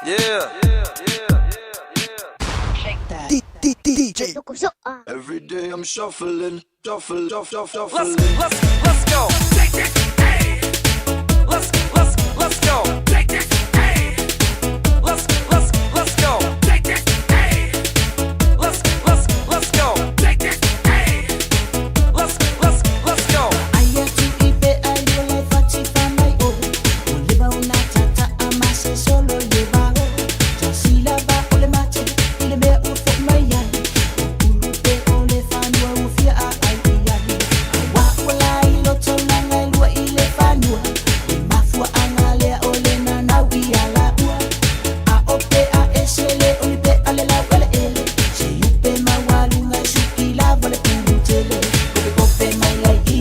Yeah. DJ. Every day I'm shuffling, shuffle, shuffle, shuffling. Let's go. Let's go. Let's go. Let's go. Let's go. Aia tu i pe ai o le fati fa mai o. O le ba una tata a mase solo le ba o. Tasila ba o le mate i le mea ua fo mai ai. O ulu pe o le fanua ua fia a ai i ai. A wa ua la i loto langa e lua i le fanua. Le mafua anga lea o le nanau i a la ua. A o pe a ese le o ni pe a le lau ele ele. Se upe maualuga e suki lava le pulu tele. Kope kope mai lai i,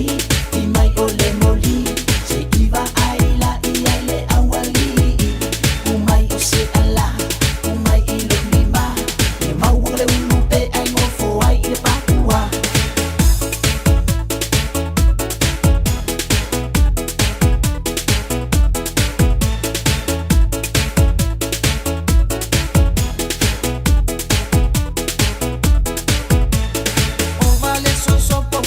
i mai o le moli. Se iva ai la i ai le awali. Umai o se ala, umai i lo lima. E maua le ulu pe ai ngofo ai i le pakua. O vale so so po,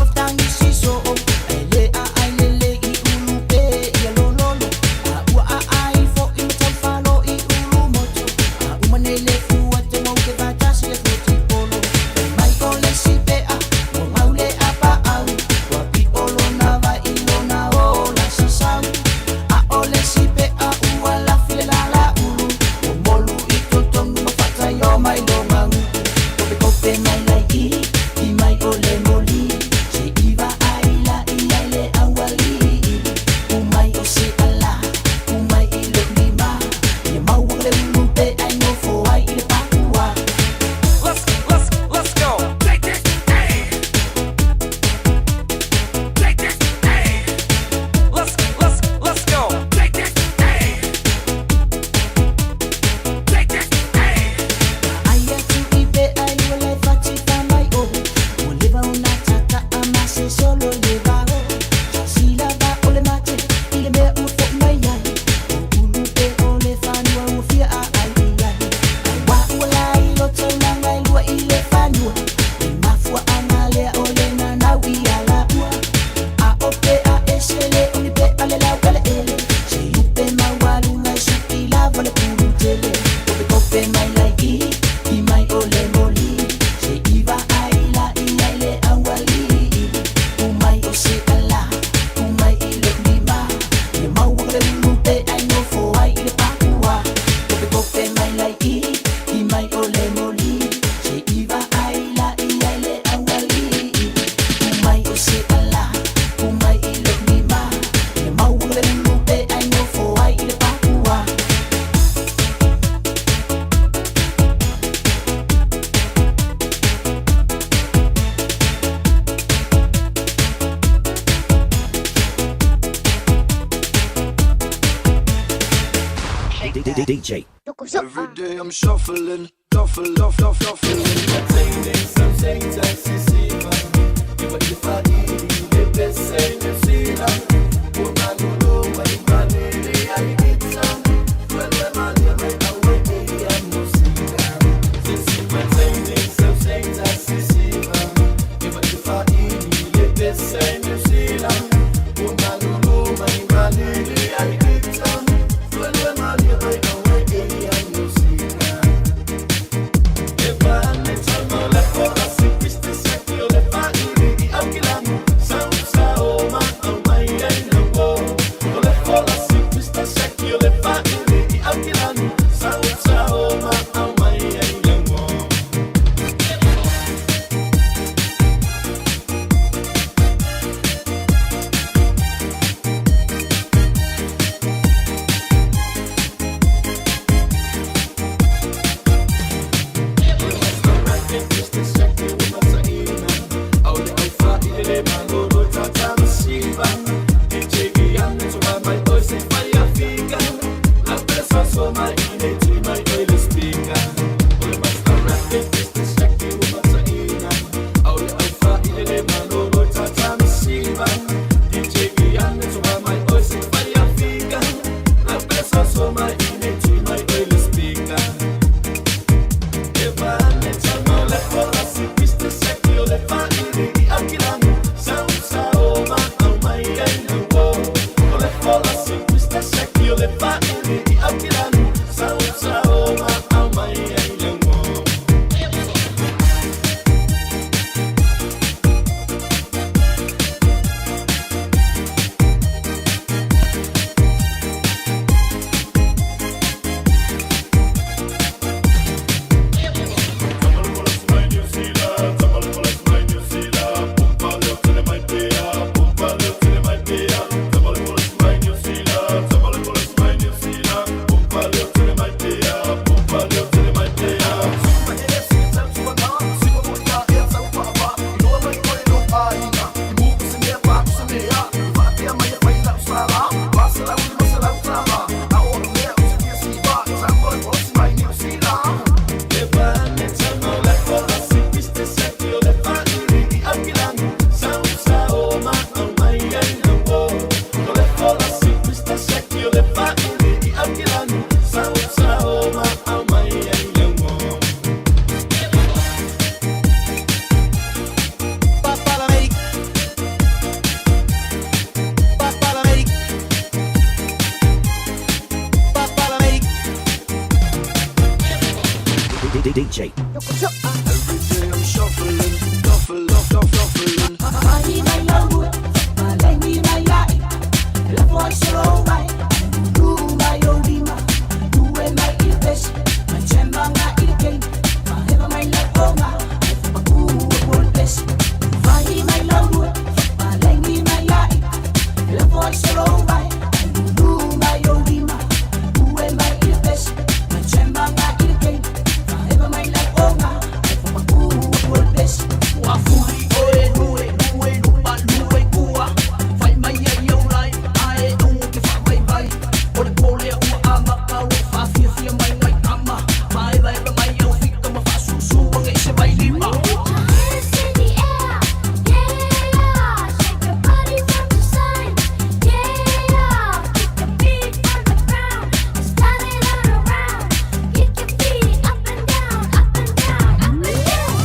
o tangi si so o. Ele a ai le le i ulu pe i a lo lo lo. A ua a ai fo i matau falo i ulu moto. A uma nei le fua te mau ke vatasi le foti polo. Fai mai o le si pe a, ua mau le a pa au. Ua pi o lona vai i lona o la sasau. A o le si pe a ua la file la la ulu. Ua molu i totonu ma fatai o mai lo manguku. Kope kope mai lai i, i mai o le moli. Se iva ai la i ai le awali. Umai o se ala, umai i lo lima. Ia maua le ulu pe ai ngofo ai i le pakua. Let's go. Let's go. Aia tu i pe ai ua le fati fa mai o. Ua leva ona tata a mase solo le vao. Tasila va o le mate i le mea ua fo mai ai. O ulu pe o le fanua ua fia a ai i ai. A wa ua la i loto langa e lua i le fanua. Le mafua anga lea o le nanau i a la ua. A o pe a ese le o ni pe a le lau ele ele. Se upe maualuga e suki lava le pulu tele. Kope kope mai lai i, i mai o le moli. Se iva ai la i ai le awali. Umai o se ala, umai i lo lima. Ia maua le ulu pe ai nofo ai i le pakua. Kope kope mai lai i, i mai o le moli. Se iva ai la i ai le awali. Umai o se ala, umai i lo lima. Ia maua le ulu pe ai nofo ai i le pakua. DJ. Every day I'm shuffling, shuffle, shuffle, shuffling. So my DJ. Every day I'm shuffling, shuffle, shuffle, shuffling. Hands in the air, yeah. Shake your body from the side, yeah. Kick your feet on the ground and start it all around. Kick your feet up and down, up and down, up and down.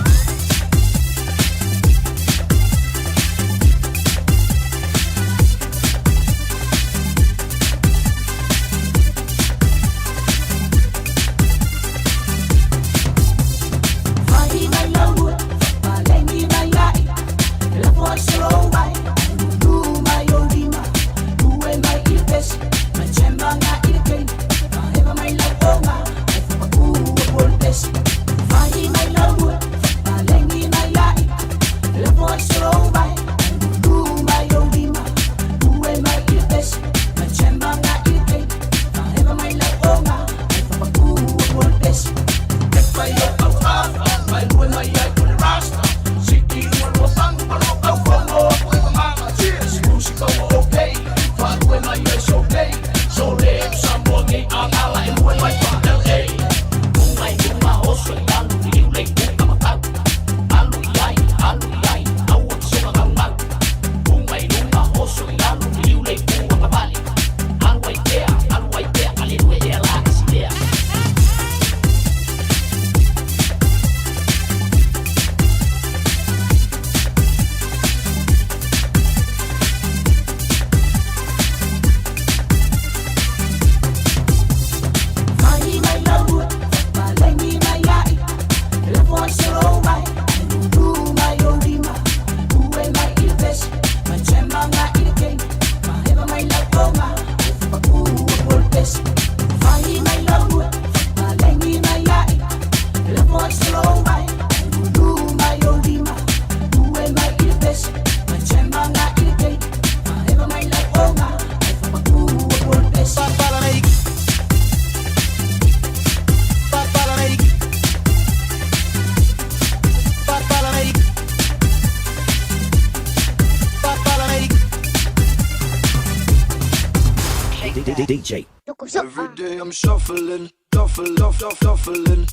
DJ. Every day I'm shuffling, shuffle, shuffle, shuffling.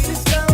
Let's go.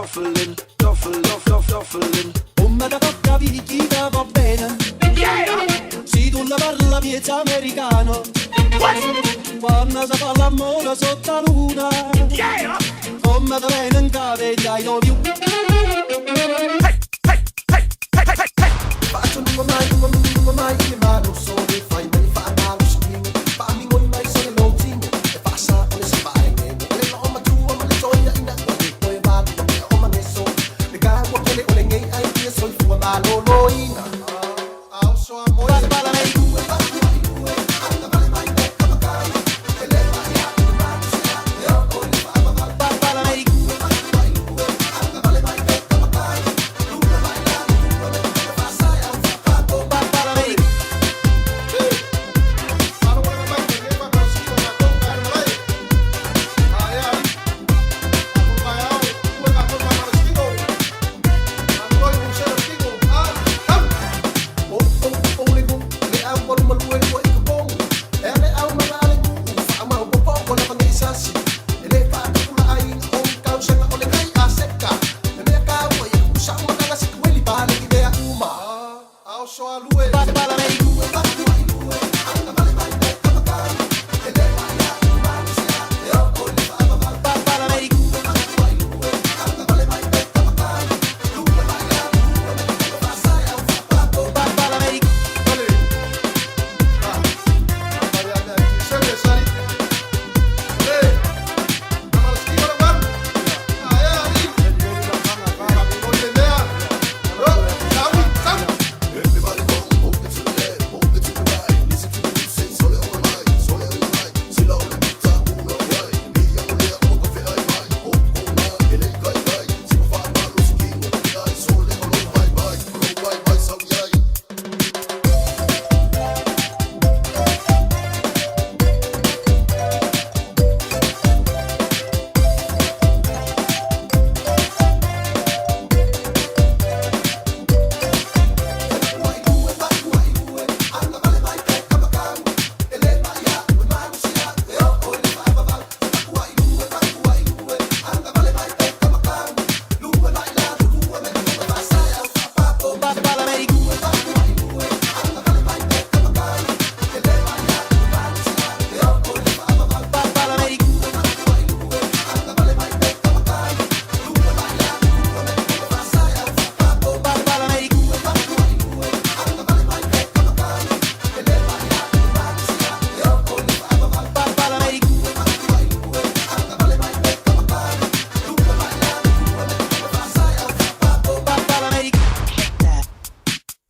shuffling, shuffle, shuffle, shuffling. Come da poca picchita va bene. Se tu la parla piezza americano. Quando si fa l'amore sotto la luna. Come da bene in capo e I love you.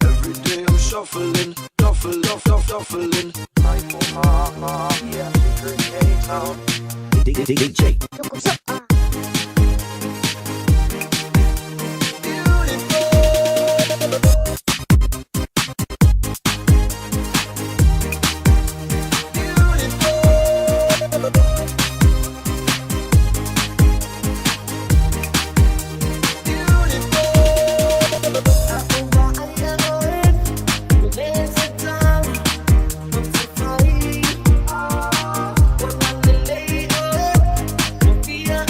Every day I'm shuffling, shuffle, shuffle, shuffling. DJ. Yeah.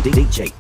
DJ.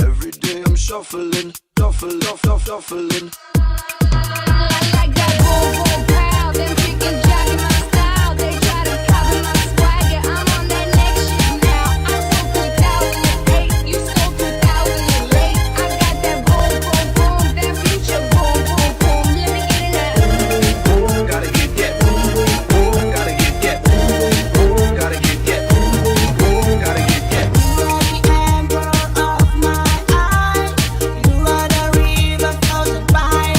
Every day I'm shuffling, shuffle, shuffle, shuffling. I like that boom boom pow, them chicken jockey my style. They try to copy my swagger. I'm on that next shit now. I'm so 2008, you so 2008. I got that boom boom boom, that future boom boom boom. Let me get it now. Gotta get that. Gotta get that. Gotta get that. Gotta get that. You are the amber of my eye. You are the river flows by.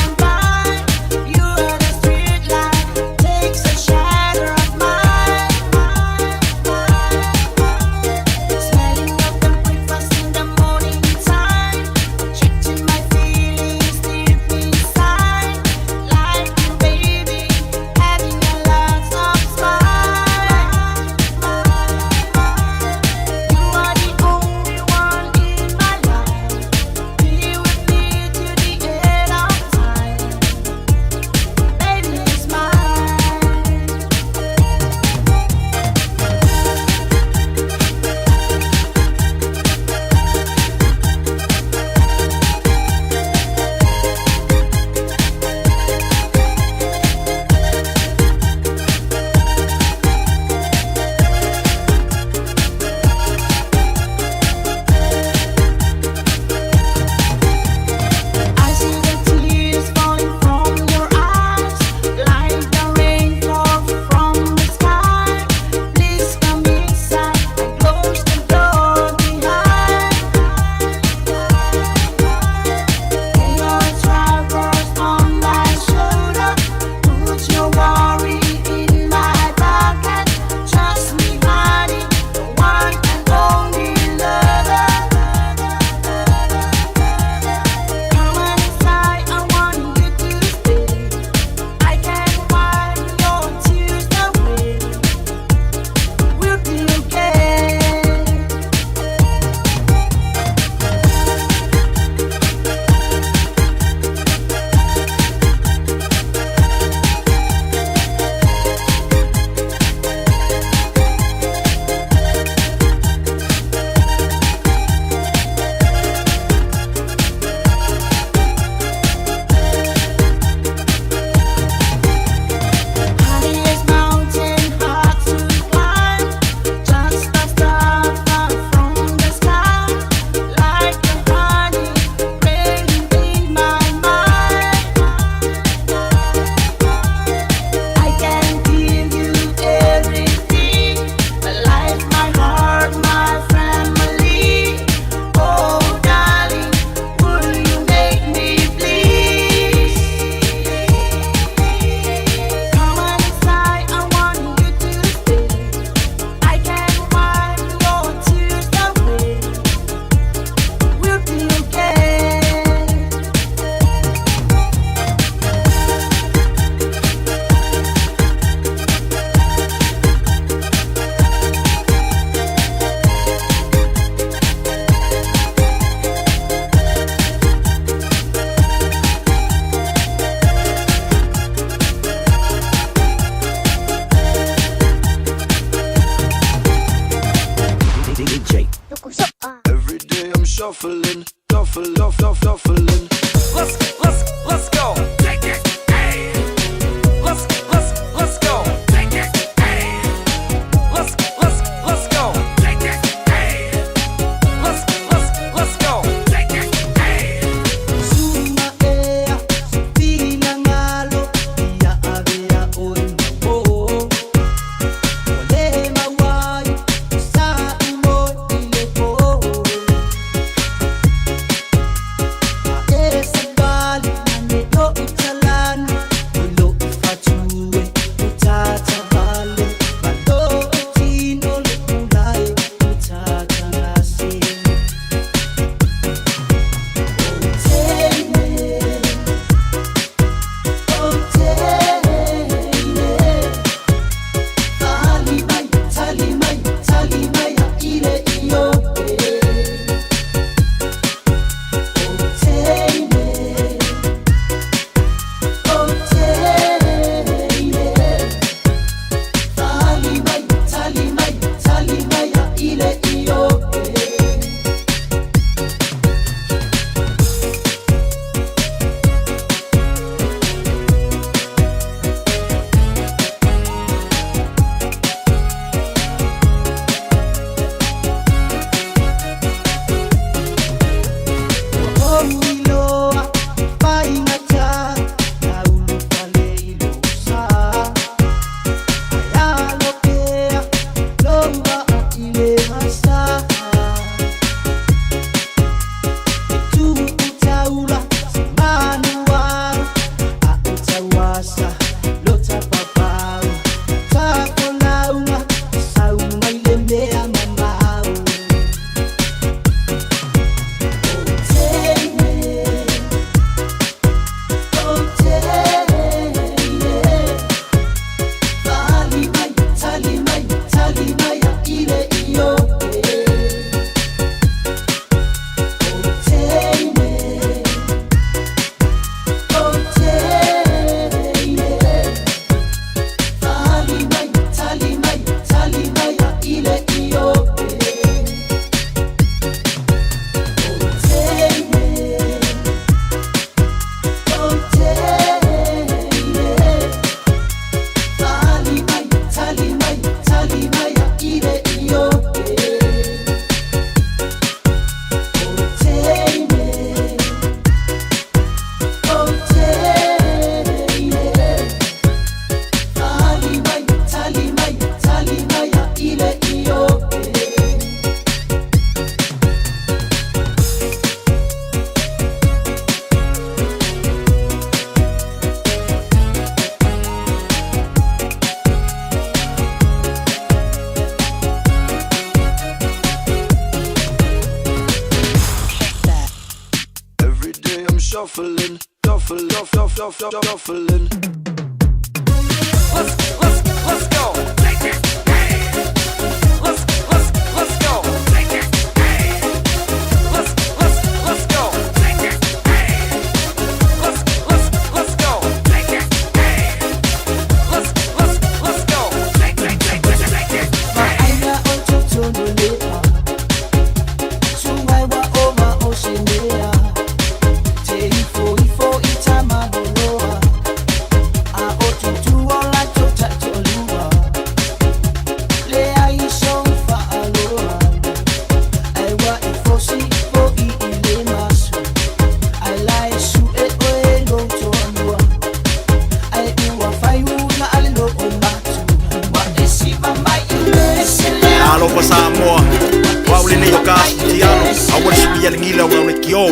shuffling, shuffle, shuffle, shuffling. Let's let's let's go. Take it. Hey. Let's let's let's go. Take it. Hey. Let's let's let's go. Take it. Hey. Let's let's let's go. Take it. Hey. Suma ea, finangalo, ia avea oe mau o. Ua le maua ai, sa umo i le po. A e savali ane lo'u talani, o lo'u fatue, o tatavale, ma lo'u tino le ulae, o tatagase. O teine, o teine, tali mai, tali mai, tali mai a ile ioe. O teine, o teine, tali mai, tali mai, tali mai a ile ioe. Ua ou iloa faigata na ulufale i lou sa. Ae alo pea lou vaa i le vasa. E tuu taula se manuaru, a o tauasa lo tapapau. Takolauga sau mai le mea mamao. O teine, o teine, tali mai, tali mai, tali mai a ile ioe. O teine, o teine, tali mai, tali mai, tali mai a ile ioe. O teine, o teine, tali mai, tali mai, tali mai a ile ioe. O teine, o teine, tali mai, tali mai, tali mai a ile ioe. Every day I'm shuffling, shuffle, shuffle, shuffle, shuffling. Let's let's let's go. Take it. Hey. Let's let's let's go. Take it. Hey. Let's let's let's go. Take it. Hey. Let's let's let's go. Take it. Hey. Let's let's let's go. Take take take take take it. Ma'aina o totonu lea, Suai wa o ma o se mea, Te ifo ifo i tamamoloa, A o tutu o la tota tolua, Le ai so faaloa, Ai wa i fosi fo i i le maso, Ai la e su e oe lo toanua, Ai ua fai una ale lo o matu, Wa e siva mai i le se leo. Alofa Samoa, o au lenei o ka aso tialo, aua le suia le gila o le kio.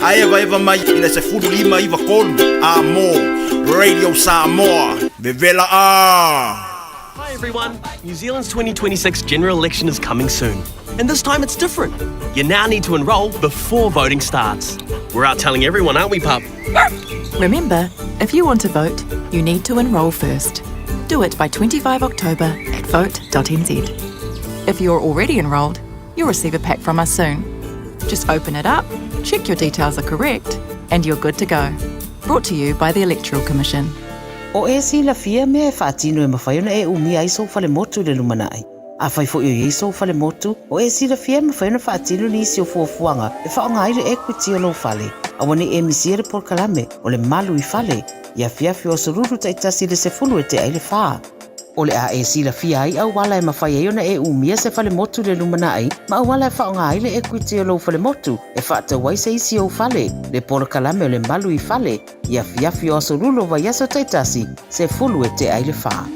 A eva eva mai i le 15 93 a mo Radio Samoa, vevela a. Hi everyone! New Zealand's 2026 general election is coming soon. And this time it's different. You now need to enrol before voting starts. We're out telling everyone, aren't we, pup? Remember, if you want to vote, you need to enrol first. Do it by 25 October at vote.nz. If you're already enrolled, you'll receive a pack from us soon. Just open it up, check your details are correct, and you're good to go. Brought to you by the Electoral Commission. O e silafia mea e faatino e mafai ona e umia ai sou falemotu i le lumanai. Afai foi o i ai sou fale motu, o e silafia e mafai ona faatino nisi o fuafuaga e faaaoga ai le equity o lou fale. Aua ne i e misia le polokalame o le Malu i Fale i afiafi o aso Lulu taitasi i le 10 e tea i le fa. O le a e silafia ai auala e mafai ai ona e umia se fale motu i le lumanai ma auala e faaaoga ai le equity o lou fale motu e faatau ai se isi ou fale, le polokalame o le Malu i Fale i afiafi o aso Lulu o vaiaso taitasi, 10 e tea i le fa.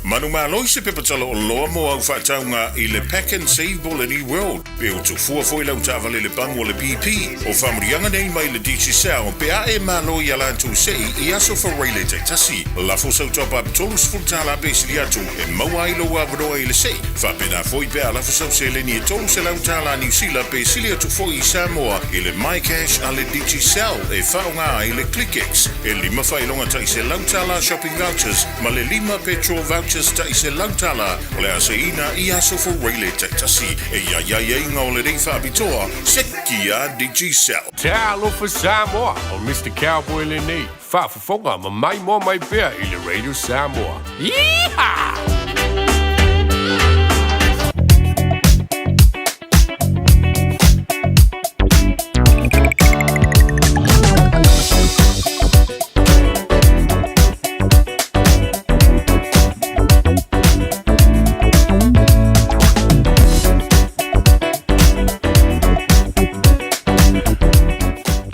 Manumalo i se pepa tala oloa mo au faatauga i le Pack and Save Bolini World, pe o tufua foi lau taavale le pamu o le BP, o faamanuiaga nei mai le Digicel pe a e malo i a latou sei i aso Faraile taitasi. Lafo sau top up $30 pe sili atu e maua ai lou avanoa i le sei. Faapena foi pe a lafo sau seleni e $300 Niu Sila pe sili atu foi i Samoa i le MyCash a le Digicel e faaaoga ai le ClickX e lima faailoga tai $100 shopping vouchers ma le lima petrol vouchers tai $100 o le a seiina i aso Faraile taitasi. E i ai aiaiga o lenei faapitoa, sekia Digicel. Talofa Samoa, o Mister Cowboy lenei, faafofoga ma maimoa mai pea i le Radio Samoa. Yeehaw!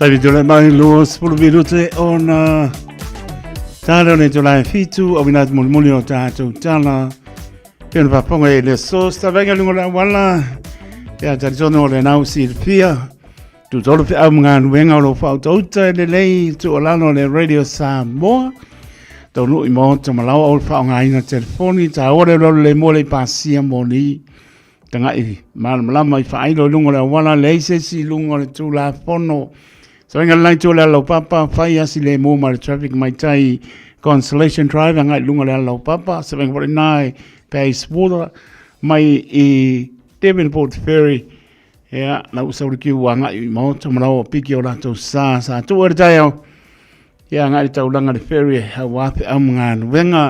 Taimi tō mai lua sepulu minute ona tāleo nei tō lai whitu au ina atu muli o tātou tala Pena paponga e le so sta venga lungo la wala e a tari o le nau si pia tu tolu pe au mga nuenga o lo whautauta e le lei tu o lano le Radio Samoa tau nui mo ta malawa o wha o ngā ina telefoni ta ore lo le mo le pasia mo ni tanga i malamalama i whailo lungo le wala le se si lungo le tu la fono So inga lai tu le lau papa whai asi le mō ma le traffic mai tai Constellation Drive anga i lunga le lau papa se venga pore nai Bayswater mai i Devonport Ferry ea la usa uri ki ua ngai i maota marau o piki o rātou sa sa tu ere tai au ia ngai i taulanga le ferry e hau ape au mga nuenga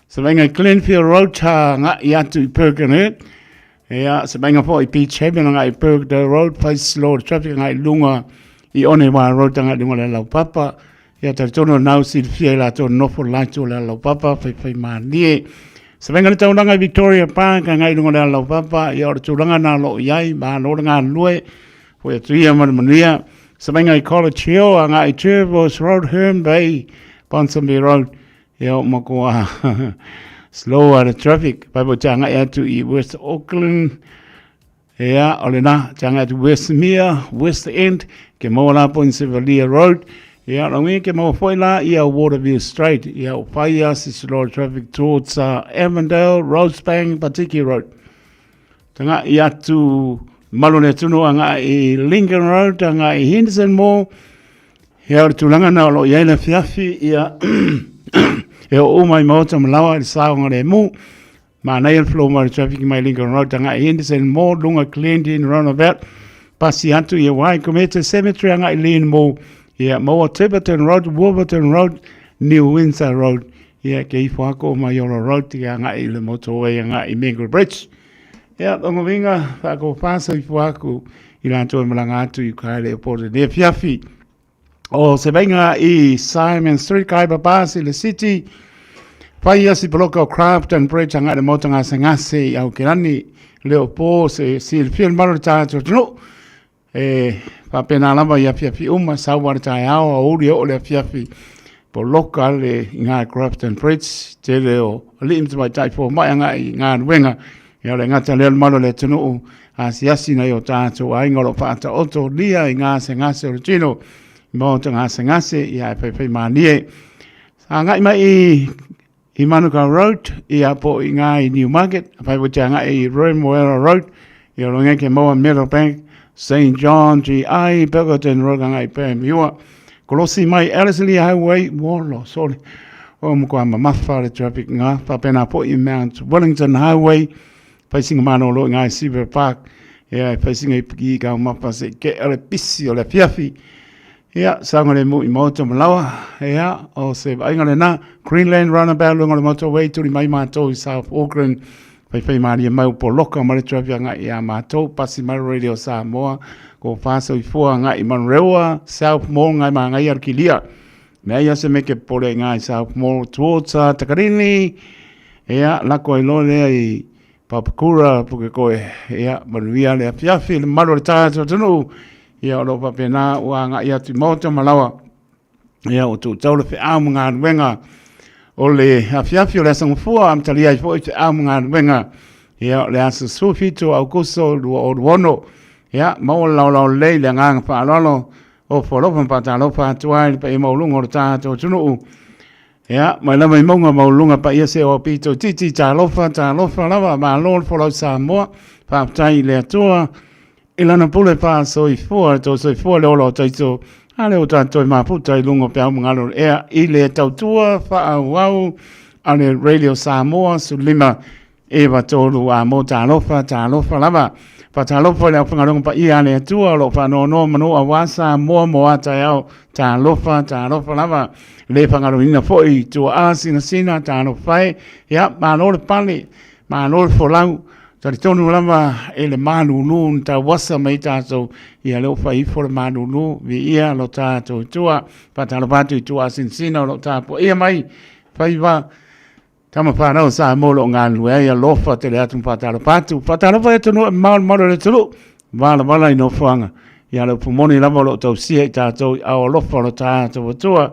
se venga i Glenfield Road ta ngai atu i Birkenhead Ea, se mainga foi i Beach Haven anga i Birkdale Road, Place Slow Traffic anga i lunga i Onewa Road anga i lunga le Laupapa. Ia tari tonu nau silafia i latou nofo laito o le Laupapa, whaiwhai mālie. Se mainga le taulanga i Victoria Park anga i lunga le Laupapa, ia o le tulaga nā lo i ai, mālo le ngā lue, foi atu ia ma le manuia. Se mainga i College Hill anga i Jervois Road, Herne Bay, Ponsonby Road, Ia o makoa slow a le traffic. Pai po te angai atu i West Auckland. Ia, o le na, te angai atu Westmere, West End, ke maua la po in Sevalia Road. Ia, la ngi ke maua foi la ia Waterview Straight. Ia, o whai a si slow traffic towards Avondale, Rosebank, Patiki Road. Tanga i atu malo le tunu anga i Lincoln Road, anga i Henderson Mall. Ia o le tulaga na o lo o i ai le afiafi, ia e oo mai maota ma lawa i le saoga lemu. Manaia le flow mai le traffic mai Lincoln Road agai i Henderson Mall, luga Glendene Roundabout, pasi atu ia Waikumete Cemetery agai i Lean Mall, ia maua Tiverton Road, Wolverton Road, New Windsor Road, ia ke ifo ako o Maioro Road ia agai i le motorway agai i Mango Bridge. Ia, tonga winga, whaako whāsa i fuaku, i rātou e malanga atu i kaere o Port e fiafi. O se veinga i Simon Street, kai papasi le city, whai asi poloka o Crafton Bridge, anga le mota ngase ngase i Aukerani, leo pō se si le fia maro le tātou tunu, e whapena lava i afiafi uma, saua le taeao, a uri o le afiafi, poloka le i ngā Crafton Bridge, te leo, alii mta mai tai fō mai anga i ngā nuenga, Ia le gata lea le malo le atunuu asiasi nai o tātou aiga o lo o faataoto lia i gasegase o le tino i maota gasegase ia e whaiwhai mānie. Agai mai i, i Manukau Road, ia po i ngā i Newmarket, whai po te agai i Remuera Road, i o longe ke maua Meadowbank, St. John GI, Pilkerton Road agai i Panmure. Kolosi mai Ellerslie Highway, wolo, sorry. O mo koa mamafa le traffic ngā, whapena po i Mount Wellington Highway, whaisinga mano lo i ngā Seaver Park, ia e whaisinga i piki i ka mapa se ke ale pisi o le fiafi. Ia, saogalemu i maota ma laoa. Ia, o se vaaiga lena. Greenland Roundabout luga o le motorway, tuli mai matou i South Auckland. Faifai malie mai o poloka ma le traffic agai ia matou. Pasi mai Radio Samoa, ko whāsoifua agai i Manurewa, South Mall ngai māngai le kilia. Leai lava se mea ke popole ai i South Mall towards Takarini. Ia, lako ai loa lea i Papakura, Pukekohe, ia, manuia le afiafi, le mamalu o le tatou atunuu, ia, o lo o faapena ua agai atu i maota ma laoa, ia, ua tuutau le feau ma galuega o le afiafi o le Aso Gafua, amatalia ai foi feau ma galuega, ia, o le aso 17 o Aukuso 2026, ia, maua le laolao lelei, le agaga faaaloalo, ofo alofa ma faatalofa atu ai i le paia maualuga o le tatou atunuu. Ia, mai lava i mauga maualuluga paia se o pito titi, talofa, talofa lava, malo le folau Samoa, faafetai i le Atua, i lana pule faasoifua, le tau soifua le ola o taito, a lea ua tatou toe mafuta i luga o peau magalo o le ea i le tautua faaauau a le Radio Samoa 15 9 3 a mo talofa, talofa lava. Faatalofa i le aufaigaluega paia a le Atua o lo o faanoanoa manu aua Samoa mo a taeao. Talofa, talofa lava. Le faagaloina foi tuaa sinasina, talofa e. Ia, malo le pale, malo le folau. Talitonu lava e le malulu na tauasa mai tatou, ia lea ua fai ifo le malulu, viia lo tatou Atua. Faatalofa atu i tuaa sinasina o lo o tapuaia mai faiva Tama whanau Samoa lo o galulue ai, alofa tele atu ma faatalofa atu. Faatalofa i atunuu e mamao le mamalu o le atunuu, valavala i nofoaga. Ia le upu moni lava o lo o tausia i tatou i ao alofa o lo tatou Atua.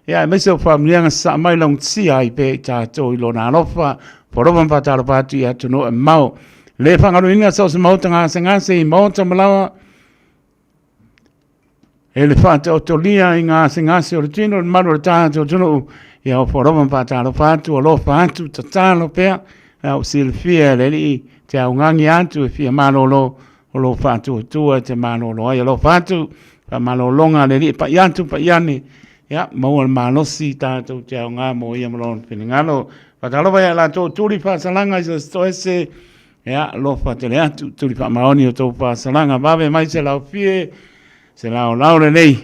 Ia aemaise o faamanuiaga sasaa mai laugatasia ai pea i tatou i lona alofa. Alofa ma faatalofa atu i atunuu e mamao. Le faagaloina so o se maota gasegase i maota ma laoa, E le faataotolia i gasegase o le tino, le mamalu o le tatou atunuu, ia ofo alofa ma faatalofa atu, alofa atu, tatalo pea, a ua silafia e le Alii te augani atu e fia malolo, o lou faatuatua e te malolo ai. Alofa atu, faamalologa a le Alii e pai atu, pai ane, ia maua le malosi tatou te aoga mo ia ma lona finagalo. Faatalofa ia i latou o tuli faasalaga i so o se toese, Ia, alofa tele atu, tuli faamaoni o tou faasalaga, vave mai se laofie, se laolao lelei.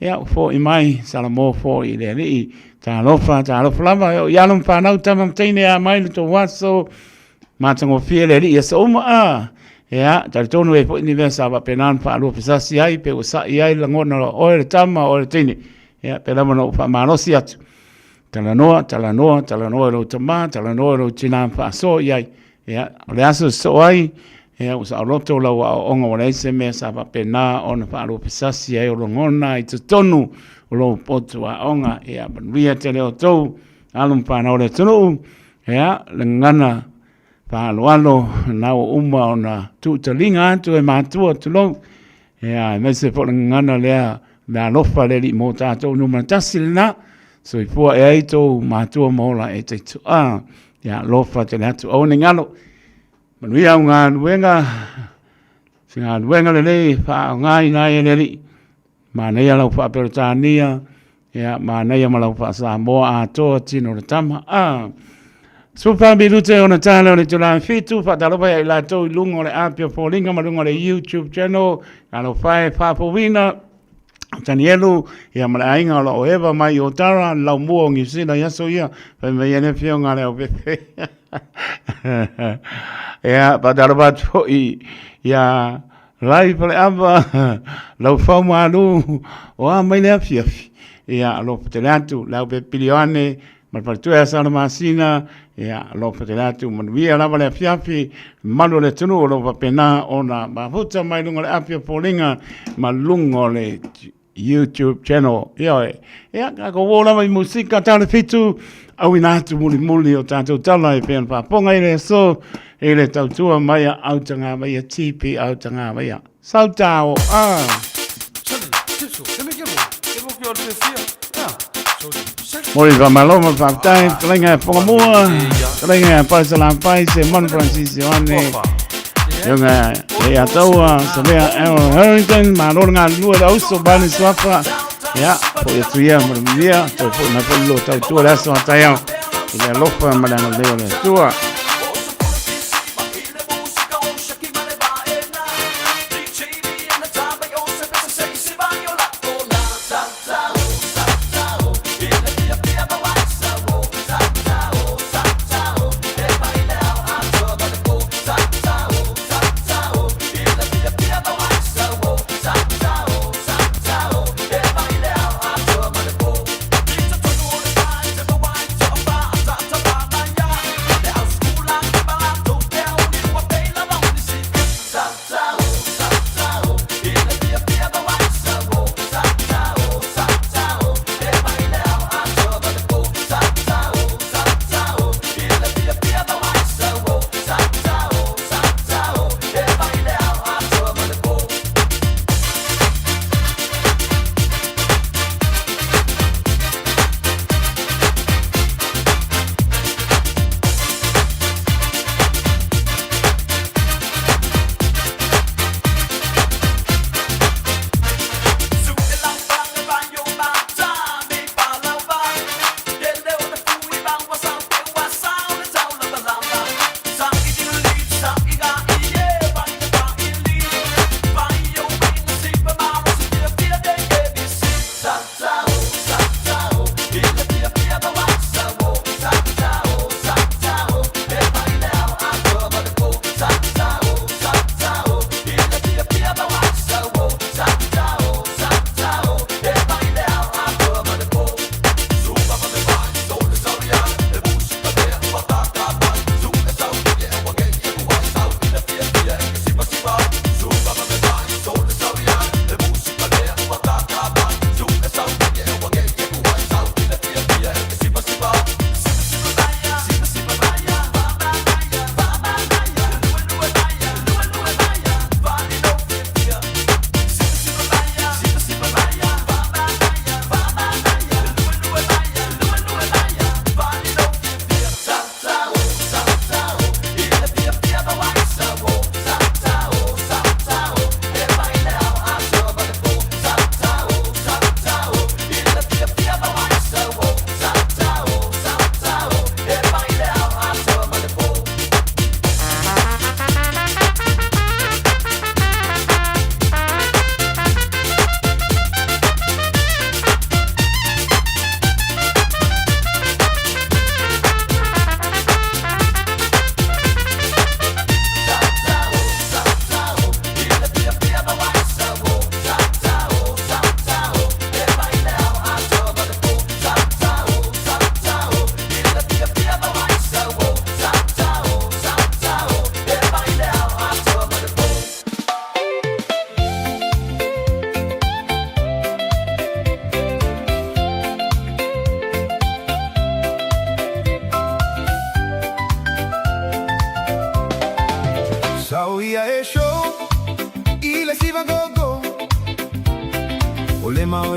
Ia, ua fo'i mai, Salamo fo'i i le Alii. Talofa, talofa lava, e oo i alo ma fanau, tama ma teine, a mai le tou aso, matagofie le Alii i aso uma, a. Ia, talitonu e foi ni mea sa faapena ona faaluafesasi ai, pe ua sa'i ai le lagona o oe le tama, oe le teine. Ia, pe lava ona ou faamalosi atu. Talanoa, talanoa, talanoa i lou tama, talanoa i lou tina ma faasoa i ai. Ia, o le aso e sosoo ai, ia, ua saoloto lau aoaoga ua leai se mea sa faapena ona faaluafesasi ai o lagona i totonu o lou potu aoga. Ia, manuia tele outou, alo ma fanau o le atunuu, ia, le gagana faaaloalo na ua uma ona tuutaliga atu e matua, tulou, ia, aemaise foi le gagana lea, le alofa le Alii mo tatou numera tasi lena, soifua ea ai tou matua ma ola e taituaa. Ia alofa tele atu, aua ne i galo. Manuia au galuega, se galuega lelei e faaaogaina ai e le Alii. Manaia lau faa-Peretania, ia manaia ma lau faa-Samoa atoa tino o le tama. Ah. 14 minute ona tala o le itula e 7, faatalofa ia i latou i luga o le api o Foliga ma luga o le YouTube channel, alofa e faafouina Tanielu, ia ma le aiga o lo o eva mai i Otara, le laumua o Niu Sila i aso ia, fai mai ai le afioga a le Leaupepe. Ia, faatalofa atu foi ia Lai Faleava, Laufau Malu, o a mai le afiafi. Ia, alofa tele atu, Leaupepe Pilioane, ma le faletua ia Salamasina, ia, alofa tele atu, manuia lava le afiafi, malu o le atunuu o lo o faapena ona mafuta mai luga o le api o foliga ma luga o le YouTube channel. Ioe. Ia, tatou o lava i musika, tau le 7, auina atu mulimuli o tatou tala e pei ona faafofoga i le aso, i le tautua mai a Autagavaia, TP Autagavaia. Sautao, ah! Moli faamalo ma le faafetai, fetalaiga ia Fogamua, fetalaiga ia Paesalafai, Semanu Francis Ioane, Ioga e Ataua, Savea Aaron Harrington, malo le galulue le auso Bani Suafa, ia, foi atu ia ma le manuia, toe foi mai foi lo tautua le aso a taeao, i le alofa ma le agalelei o le Atua.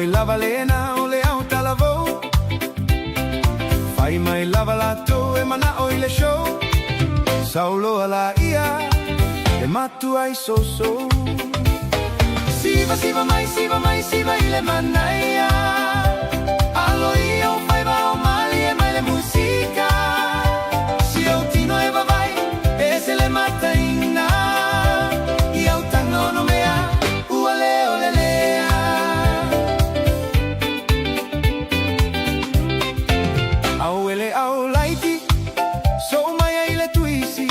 Fai lava lena o le au talavou. Fai mai lava latou e mana'o i le show. Sauloa laia e matuai sousou. Siva siva mai siva mai siva i le manaia. Alo ia o faiva o malie mai le musika. Si ou tino e vavai e se le mataina. I au taga ono mea ua le o le lea. Au ele au laiti sou mai ai le tuisi.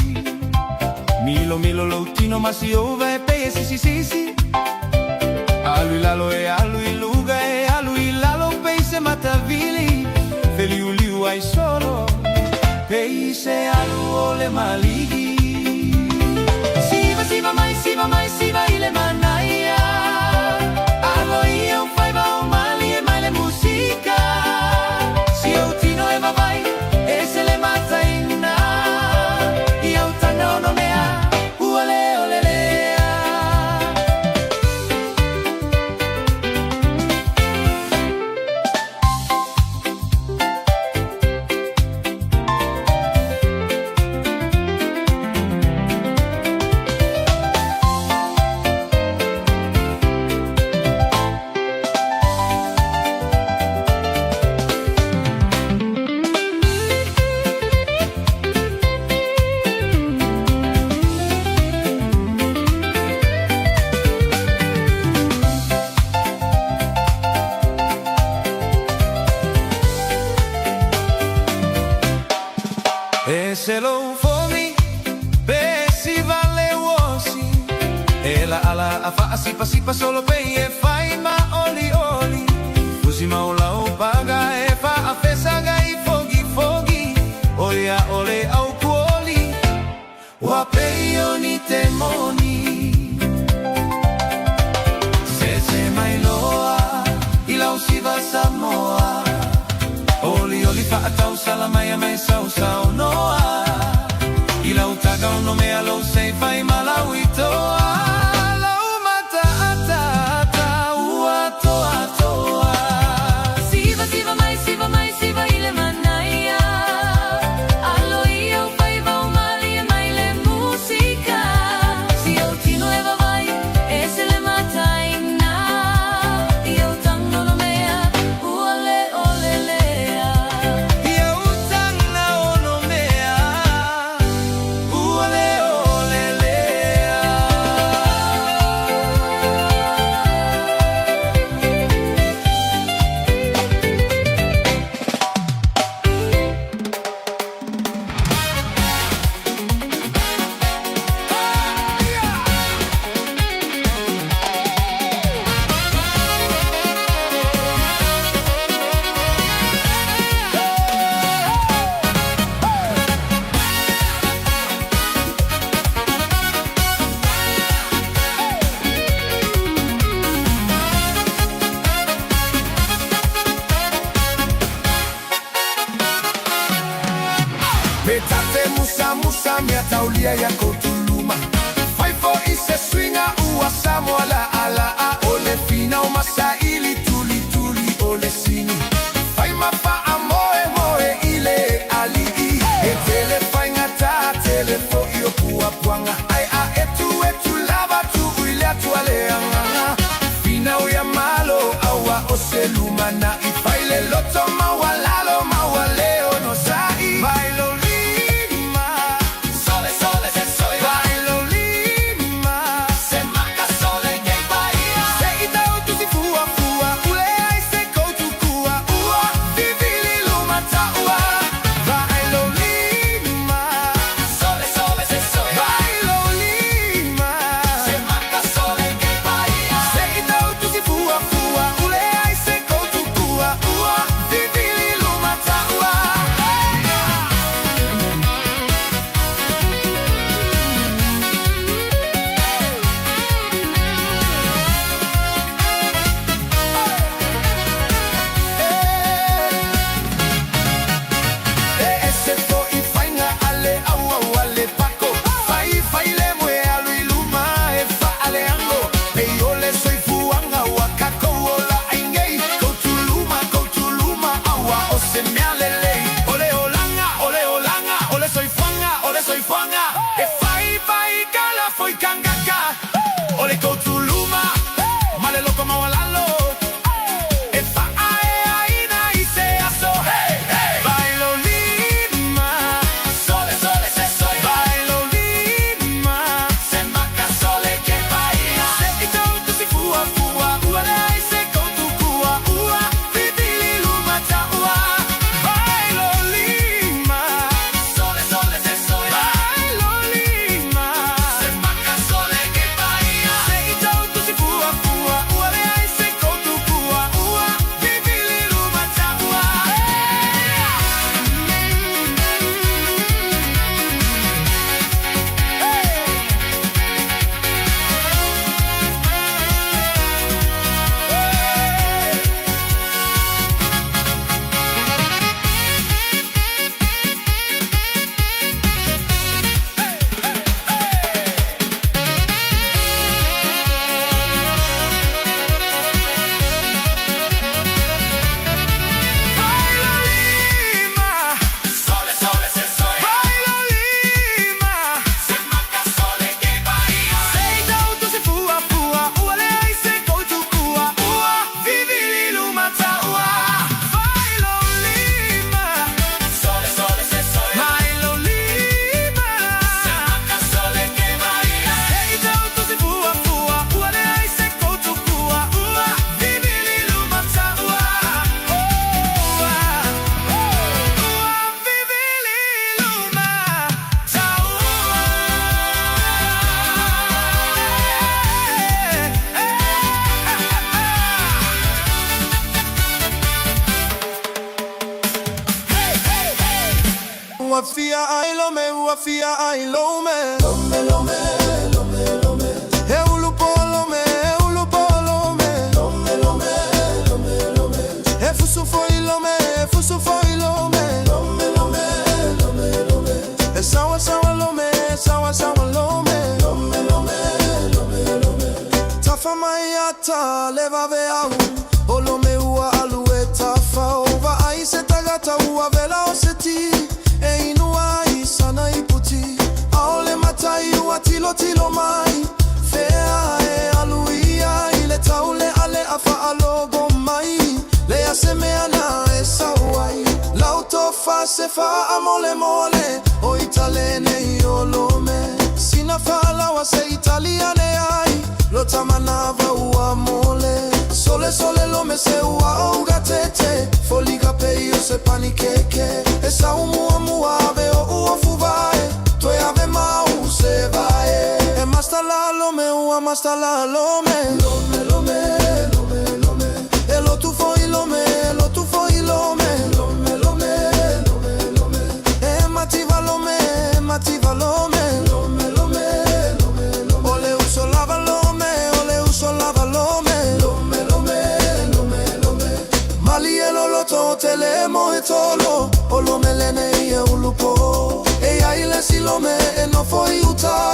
Milo milo lou tino ma si ova e pei e sisi sisi. Alu i lalo e alu i luga e alu i lalo pei se matavili. Feliuliu ai solo pei se alu o le maligi. Siva siva mai siva mai siva i le manaia. Alo ia o faiva o malie mai le musika. Si ou tino e vavai e se le mataina. I au taga ono mea ua le o le lea. E se lou fogi pe siva le uosi. E la ala a faasipasipa solo pei e fai ma oli oli. Fusi ma o lau paga e faafesaga i fogi fogi. O ia o le au kuoli ua pei o ni temoni. Sese mai loa i lau siva Samoa. Oli oli faatausala mai a mai sausau noa. I lau taga ono mea lou sei fai ma lau itoa. Lau mata ata ata ua toa toa. Siva siva mai siva mai siva i le manaia. Alo ia o faiva o malie mai le musika. Si ou tino e vavai e se le mataina. I au taga ono mea ua le o le lea. I au taga ono mea ua le o le lea. Pe ta te musa musa mea taulia ia kotuluma. Fai fo'i se suiga ua Samoa la ala a o le finau masaili tulituli o le sini. Fai ma faamoemoe i le alii. E tele faigata tele fo'i o puapuaga. Ai a etu etu lava tuu i le Atua le agaga. Finau ia Malo aua o se lumana'i. Fai le loto maualalo mauale onosa'i. Vai lo lima sole sole se soi. Vai lo lima se maka sole kei paia. Se i tau tusi fua fua ule ai se koutu kua. Ua fia ai lome, ua fia ai lome. Lome, lome, lome, lome. E ulu po lome, e ulu po lome. Lome, lome, lome, lome. E fusu foi lome, e fusu foi lome. Lome, lome, lome, lome. E sawa sawa lome, e sawa sawa lome. Lome, lome, lome, lome. Tafa mai ata le vave au. O lome ua alu e tafao. Vaai se tagata ua vela o se ti. E inu ai sana iputi. Aole matai ua tilo tilo mai. Fea e alu ia i le taule ale a faalogo mai. Lea se mea na e sau ai. Lau tofa se faamolemole. O Italene i o lome. Sina faalawa se Italiane ai. Lo tamanava ua mole. Sole sole lome se ua ouga tete. Foliga pei o se panikeke. E sau mua mua ave o ua fuvae. Toe ave mau se vae. E masta la lome ua masta la lome. Lome lome lome lome. E lotu foi lome, e lotu foi lome. Lome lome lome lome. E mativa lome, e mativa lome. Lome lome lome lome. O le uso lava lome, o le uso lava lome. Lome lome lome lome. Mali e loloto o te le mo e tolo. O lome lene i e ulupo. E ia i le silome e nofo i uta.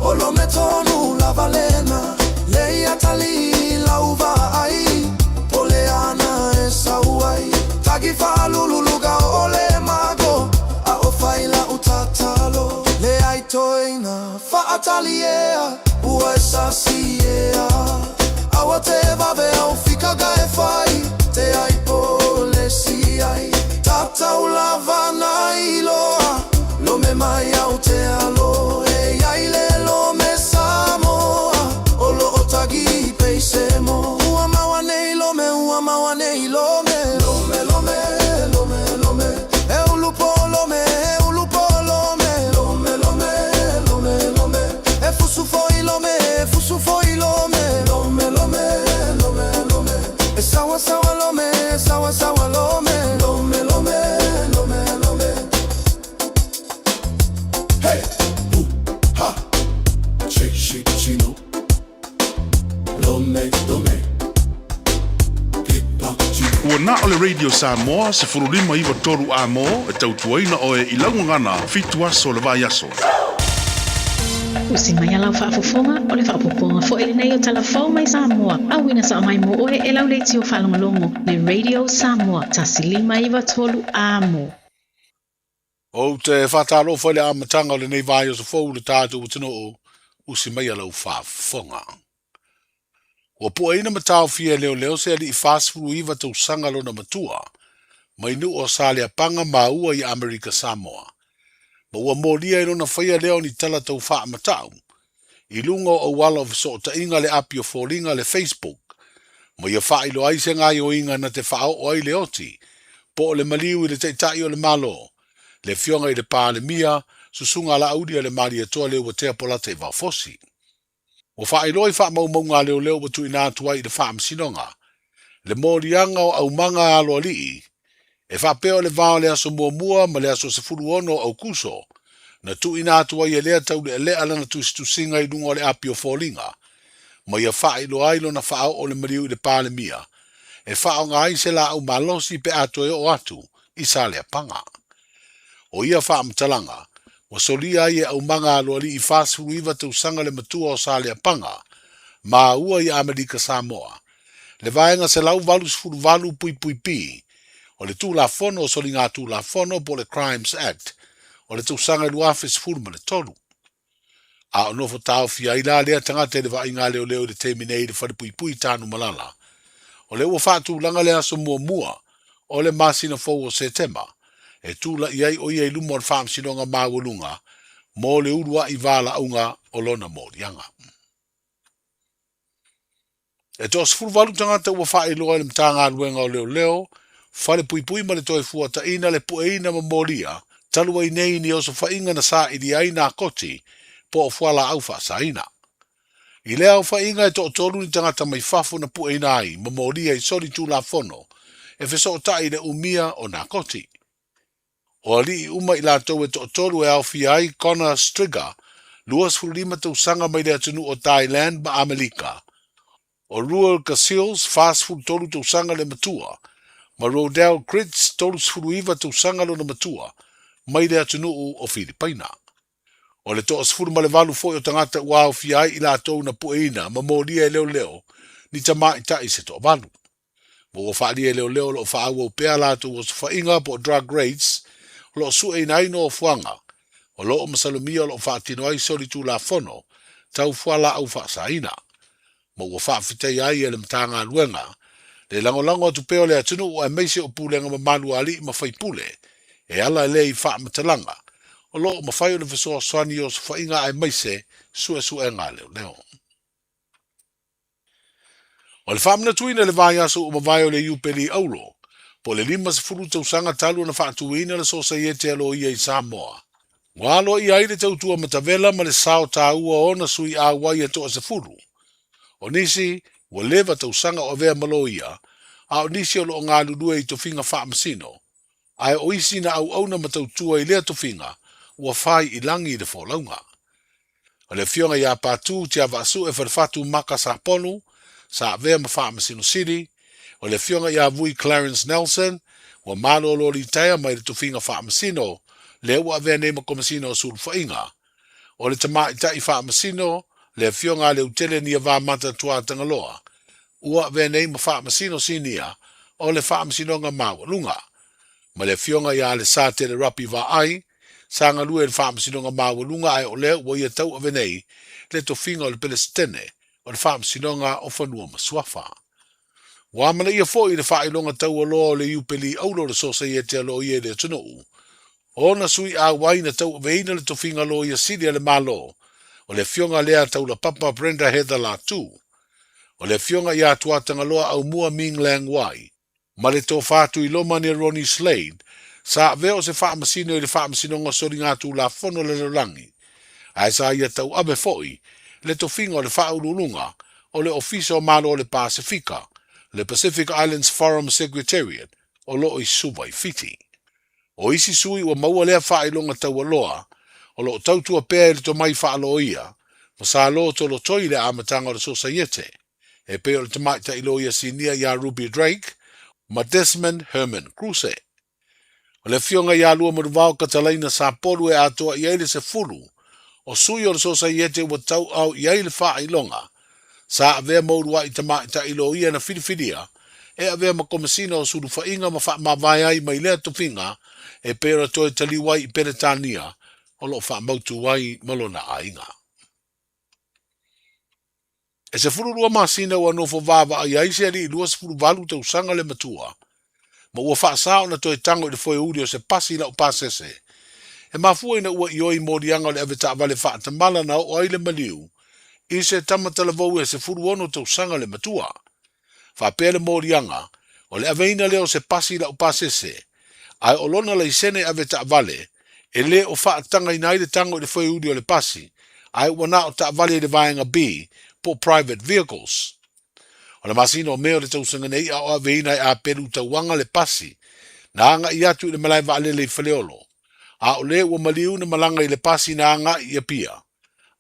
O lome tonu lava lena. Le ia tali lauva ai. Pole ana e sau ai. Tagi whaalululuga o le mago. A o whaila utatalo. Le ai toina whaatali ea. Ua e sasi ea. Awa te vave au fikaga e whai. Te ai pole si ai. Tatau lava na iloa. Lome mai au te alo. E iai le lome Samoa. O lo o tagi peise mo. Ua maua nei lome, ua maua nei lome. Lome, lome, lome, lome. E ulu po lome, e ulu po lome. Lome, lome, lome, lome. E fusu foi lome, e fusu foi lome. Lome, lome, lome, lome. E sawa sawa lome, e sawa sawa lome. Lome, lome, lome, lome. Hey, ooh, ha, shake, shake, chino. Lome, lome. Hip hop, chino. Ua na o le Radio Samoa 1593 amo e tautuaina oe i laugagana 7 aso o le vaiaso. Usi mai a lau faafofoga o le faaopoopoga foi lenei o Tala Fou mai Samoa. Auina sao mai mo oe e lau leitio faalogologo le Radio Samoa 1593 amo. Ou te faatalofa i le amataga o lenei vaiaso fou i le tatou atunuu, usi mai a lau faafofoga. Ua pueina ma taofia e leoleo se alii 49 tausaga lona matua mai nuu o Saleapaga maua i Amerika Samoa, ma ua molia i lona faia lea o ni tala tau faamatau i luga o auala o fesootaiga le api o foliga le Facebook, ma ia faailoa ai se gaoioiga na te faaoo ai le oti po o le maliu i le Taitai o le Malo, le Afioga i le Palemia, Susuga Laauli a le Malietoa Leuatea Polataivao Fosi. Ua faailoa i faamaumauga a leoleo ua tuuina atu ai i le Faamasinoga le moliaga o aumaga a aloalii e faapea o le va o le aso muamua ma le aso 16 o Aukuso na tuuina atu ai e lea taulealea lana tusitusiga i luga o le api o foliga ma ia faailoa ai lona faaoo le maliu i le Palemia e faaaoga ai se laau malosi pe a toe oo atu i Saleapaga. O ia faamatalaga, ua solia ai e aumaga aloalii 49 tausaga le matua o Saleapaga, maua i Amerika Samoa, le vaega 188 puipui P o le Tulafono o Soligatulafono po o le Crimes Act o le tausaga 2013. A o nofo taofia ai la lea tagata i le vaaiga a leoleo i le taimi nei i le falepuipui i Tanumalala, o lea ua faatulaga le aso muamua o le masina fou o Setema e tula'i ai o ia i luma o le Faamasinoga Maualuga mo le ulua'i valaauga o lona moliaga. E toa-18 tagata ua faailoa e le Matagaluega o Leoleo, Falepuipui ma le Toefuataiga le pueina ma molia talu ai nei ni osofaiga na sailia ai nakoti po o fualaau faasaina. I lea aofaiga e toatolu ni tagata mai fafo na pueina ai ma molia i soli tulafono e fesootai i le umia o nakoti. O alii uma i latou e toatolu e aofia ai Connor Striga, 25 tausaga mai le atunuu o Thailand ma Amelika. O Ruel Casills, 43 tausaga le matua, ma Rodel Critz, 39 tausaga lona matua, mai le atunuu o Filipaina. O le 18 foi o tagata ua aofia ai i latou na pueina ma molia e leoleo ni tamaitai se toavalu. Ma ua faaalia e leoleo o lo o faaauau pea a latou osofaiga po o drug raids o lo o sueina ai nofoaga o lo o masalomia o lo o faatino ai solitulafono tau fualaau faasaina. Ma ua faafetaia ai e le Matagaluega le lagolago atu pea o le atunuu aemaise o pulega mamalu a alii ma faipule e ala lea i faamatalaga o lo o mafai ona fesoasoani i osofaiga aemaise suesuega a leoleo. O le faamanatuina i le vaiaso ua mavae o le Iupeli Auro, po o le 50 tausaga talu ona faatuina le Sosaiete a Loia i Samoa, ua aloaia ai le tautua matavela ma le sao taua o ona sui auai e toasefulu. O nisi, ua leva tausaga o avea ma loia, a o nisi o lo o galulue i tofiga faamasino, ae o isi na auauna ma tautua i lea tofiga ua fai i lagi i le folauga. O le afioga ia Patu Tiavaasue Falefatu Maka Saponu, sa avea ma Faamasino Sili, o le afioga ia Vui Clarence Nelson, ua malolo litaea mai le tofiga faamasino, lea ua avea nei ma Komesina o Sulufaiga. O le tamaitai faamasino, le afioga a Leutele Niavamata Tuatagaloa, ua avea nei ma Faamasino Sinia o le Faamasinoga Maualuga, ma le afioga ia Alesatele Rapi Vaai, sa galue i le Faamasinoga Maualuga ae o lea ua ia tauave nei le tofiga o le Pelesitene o le Faamasinoga o Fanua ma Suafa. Ua amanaia foi le faailoga taualoa o le Iupeli Auro o le Sosaiete a Loia i le atunuu, o ona sui auai na tauaveina le tofiga Loia Sili a le Malo, o le afioga lea Taulapapa Brenda Heather Latu, o le afioga ia Tuatagaloa Aumua Ming Lang Wai, ma le tofa Tuiloma nea Ronnie Slade, sa avea o se faamasino i le Faamasinoga Soligatulafono a le Lalolagi, ae sa ia tauave foi le tofiga o le Faauluuluga o le Ofisa o Malo o le Pasefika, le Pacific Islands Forum Secretariat, o lo o i Suva i Fiti. O isi sui ua maua lea faailoga taualoa, o lo o tautua pea i le tomai faaloia, ma sa lotolotoi i le amataga o le Sosaiete, e pei o le tamaitai loia sinia ia Ruby Drake ma Desmond Herman Kruse. O le afioga ia Luamanuvao Katalaina Sapolu e atoa i ai le 10 o sui o le Sosaiete ua tauau i ai le faailoga sa avea ma uluai tamaitai loia na filifilia e avea ma Komesina o Sulufaiga ma faamavae ai mai lea tofiga e pei ona toe taliu ai i Peretania o lo o faamautu ai ma lona aiga. E 12 masina ua nofo vaavaai ai se alii 28 tausaga le matua, ma ua faasa ona toe tago i le foeuli o se pasi laupasese. E mafua ina ua ioe i moliaga o le avetaavale faatamala na oo ai le maliu i se tama talavou e 16 tausaga le matua. Faapea le moliaga, o le aveina lea o se pasi laupasese, ae o lona laisene avetaavale e le o faatagaina ai le tago i le foeuli o le pasi, ae ua na o taavale i le vaega B po o private vehicles. O le masina o Me o le tausaga nei a o aveina e Apelu Tauaga le pasi na agai atu i le malae vaalele i Faleolo, a o le ua maliu na malaga i le pasi na agai i Apia.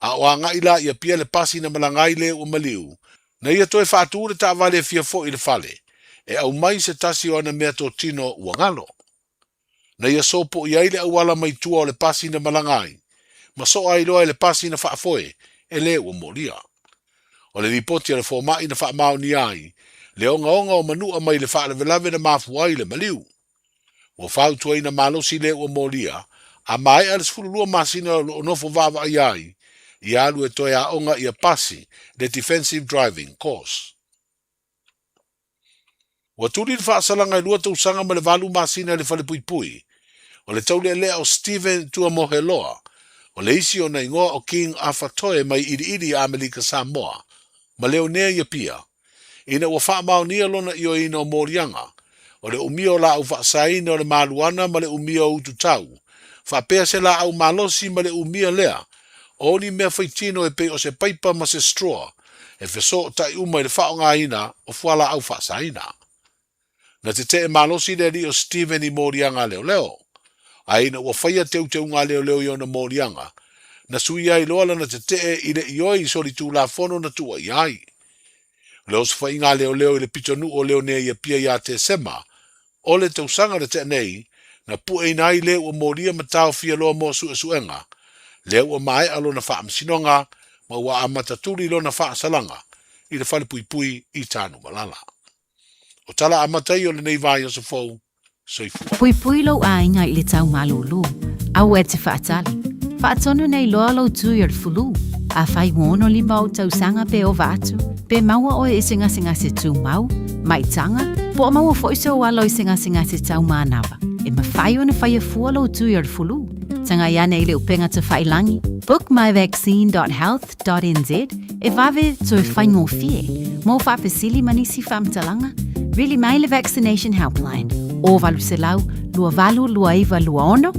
A o agai la i Apia le pasi na malaga ai le ua maliu, na ia toe faatu le taavale e fia foi i le fale, e aumai se tasi o ana meatotino ua galo. Na ia sopoia ai le auala mai tua o le pasi na malaga ai, ma soa ai loa e le pasi na faafoe e le ua molia. O le lipoti a le fomai na faamaonia ai le ogaoga o manua mai le faalavelave na mafua ai le maliu. Ua fautuaina malosi le ua molia, a maea le 12 masina o lo o nofo vaavaaia ai, ia alu e toe aoga ia pasi le Defensive Driving Course. Ua tuli le faasalaga e 2 tausaga ma le 8 masina i le falepuipui o le taulealea o Steven Tuamoheloa, o le isi ona igoa o King Afatoe mai Iliili i Amelika Samoa, ma Leonea i Apia, ina ua faamaonia lona ioeina o moliaga, o le umia o laau faasaina o le maluana ma le umia o ututau, faapea se laau malosi ma le umia lea o ni mea faitino e pei o se paipa ma se straw e fesootai uma i le faaaogaina o fualaau faasaina. Na tetee malosi le alii o Steven i moliaga a leoleo. Ae ina ua faia teuteuga a leoleo i ona moliaga, na suia ai loa lana tetee i le ioe i solitulafono na tuuaia ai. O le osofaiga a leoleo i le pitonuu o Leonea i Apia ia Tesema o le tausaga na tea nei, na pueina ai le ua molia ma taofia loa mo suesuega, lea ua maea lona faamasinoga ma ua amata tuli lona faasalaga i le falepuipui i Tanumalala. O tala amata ia o lenei vaiaso fou. Soifua. Puipui lou aiga i le tau malūlū, aua e te faatali. Faatonu nei loa lou tui o le fulu. Afai ua 65 ou tausaga pe ova atu, pe maua oe i se gasegase tumau, maitaga, po o maua foi sou alo i se gasegase tau manava, e mafai ona faia fua lou tui o le fulu. Tagai ane i le upega tafailangi, bookmyvaccine.health .nz e vave toe faigofie mo faafesili ma nisi faamatalaga, vili mai le Vaccination Helpline o 800 282926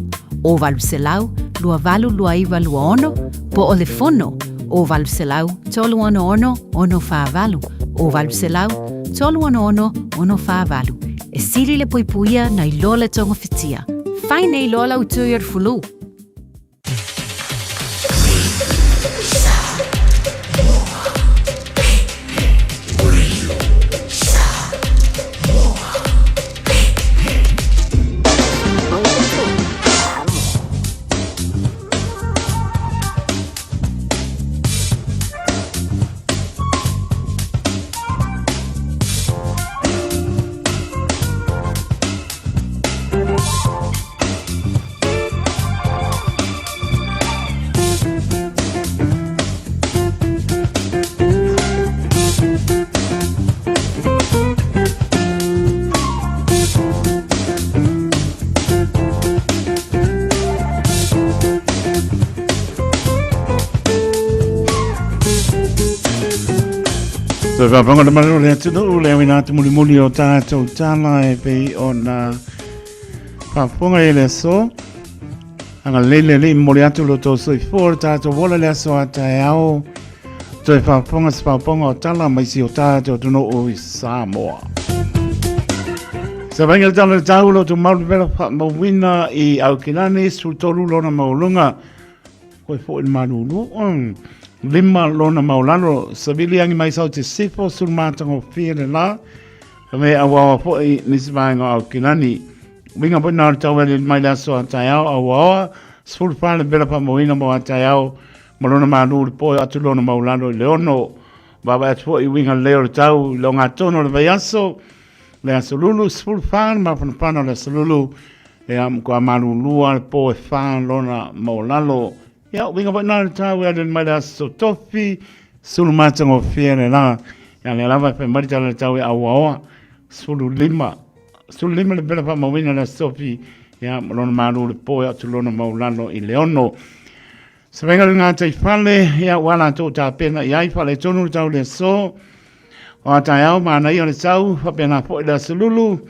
o 800 282926 po o le fono o 800 366 648 o 800 366 648. E sili le puipuia nai lo le togafitia. Fai nei loa lau tui o le fulu. Toe whāwhanga le manu le atunuu le awina atu mulimuli o tātou tala e pei o nā Faafofoga i le aso. Agalelei le Alii momoli atu lo outou soifua le tatou ola le aso a taeao. Toe faafofoga se paopaoga o tala mai si o tatou atunuu i Samoa. Sa vainga le tala le tau lo outou malu vela faamauina i Aukilani, 13 lona maualuga. Koe foi le malulu. Lima lona maulalo. Savili angi mai sau te sifo, sulumātagofie le la. Ka me auaoa foi nisi vaega o Aukilani. Winga foi nā o le tau ele mai le aso a taeao auaoa. 14 le vela faamauina mo a taeao ma lona malu le poe atu lona maulalo i le ono. Vaavaai atu foi i winga lelei o le tau i le ogatotonu o le vaiaso. Le aso lulu, 14 le mafanafana o le aso lulu. Ia, matua malulua le po e whā lona maulalo. Ia, winga foi nā le tau e ale mai le aso tofi, sulu mātagofie le la. Ia, lea lava e whai mai le tau e auaoa, 15. 15 le pela whaamauina le aso tofi, ia, ma lona malu le po e atu lona maulalo i le ono. Se vaega le ngā tai fale, ia, ua latou tapena i ai fale tonu le tau le aso. O a taeao manaia le tau, whapena foi le aso lulu,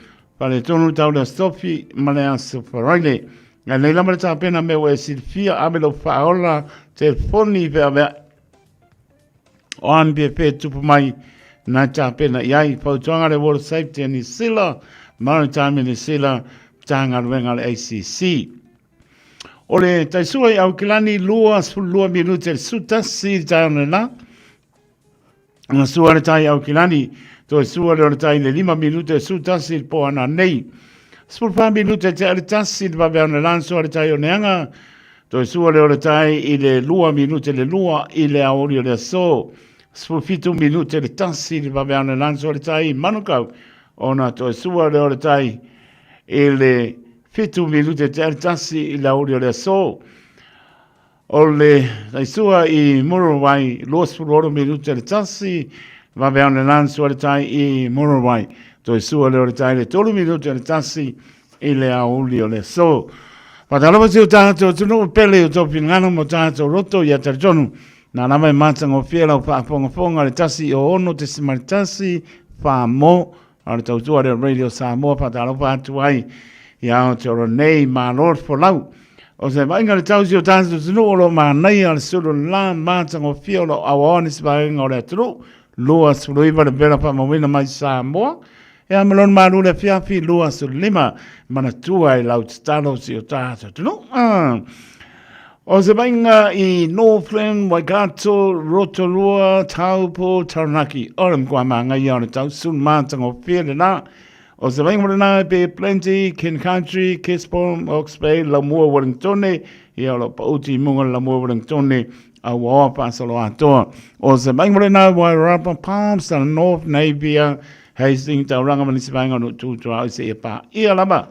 Fale tonu tau le Aso Tofi ma le Aso Faraile. Ae nei lava le tapena mea ua e silafia, ave lou faaola telefoni feaveai. O a ni pepe tupu mai na tapena i ai. Fautuaga le Water Safety a New Zealand, Maritime New Zealand, Matagaluega a le ACC. O le taisua i Aukilani, 22 minute le 11 i le taeao nei la. Na sua le tai Aukilani, toe sua lea o le tai i le 5 minute e 11 i le po ana nei. 14 minute te ale tasi le vave ana lan sua le tai o Neanga, toe sua lea o le tai i le 2 minute le 2 i le aoli o le aso. 17 minute le tasi le vave ana lan sua le tai i Manukau, ona toe sua lea o le tai i le 7 minute te ale tasi i le aoli o le aso. O le taisua i Mururwai, 26 minute le tasi, vave ao le lan sua le tai i Mururwai. Toe sua lea o le tai le 3 minute le tasi i le aouli o le aso. Whatalova si o tātou atunuu pele i o tō pingano mo tātou roto i a talitonu. Nā lava e mātangofie lau faafogafoga le tasi o ono te simari tasi, whā mō, A le tautua lea o Radio Samoa whaatalofa atu ai i Aotearoa nei, malo le folau. O se vaaiga le tausi o tātou atunuu o lo o manaia le sulu la matagofie o lo o auaoa nisi vaega o le atunuu, 29 le vela faamauina mai Samoa. E a ma lona malu le afiafi 25 manatua i lau tatalo si o tātou atunuu. O se vaaiga i Northland, Waikato, Rotorua, Taupo, Taranaki, o le matua māngaia o le tausulu matagofie lena. O se vaaiga mo lena e Bay of Plenty, King Country, Gisborne, Hawke's Bay, Laumua, Wellingtone, ia o lo pauti i munga le Laumua Wellingtone, a ua oa faasolo atoa. O se vaaiga mo lena Wairarapa, Palmerston North, Napier, Hastings, Tauranga ma nisi vaega o nuu tu tuaoi seia paia lava.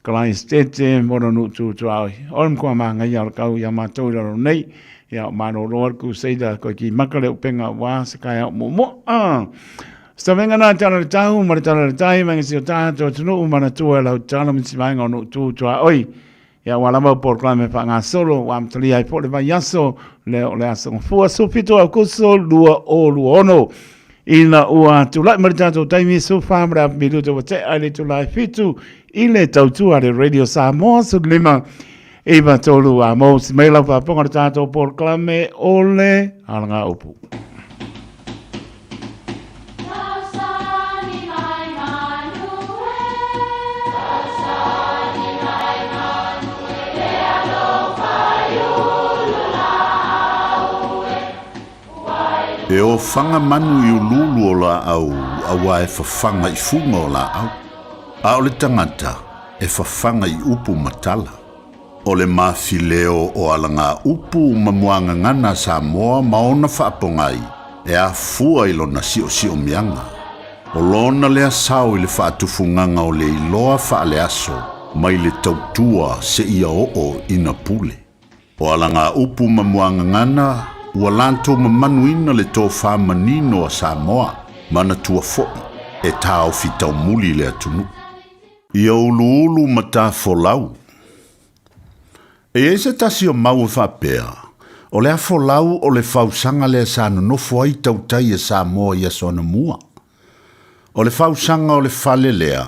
Karaisitete mo lona nuu tu tuaoi. O le matua māngaia o le kau iā mātou i lalo nei, ia o malolo ai le Crusader koe ki maka le upenga aua se kaeao muamua. Se tavenga nā tala le tahu ma le tala le tai mai si o tātou atunuu manatua e lau tala ma nisi vaega o nuu tu tuaoi. Ia ua lava o polokalame faagasolo ua amatalia ai foi le vaiaso lea o le aso Gafua 17 Aokuso 2026. Ina ua tulai mai le tatou taimi 14 ma le afa minuta ua tea i le itula e 7 i le tautua a le Radio Samoa 15 9 3 a mo si mai lau faafofoga le tatou polokalame o le Alagaupu. E ofaga manu i uluulu o laau auā e fafaga i fuga o laau, a o le tagata e fafaga i upu ma tala. O le mafileo o alagaupu ma muagagana a Samoa ma ona faapogai e afua i lona siosiomiaga. O lona lea sao i le faatufugaga o le iloa faaleaso mai le tautua seia oo ina pule. O alagaupu ma muagagana ua latou mamanuina le tofa manino a Samoa, manatua foi e taofi taumuli le atunuu. Ia uluulu ma ta folau. E i ai se tasi o mau e faapea, o le a folau o le fausaga lea sa nonofo ai tautai e Samoa i aso anamua. O le fausaga o le fale lea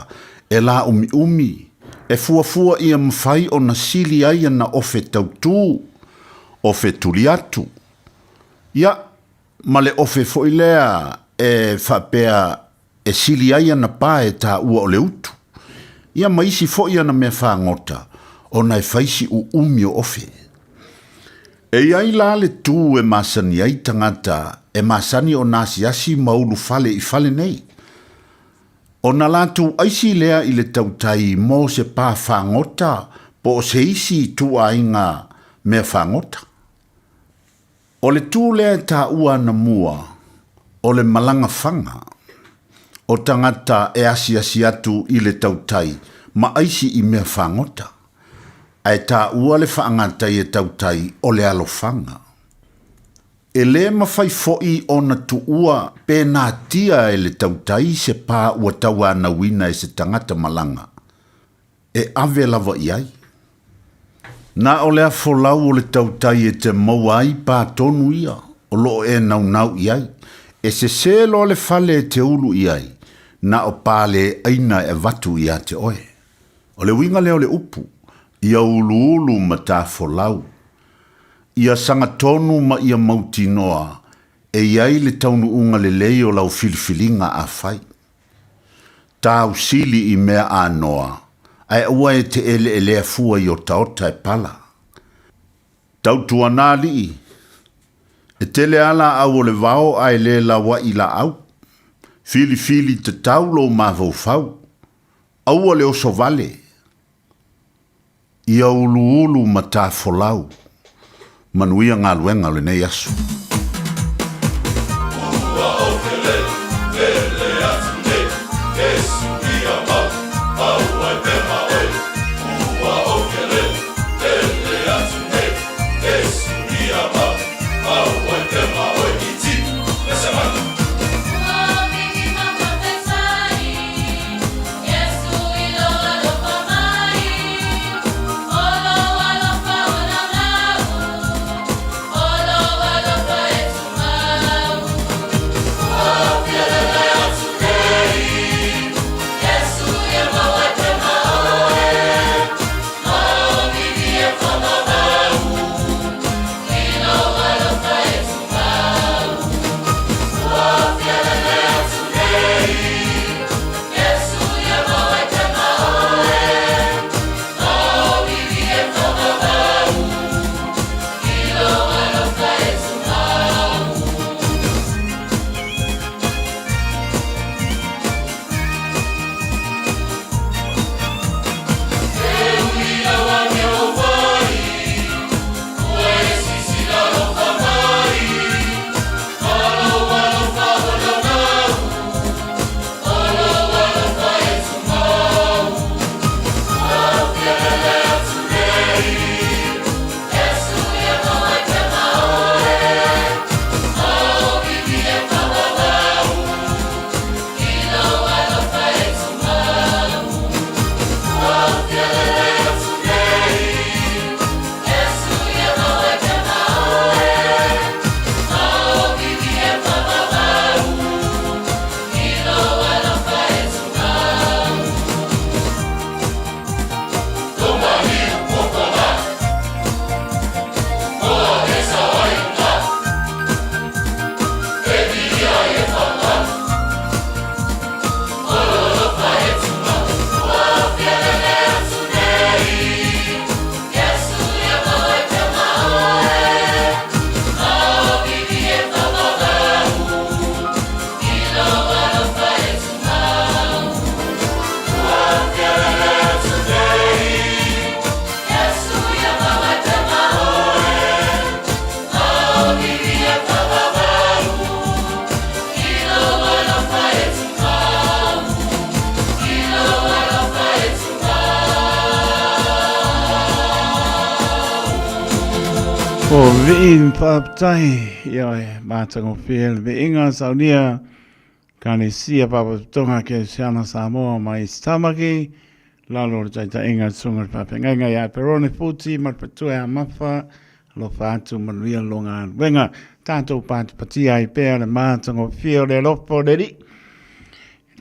e lāumiumi, e fuafua ia mafai ona sili ai ana ofe tautū, ofe tuli atu, ia, ma le ofe foi lea e faapea e sili ai ana pa e taua o le utu, ia ma isi foi ana mea fagota, ona e fai si uumi o ofe. E i ai la le tu e masani ai tagata e masani ona asiasi ma ulu fale i fale nei. Ona latou aisi lea i le tautai mo se pa fagota po o se isi ituaiga mea fagota. O le tū lea e tāua ana mua, o le malaga faga o tagata e asiasi atu i le tautai ma aisi i mea fagota, ae tāua le faagatai e tautai o le alofaga. E lē mafai foʻi ona tuua pe natia e le tautai se pā ua tauanauina e se tagata malaga. E ave lava i ai. Na o le afolau o le tautai e te maua ai pā tonu ia o lo o e naunau i ai. E sesē loa le fale e te ulu i ai, na o pā le aina e avatu ia te oe. O le uiga lea o le upu, ia uluulu ma ta folau. Ia sagatonu ma ia mautinoa e i ai le taunuuga lelei o lau filifiliga a fai. Tāu sili i mea anoa, ae aua e te eleelea fua i otaota e pala. Tautuana alii, e tele a laau o le vao ae le lauaʻi laau. Filifili tatau lou mafaufau. Aua le oso vale. Ia uluulu ma ta folau. Manuia galuega o lenei aso. O vii faafetai ia e matagofie le viiga saunia Ekalesia Faalapotopotoga Kerisiano Samoa mai Tamaki lalo o le taitaiga a le Susuga i le Faafeagaiga ia Perone Futi ma le Patua ia Mafa. Alofa atu manuia lo galuega. Tatou patipatia ai pea le matagofie o le alofa o le Alii.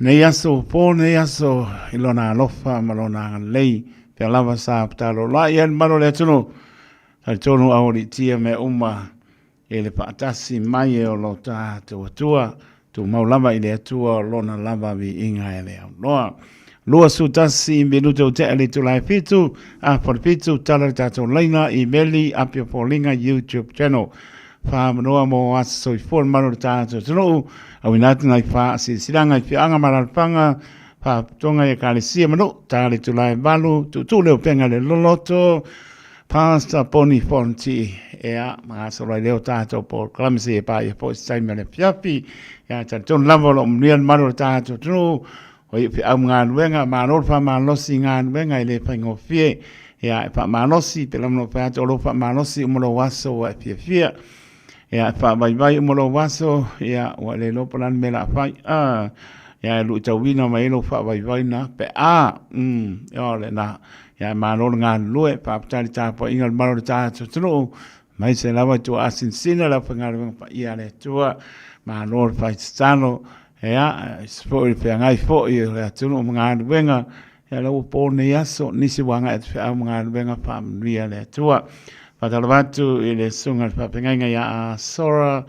Nei aso po nei aso i lona alofa ma lona agalelei. Pea lava sa petalolai ai le malu o le atunuu. Talitonu aualiitia mea uma e le faatasi mai e o lo tatou Atua, tumau lava i le Atua o lona lava viiga e le aunoa. 21 minute o tea le itula e fitu, a falefitu, tala le tatou laina, imeli, apia foliga, YouTube channel. Whaamanoa mo aso soifua le malu o le tatou atunuu, auina atu nai faasilasilaga i afioaga ma alaalafaga, faalapotopotoga i ekalesia ma nuu, ta le itula e 8, tuutuu le upega i le loloto, Pastor Poni Fonti, ea, magasolo ai lea o tatou polokalame seia paia foi se taimi o le afiafi. Ia, talitonu lava o lo o manuia le malu o le tatou atunuu, o ia feau ma galuega, malo le faamalosi i galuega e le faigofie. Ia, e faamalosi, pe lama fai atu o lo faamalosi uma lou aso ua e fiafia. Ia, e faavaivai uma lou aso, ia, ua le iloa po o le a le mea o le a fai. Ah, ia, e luitauina mai ai lou faavaivai na, pe a, o lena. Ia, malo le galulue, faafetai i le tapuaiga a le malu o le tatou atunuu, aemaise lava i tua asinsina le aufaigaluega paia a le Atua, malo le fai tatalo, ia, aemaise foi le feagai foi o le atunuu ma galuega, ia lea ua po nei aso, nisi ua agai atu feau ma galuega, faamanuia le Atua. Faatalofa atu i le susuga i le faafeagaiga ia Sora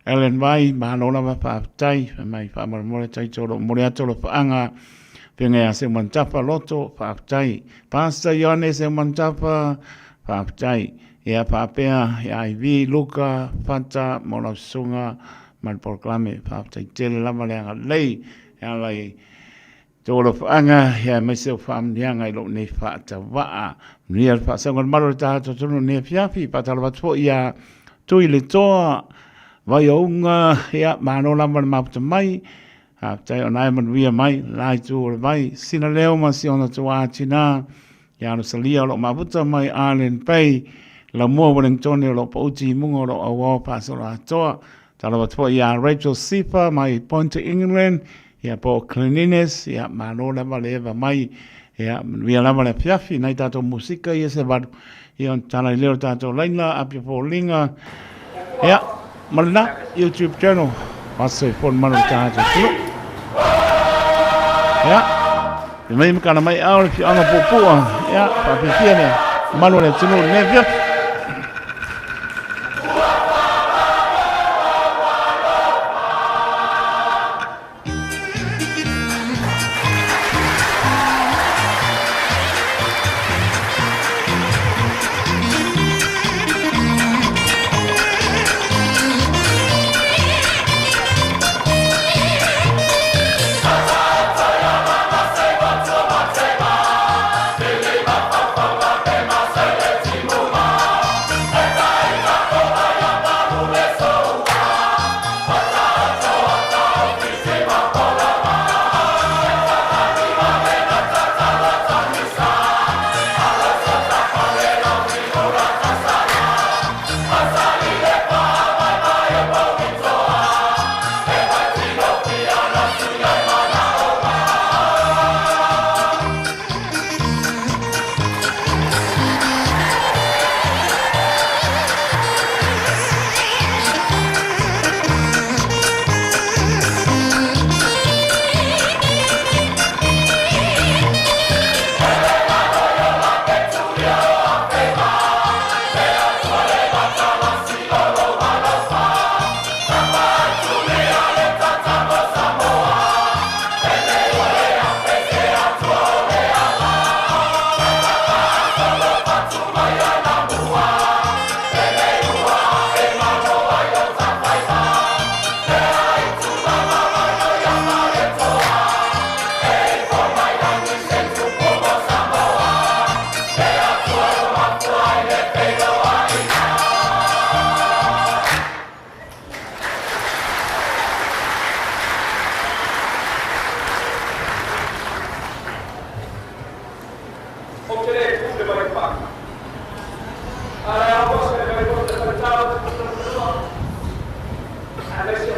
Ellen Vai, malo lava faafetai, fai mai faamolemole taito o lo o momoli atu alofaaga Feagai ia Seumanutafa Loto, faafetai. Pastor Ioane Seumanutafa, faafetai. Ia faapea ia Ivy Luka Fata mo lau susuga ma le polokalame. Faafetai tele lava le agalelei e ala i tou alofaaga ia aemaise o faamanuiaga i lou nei faatavaa. Manuia le faasauga o le malu o le tatou atunuu i lenei afiafi. Faatalofa atu foi ia Tui le Toa, Vaiouga, ia malo lava le mafuta mai. Faafetai o na e manuia mai le la itu o le vai. Sina leo ma si ona tuaa tina ia Rosalia o lo o mafuta mai Island Bay, Laumua Wellingtone o lo o pauti i muga o lo o auao faasoloatoa. Talofa atu foi ia Rachel Sifa mai Pointer England, ia po o Cleanliness, ia malo lava le eva mai. Ia manuia lava le afiafi, nai tatou musika ia se valu. Ia ona tala i lea o le tatou laina, Apia Foliga. Ia, ma lena YouTube channel, Aso i Fone Manu Tatou Tulu. Ia, te mai makana mai ao le fianga puapua. Ia, whaafiafia le malu o le atunuu i lenei afiafi. Ou te le pule mai pā. A le au se mai o te Samoa.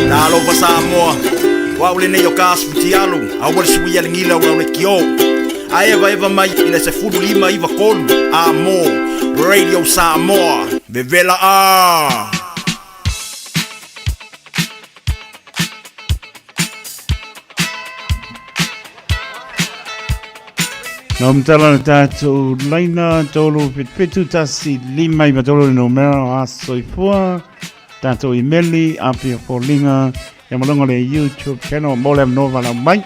Talofa Samoa. O au lenei o ka aso fitialu, aua le suia le gila o lau leitio. A eva eva mai i le 1593, a mo Radio Samoa. Vevela a! Nā umtala le tātou laina, tolu whitu tasi lima i matolu le numera o aso i fua, tātou imeli, api o fōlinga, ia malonga le YouTube channel, mo le amnova lau mai.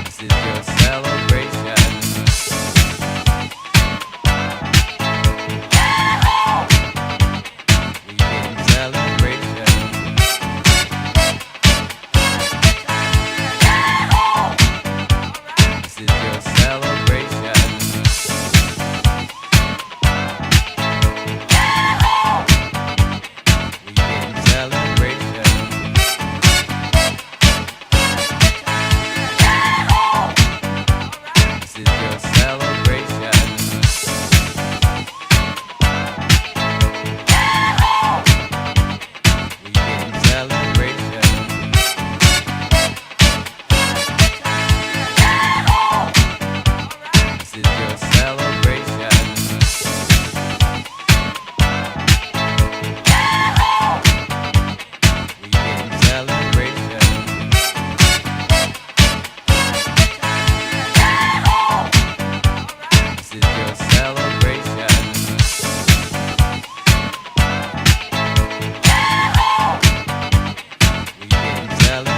This is your celebration. We can celebration. This is your celebration. We can celebration. This is your celebration. We can celebration. This is your celebration. We can celebration. This is your celebration. We can celebration. This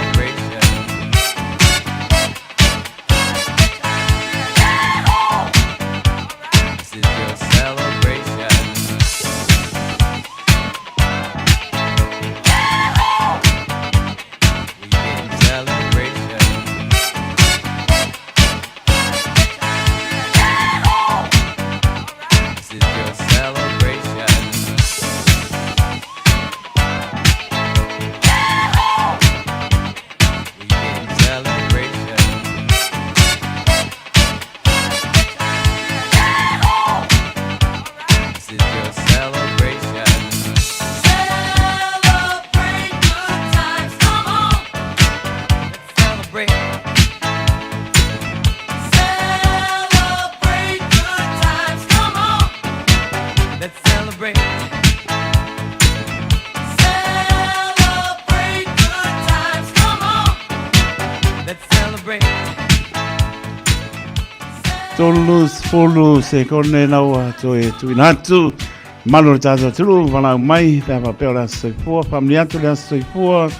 is your celebration. We can celebration. This is your celebration. We can celebration. This is your celebration. Celebrate good times, come on. Let's celebrate. Celebrate good times, come on. Let's celebrate. Celebrate good times, come on. Let's celebrate. Tolu sefulu sekone naua toe tuina atu. Malo le tātou tulu, walau mai, pe apa peo le aso soifua, whamni atu le aso soifua,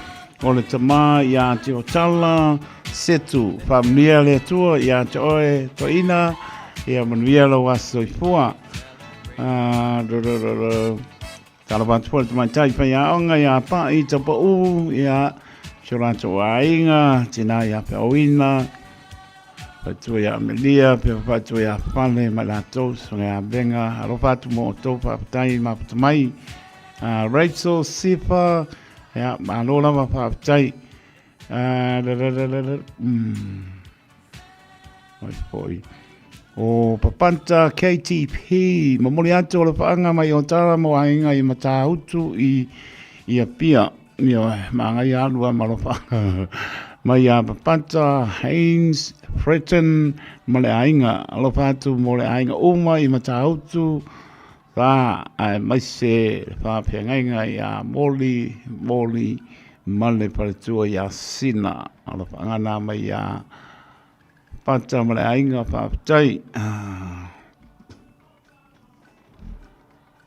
o le tama i a te o tala, setu, whamnia le atua i a te oe toina, ia manuia lau aso soifua. Do, do, do, do. Tala wātua le tamaitai whai a onga i a pa i tapa u, i a si o rātou ainga, tina i a pe oina, Whaitua ia Amelia, pe whaitua ia Fale, mai rātou, songa ia Venga, alofa atu mō o tō whaapatai māputa mai. Rachel, Sifa, ia, mālo lava whaapatai. Da, da, da, da, da. Mai poi. O Papanta KTP, momoli atu o le whaanga mai o tara mo ainga i Matautu i Apia. Ia, maangai alua malofa. Mai a Papanta, Haynes, Fretton, ma le ainga. Alofa atu mo le ainga uma i Matautu. Rā, ae mai se whāwhiangainga i a Moli, Moli, ma le paretua i a Sina. Alofa ngana mai a Pata ma le ainga whāwhitai.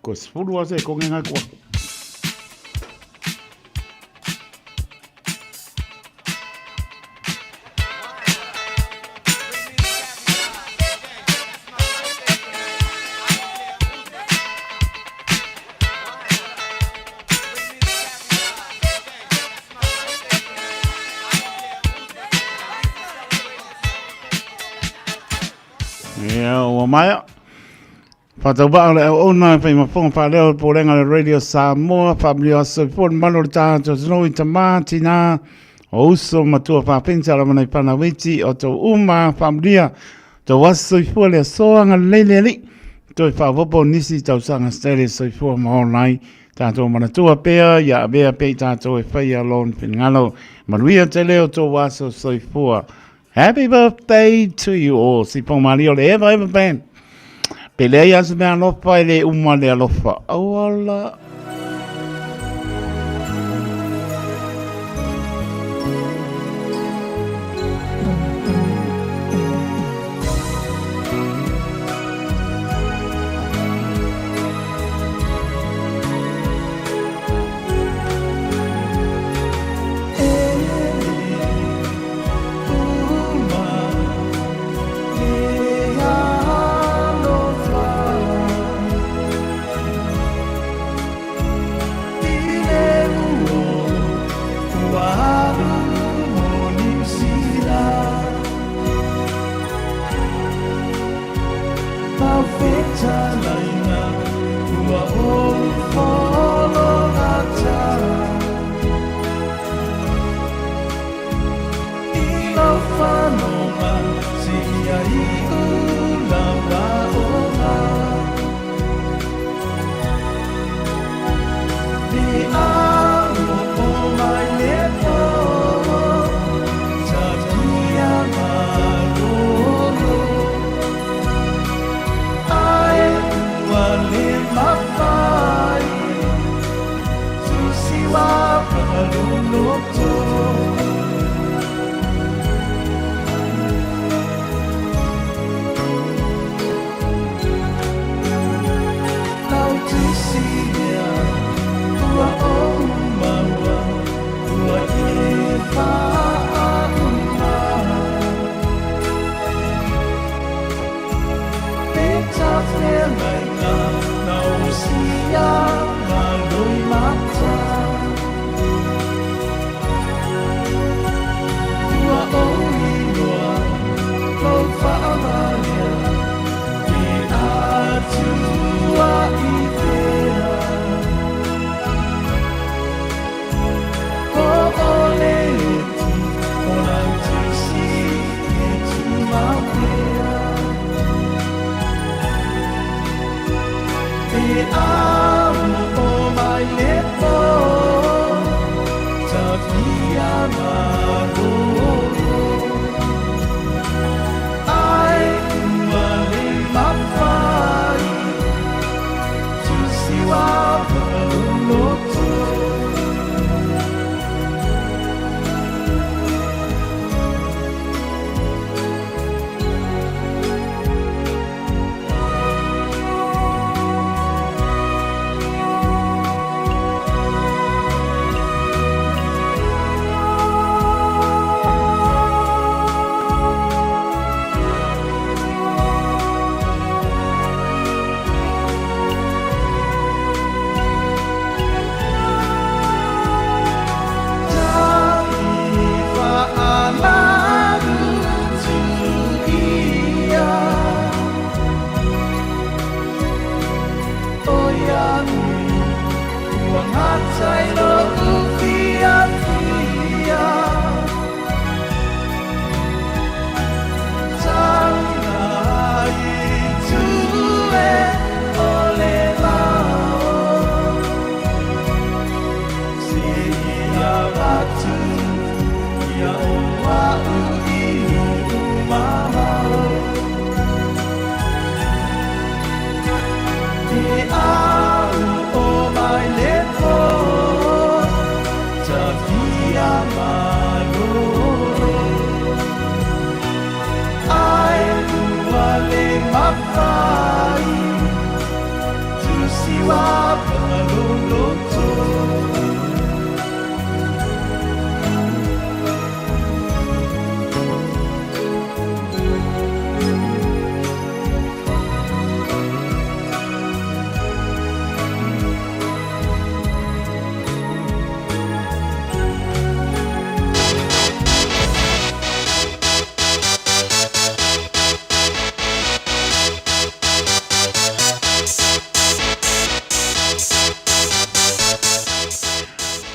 Ko sefulu ase ko ngenga kua. Ia, ua maea. Faatauvaa o le auauna e fai ma fofoga faaleo o le Pulega a le Radio Samoa, faamanuia aso soifua le mamalu o le tatou atunuu i tama, tina, o uso, matua, fafine, tala ma nai fanau iti, o tou uma faamanuia tou aso soifua le aso agalelei le Alii. Toe faaopoopo nisi tausaga se tele soifua ma ola ai. Tatou manatua pea ia avea pea i tatou e faia lona finagalo. Manuia tele o tou aso soifua. Happy birthday to you all. Si Pongmalie o le Eva Eva Band. Pe leai lava se mea alofa e le uma le alofa. Auala.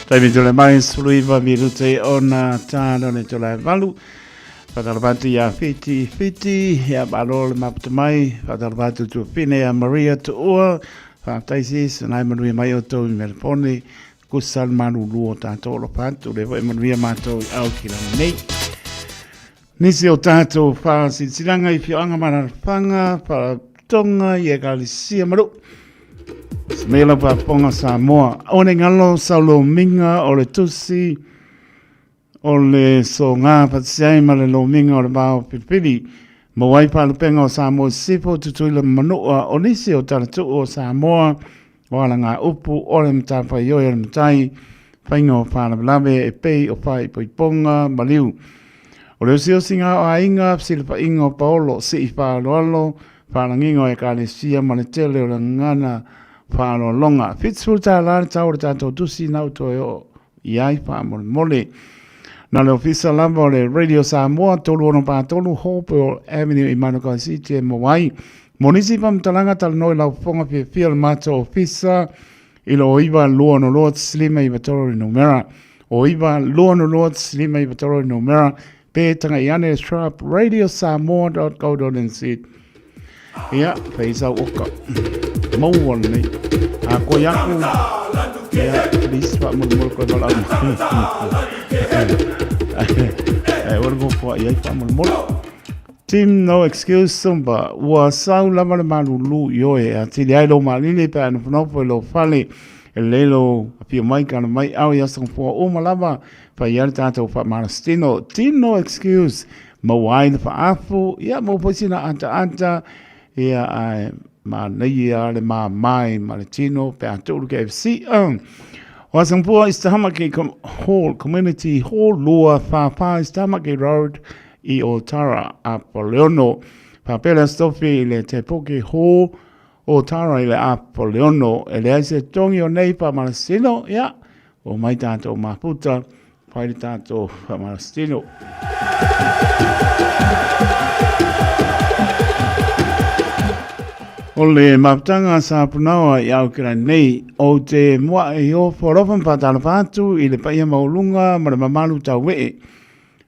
Taimi tole mai 19 minute ona tāna le tole valu. Whakarawatu ia Whiti Whiti, ia malo le maputa mai, whakarawatu tu whine a Maria Tuua, whataisi, nai manuia mai o tau i Melpone, kusa le malu lua o tātou o patu, le wai manuia mātou i au ki rangi nei. Nisi o tātou whāsitiranga i whioanga mararwhanga, wharatonga i ekalisia maru. Mela whaponga Samoa. O ne ngalo saulo minga o le tusi, O le soga fatisiai ma le lomiga o le va o Pilipili, maua ai faalupega o Samoa i Sisifo, Tutuila ma Manua, o nisi o talatuu o Samoa, o alagaupu, o le matafaioi a le matai, faiga o faalavelave e pei o faaipoipoga, maliu. O le osiosiga o aiga, fesilafaiga o paolo, sii faaaloalo, faalagiga o ekalesia ma le tele o le gagana faaaloaloga. $70 le tau o le tatou tusi na ou toe oo i ai faamolemole. Na le ofisa lava o le Radio Samoa 363 Hopewell Avenue i Manukau City e maua ai. Mo nisi faamatalaga talanoa i lau fofoga fiafia o le matou ofisa i lo 9 2 6 5 9 3 le numera. O 9 2 6 5 9 3 le numera pe taga ane le sharp radiosamoa.co.nz. Ia, fai sau oka. Maua lenei. A koe aku. Ia, please fa mo mo koe wala. E ora mo fo ia fa mo mo. Team No Excuse Sumba, ua sau lava le malulu i oe, a tili ai lo malili pe ana whanofo i lo fale, e lelo a pio mai kana mai au i asa fua uma lava, fa ia le tātou wha marastino. Team No Excuse, maua ai le faafu, ia maua foi sina ataata, ia ae manaia le māmai ma le tino pe a tuulu KFC. O Asangpua i Tamaki Hall, Community Hall, lua whāwhā i Tamaki Road i Otara, Apoleono. Whapele Stofi i le Te Puke Hall, Otara i le Apoleono. E leai se tongi o nei whamarasino, ia, o mai tātou maputa, whai le tātou whamarasino. O le maputanga sa punawa i Aotearoa nei, o te mua i o whorofa whātara atu i le paia maulunga ma le mamalu tauwee.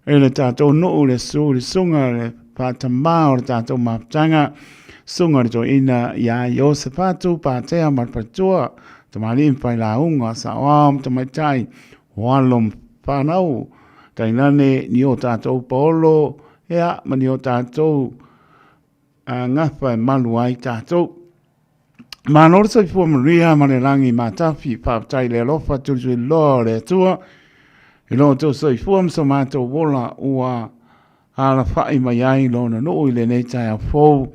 E le tātou nuu le su le sunga le whātamā o le tātou maputanga, sunga le toina i a Iosefatu, Pātea ma le Patua, Tamali mwhai launga, sa oa tamaitai, oalo whanau, tainane ni o tātou paolo, ea ma ni o tātou ngafa e malu ai tātou. Malo le soifua manuia ma le lagi matafi, faafetai le alofa tulituli loa o le Atua i lo outou soifua ma so matou ola ua alafai mai ai lona nuu i lenei taeao fou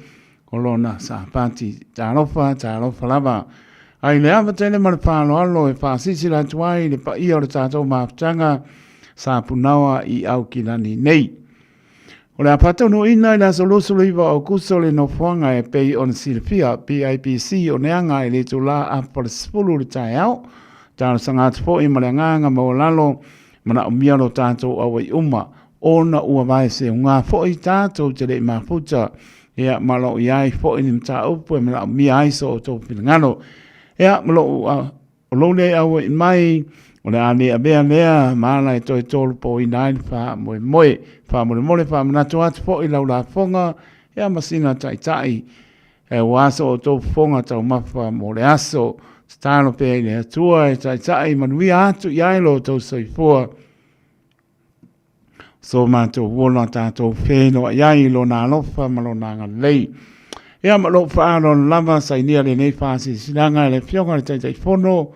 o lona Sapati. Talofa, talofa lava. Ai le ava tele ma le faaaloalo e faasilasila atu ai i le paia o le tatou mafutaga sa punaoa i Aukilani nei. O le a faataunuuina i le aso 29 o Aokuso le nofoaga e pei ona silafia, PIPC, o Neaga i le itulā afa le 10 i le taeao. Talosaga atu foi ma le agaga maualalo, manaomia lo tatou auai uma, ona ua vaeseugā foi tatou te le i mafuta, ia ma lo o i ai foi ni mataupu e manaomia ai so outou finagalo. Ia, ma lou O lou le aua'i mai, o le a le avea lea ma ala e toe tolopoina ai le faamoemoe. Faamolemole faamanatu atu foi lau lafoga ia ma sina taitai aua so outou fofoga taumafa mo le aso. Tatalo pea i le Atua e taitai manuia atu i ai lo outou soifua. So matou ola tatou feiloai ai i lona alofa ma lona agalelei. Ia ma lou faaaloalo lava sainia lenei faasilasilaga e le Afioga i le Taitaifono,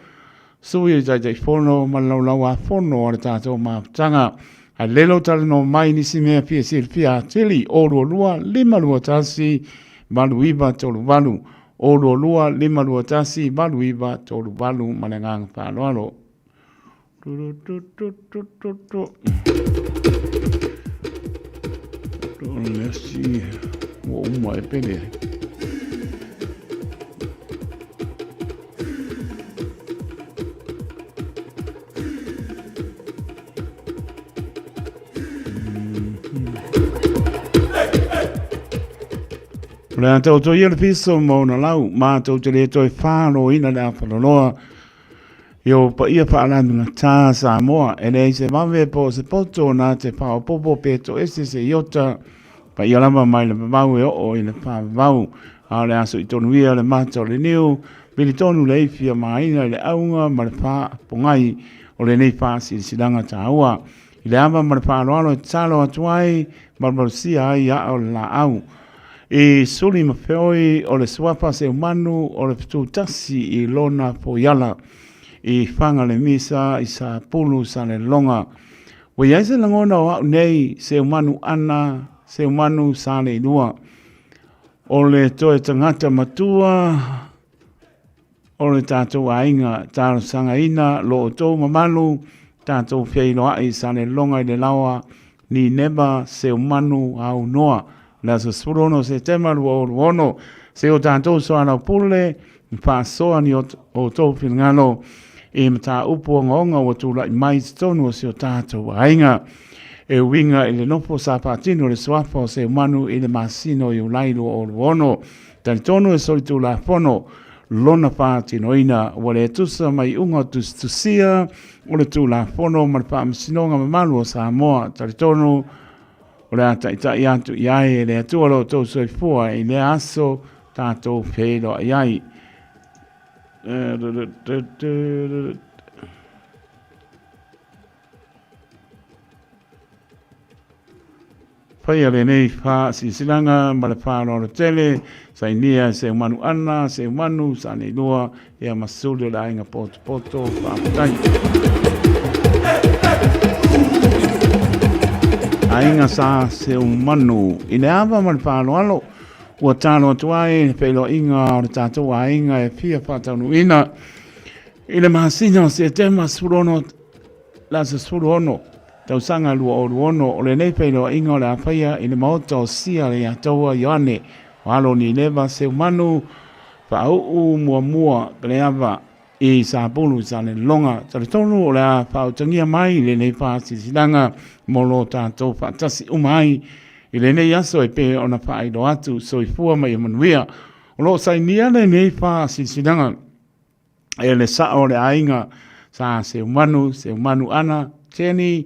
Sui o le Taitaifono ma le Laulauafono a le tatou mafutaga. Ae lelei lou talanoa mai i nisi mea fia silafia atili, 022 521 8938, 022 521 8938 ma le agaga faaaloalo. Le isi ua uma e pele ai. O le a taoto ia le fiso ma ona lau, matou te le toe fāloina le afaloloa. I ou paia faalamigatā Samoa, e leai se vave po o se poto na te faaopoopo pe toese se iota, paia lava mai le vavau e oo i le faavavau. A o le aso i tonu ia le mata o le niu, vili tonu le ifi a maina i le auga ma le faapogai o lenei faasilasilaga taua. I le ava ma le faaaloalo e tatalo atu ai, malumalusia ai aa o le laau. I suli ma feoi o le suafa Seumanu o le Fetu-tasi i lona foiala i Fagalemisa i Sapulu Saleloga. Ua i ai se lagona o au nei Seumanu ana Seumanu Saleilua. O le toe tagata matua o le tatou aiga talosagaina lo outou mamalu tatou feiloai i Saleloga i le laoa Nineva Seumanu Aunoa le aso 16 o Setema 2026. Se o tatou soalaupule ma faasoa ni outou finagalo i mataupu ogaoga ua tulai mai i totonu o si o tatou aiga. E uiga i le nofo sa faatino le suafa o Seumanu i le masina o Iulai 2026. Talitonu e solitulafono lona faatinoina ua le tusa ma iuga tusitusia o le Tulafono ma le Faamasinoga mamalu o Samoa. Talitonu o le a taitai atu i ai e le Atua lo outou soifua i lea aso tatou feiloai ai. Faia lenei faasilasilaga ma le faaaloalo tele, sainia e Seumanu Ana, Seumanu, Saneilua, ia ma Suli o le Aiga Potopoto. Faafetai. Aiga Sa Seumanu. I le ava ma le faaaloalo, ua talo atu ai le feiloaiga o le tatou aiga e fia faataunuuina i le masina o Setema 16 le aso 16 tausaga 2026. O lenei feiloaiga o le a faia i le Maota o Sia Leiataua Ioane o alo o Nileva Seumanu Faauu Muamua Peleava i Sapulu i Salelologa. Talitonu o le a faautagia mai lenei faasilasilaga mo lo tatou faatasi uma ai i lenei aso e pei ona faailoa atu. Soifua ma ia manuia. O lo o sainia lenei faasilasilaga e le sao o le aiga sa Seumanu, Seumanu Ana, Jenny,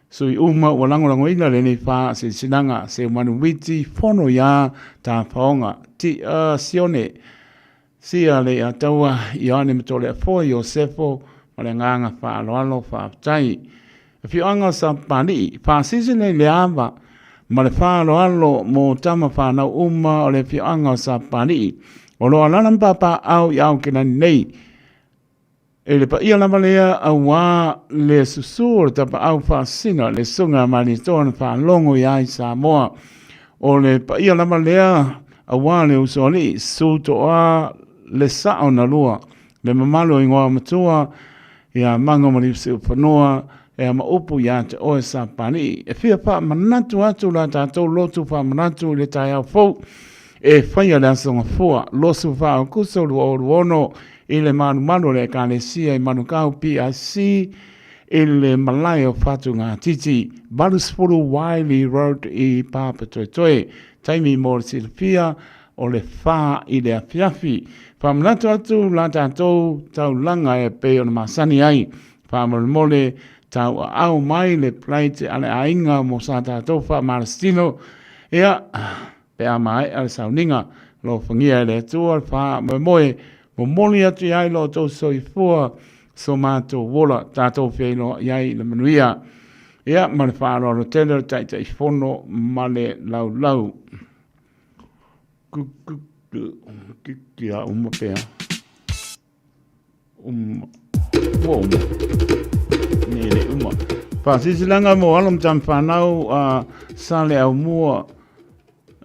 sui uma ua lagolagoina lenei faasilasilaga, Seumanu Witi, Fono iā Tafaoga, Tia Sione, Sia Leiataua, Ioane Matoleafoa, Iosefo, ma le agaga faaaloalo faafetai. Afioaga o Sapapalii, faasilasila i le ava ma le faaaloalo mo tama fanau uma o le afioaga o Sapapalii, o lo o alaala ma papaaao i Aokelani nei. E le paia lava lea auā le susu o le tapaau faasisina le susuga a Malietoa na faalogo i ai Samoa. O le paia lava lea auā le usoalii, susu toa le sao na lua, le mamalu o igoa matua ia Mago ma Liusiufanua, ea ma upu ia te oe Sapapalii. E fia faamanatu atu la tatou lotu faamanatu i le taeao fou e faia le Aso Gafua 24 Aokuso 2026 i le malumalu o le Ekalesia i Manukau PIC i le malae o Fatugatiti, 80 Wiley Road i Papatoetoe. Taimi mo le silafia o le 4 i le afiafi. Faamanatu atu la tatou taulaga e pei ona masani ai. Faamolemole tauaau mai le plate a le aiga mo sa tatou faamalositino. Ia, pe a maea le sauniga, alofagia e le Atua le faamoemoe, momoli atu i ai lo outou soifua, so matou ola, tatou feiloai ai i le manuia. Ia, ma le faaaloalo tele o le Taitaifono ma le laulau. Kia uma pea. Uma. Ua uma. Ne le uma. Whaasisilanga mo alo ma tama whanau a Sale Aumua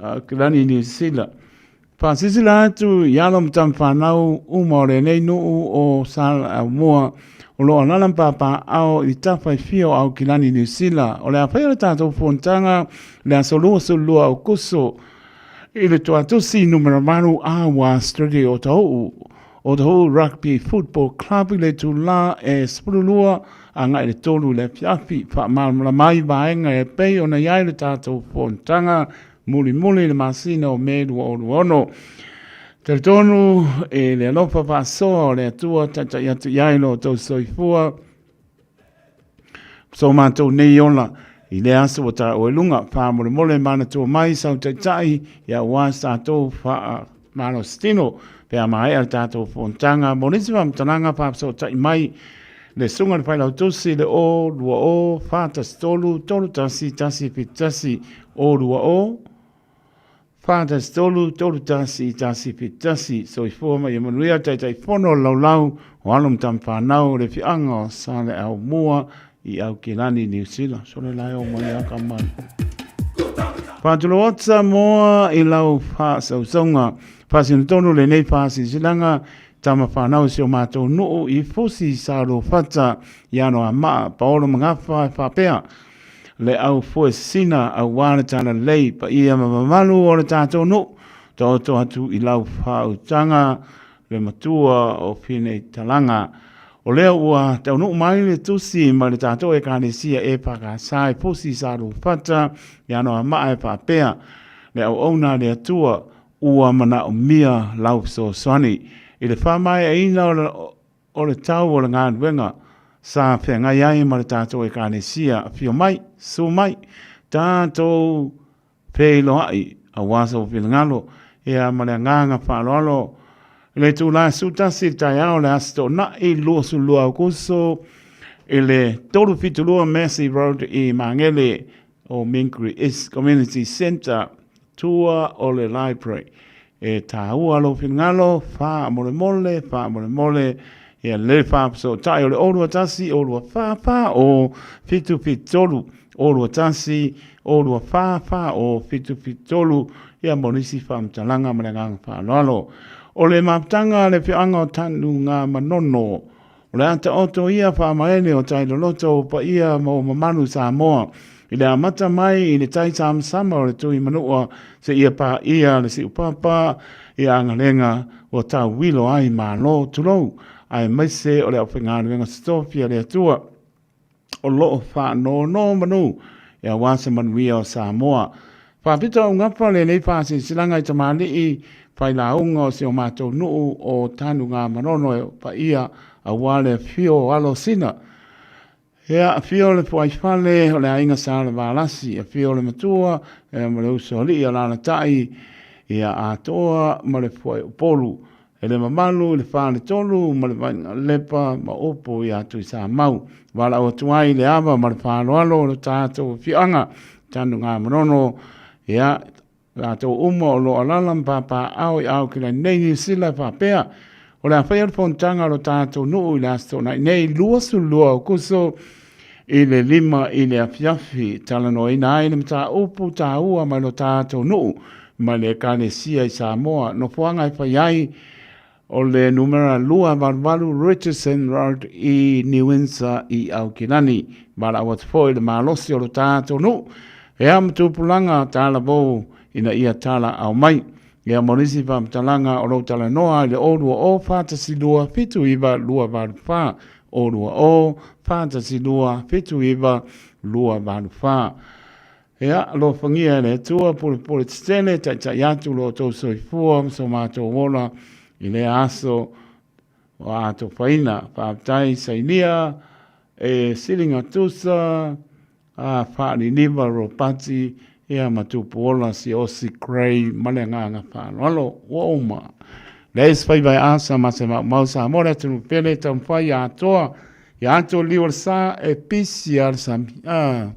a Kilani New Zealand. Whaasisila atu i alo ma tama whanau uma o lenei nuu o Sale Aumua o lo o alaala ma papaaao i tafa e fia o Aukilani Niu Sila. O le a faia le tatou fonotaga le aso 22 Aokuso i le Tuatosi numera 8 Awa Street o Otahuhu, Otahuhu Rugby Football Club i le itulā e 12 agai le 3 i le afiafi. Faamalamalama ai vaega e pei ona i ai le tatou fonotaga mulimuli i le masina o Me 2026. Talitonu e le alofa faasoa o le Atua taitai atu i ai lo outou soifua. So matou nei ola i lea aso ua taua i luga, faamolemole manatua mai sau taitai ia aua se tatou faamalositino pe a maea le tatou fonotaga. Mo nisi faamatalaga faafesootai mai le Susuga i le Failautusi i le 0 2 0 4 1 3 3 1 1 7 1 0 2 0 4 1 3 3 1 1 7 1. Soifua ma ia manuia le Taitaifono o le Laulau o Alo ma Tama Fanau o le Afioaga o Saleaaumua i Aukilani, Niu Sila. Sole la e o mai a ka mai. Faatulou atu Samoa i lau faasausauga. Faasino tonu lenei faasilasilaga tama fanau i si o matou nuu i Fusi Saluafata i Anoamaa, Paolo Magafa e faapea le au foesina aua le talalelei paia ma mamalu o le tatou nuu. Taoto atu i lau faautaga le matua o Fineitalaga. O lea ua taunuu mai le tusi mai le tatou Ekalesia EFKS e Fusi Saluafata i Anoamaa e faapea, Le auauna a le Atua ua manaomia lau fesoasoani i le faamaeaina o le tau o le galuega sa feagai ai ma le tatou Ekalesia. Afio mai, susu mai, tatou feiloai aua sou finagalo ia ma le agaga faaaloalo. I le itula e 11 i le taeao o le Aso Toonai 22 Aokuso i le 372 Massey Road i Magele o Mingary East Community Centre, tua o le library. E tāua lou finagalo, faamolemole, faamolemole, ia le faafesootai o le 021 024 40 773, 021 024 40 773, ia mo nisi faamatalaga ma le agaga faaaloalo. O le mafutaga a le afioaga o Tanugamanono, O le a taoto ia faamaene o tai loloto o paia ma o mamalu Samoa i le amata mai i le tai samasama o le Tui Manua seia paia le siupapa i agalega ua tauilo ai Malo tulou aemaise o le aufaigaluega totofi a le Atua o lo o faanonomanu aua se manuia o Samoa. Faapito augapa lenei faasilasilaga i tamalii failauga o si o matou nuu o Tanugamanono e paia aua le afio o Alosina. Ia, afio le Fuaifale o le aiga Sa Levalasi, afio le Matua ma le Usoalii alalatai ia Atoa ma le Fuaiupolu. E le mamalu i le faletolu ma le vaigalepa ma upu ia Tuisamau. Valaau atu ai i le ava ma le faaaloalo o le tatou afioaga, Tanugamanono, ia, latou uma o lo o alaala ma papaaao i Aokilan nei Niu Sila e faapea, o le a faia le fonotaga a lo tatou nuu i le Aso Toonai nei 22 Aokuso i le 5 i le afiafi, talanoaina ai le mataupu taua mai lo tatou nuu ma le Ekalesia i Samoa. Nofoaga e fai ai o le numera 288 Richardson Road i New Windsor i Aukilani. Valaau atu foi le malosi o lo tatou nuu ea ma tupulaga talavou ina ia tala ao mai. Ia mo nisi faamatalaga o lou talanoa i le 020 412 79 284 020 412 79 284. Ia, alofagia e le Atua pulepule tetele, taitai atu lo outou soifua ma so matou ola i lea aso ua atofaina. Faafetai sainia e silinga tusa a Faaliliva Ropati ia ma Tupuola Siaosi Gray ma le agaga faaaloalo. Ua uma. Le isi faiva e asa ma se maumau Samoa le atunuu pele e taumafai ia atoa ia ato liu o le sa e pisi a le sami. Ah,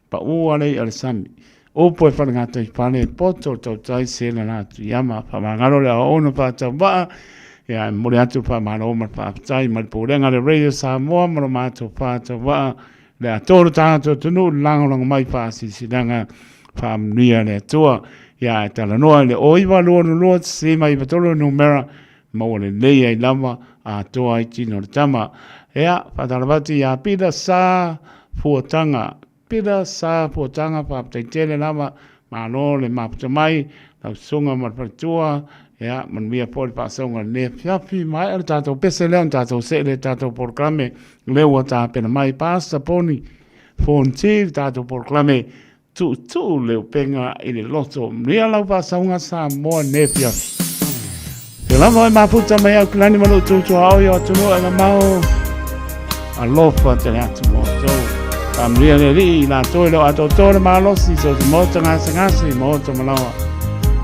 paua le i'a le sami. Upu e falegata i fale e poto o tautai se la la atu iama. Faamagalo le aoaoga faatauvaa ia e momoli atu le faamalo ma le faafetai mai le Pulega a le Radio Samoa ma lo matou faatauvaa Le atoa lo tatou atunuu le lagolago mai faasilasilaga faamanuia le Atua. Ia ae talanoa i le 0922 993 numera maua lelei ai lava atoa ai tino o le tama. Ia, faatalofa ia Pita Sa Fuataga. Pita Sa Fuataga, faafetai tele lava, malo le mafuta mai, lau susuga ma le faletua, ia, manuia foi le faasauga i lenei afiafi. Maea le tatou pese lea ona tatou see lea i le tatou polokalame lea ua tapena mai Pastor Poni Fonti, le tatou polokalame tuutuu le upega i le loto. Manuia lau faasauga Samoa i lenei afiafi. Te lava e mafuta mai au kilani ma lou tutua o i o atunuu e mamao. Alofa tele atu mo outou. Faamanuia le Alii i latou e le o atoatoa le malosi so o se maota gasegase, maota malaoa.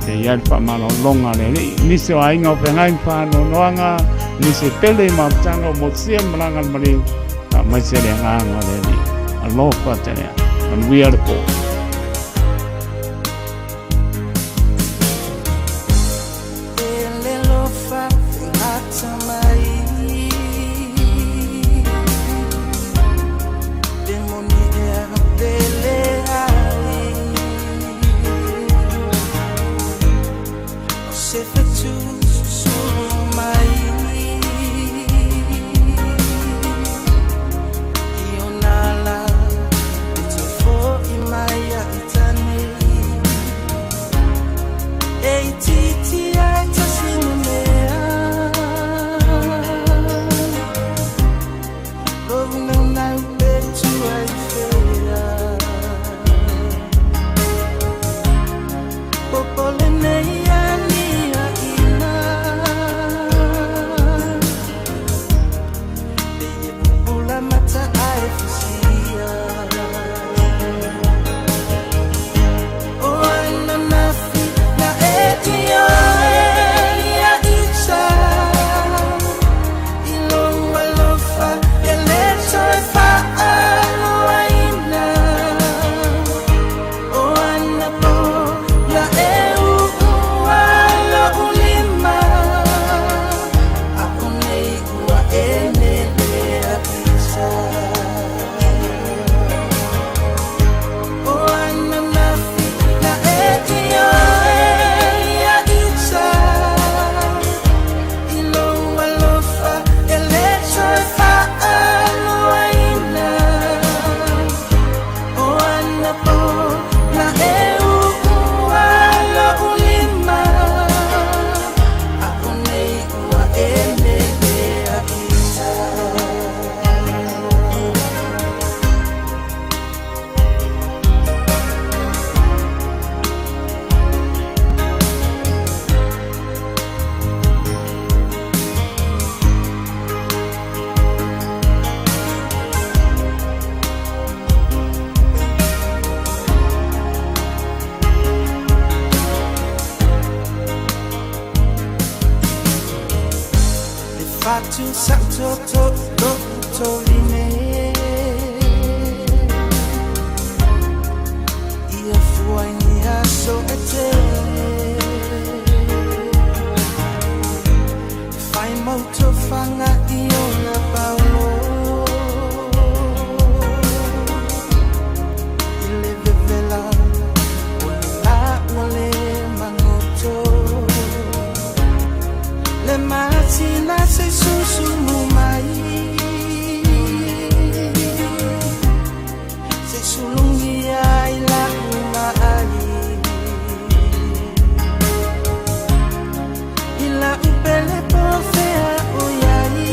Ia i ai le faamalologa a le Alii. Nisi o aiga o feagai ma faanoanoaga, nisi e pele i mafutaga o motusia ma malaga a le maliu, faamaise le agaga o le Alii. Alofa tele atu. Manuia le po. Pele po fea o iai.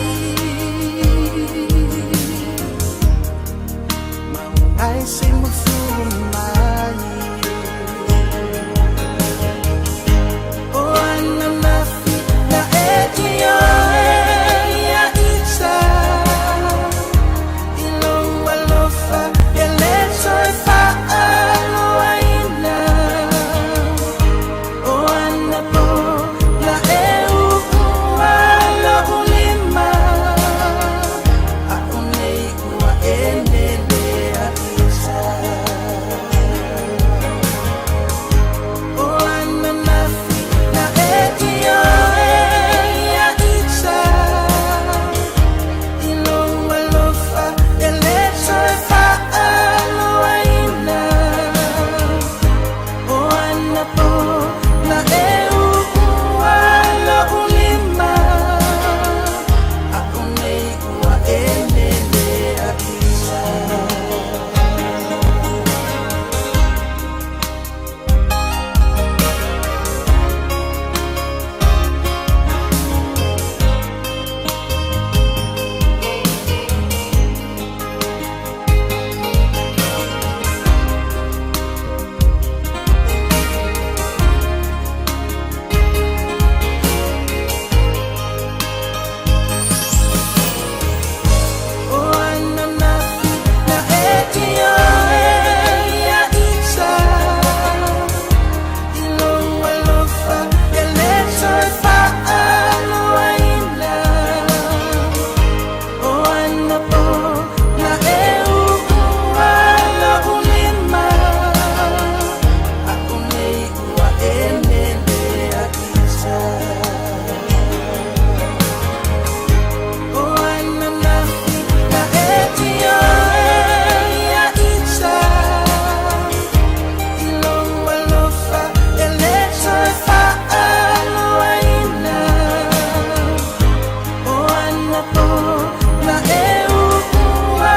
Na e ua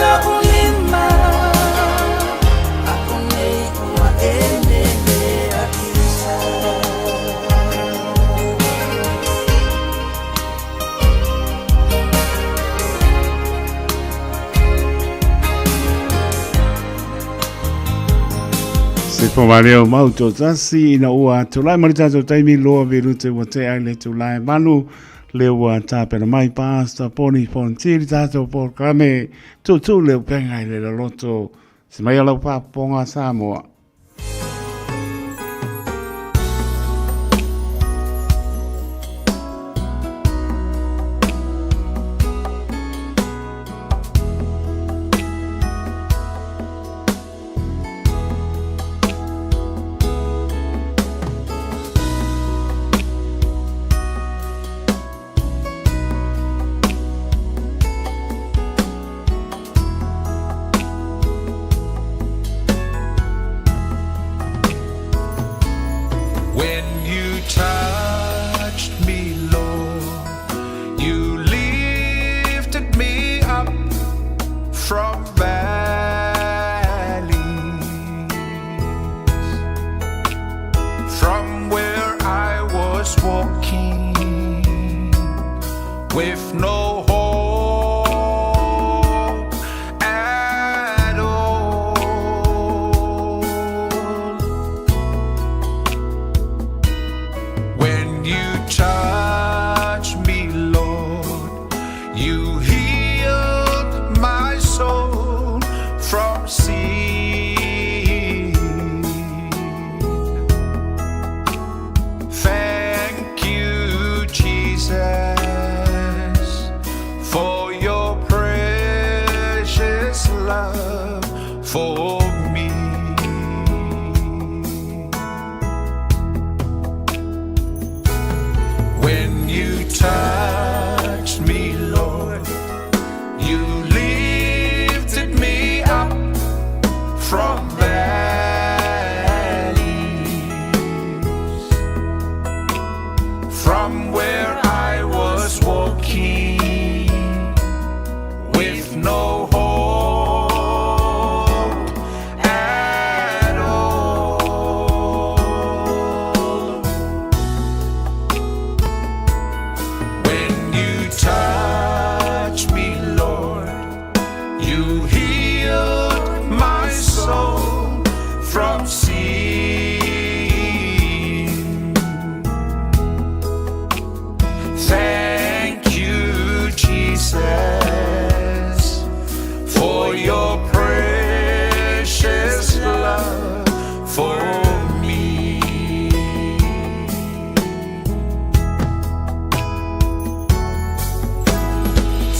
lou lima A'u nei ua e mele a isa. Se po valeo mau tō tasi ina ua tūlai mari tātou taimi loa virute ua te ai le tūlai manu le ua tāpena mai pāsta poni pontiri tātou pōrkame tūtū le upenga i le loloto se mai alau pāponga Samoa. When you touched me, Lord, you lifted me up from valleys, from where I was walking with no hope at all. When you touch me, Lord, you healed my soul from sin. Thank you, Jesus, for your precious love for me. When you touched me, Lord, you lifted me up from valleys, from where I was walking with no hope at all. When you touch me, Lord, you healed my soul from sin. Thank you, Jesus, for your precious love for me.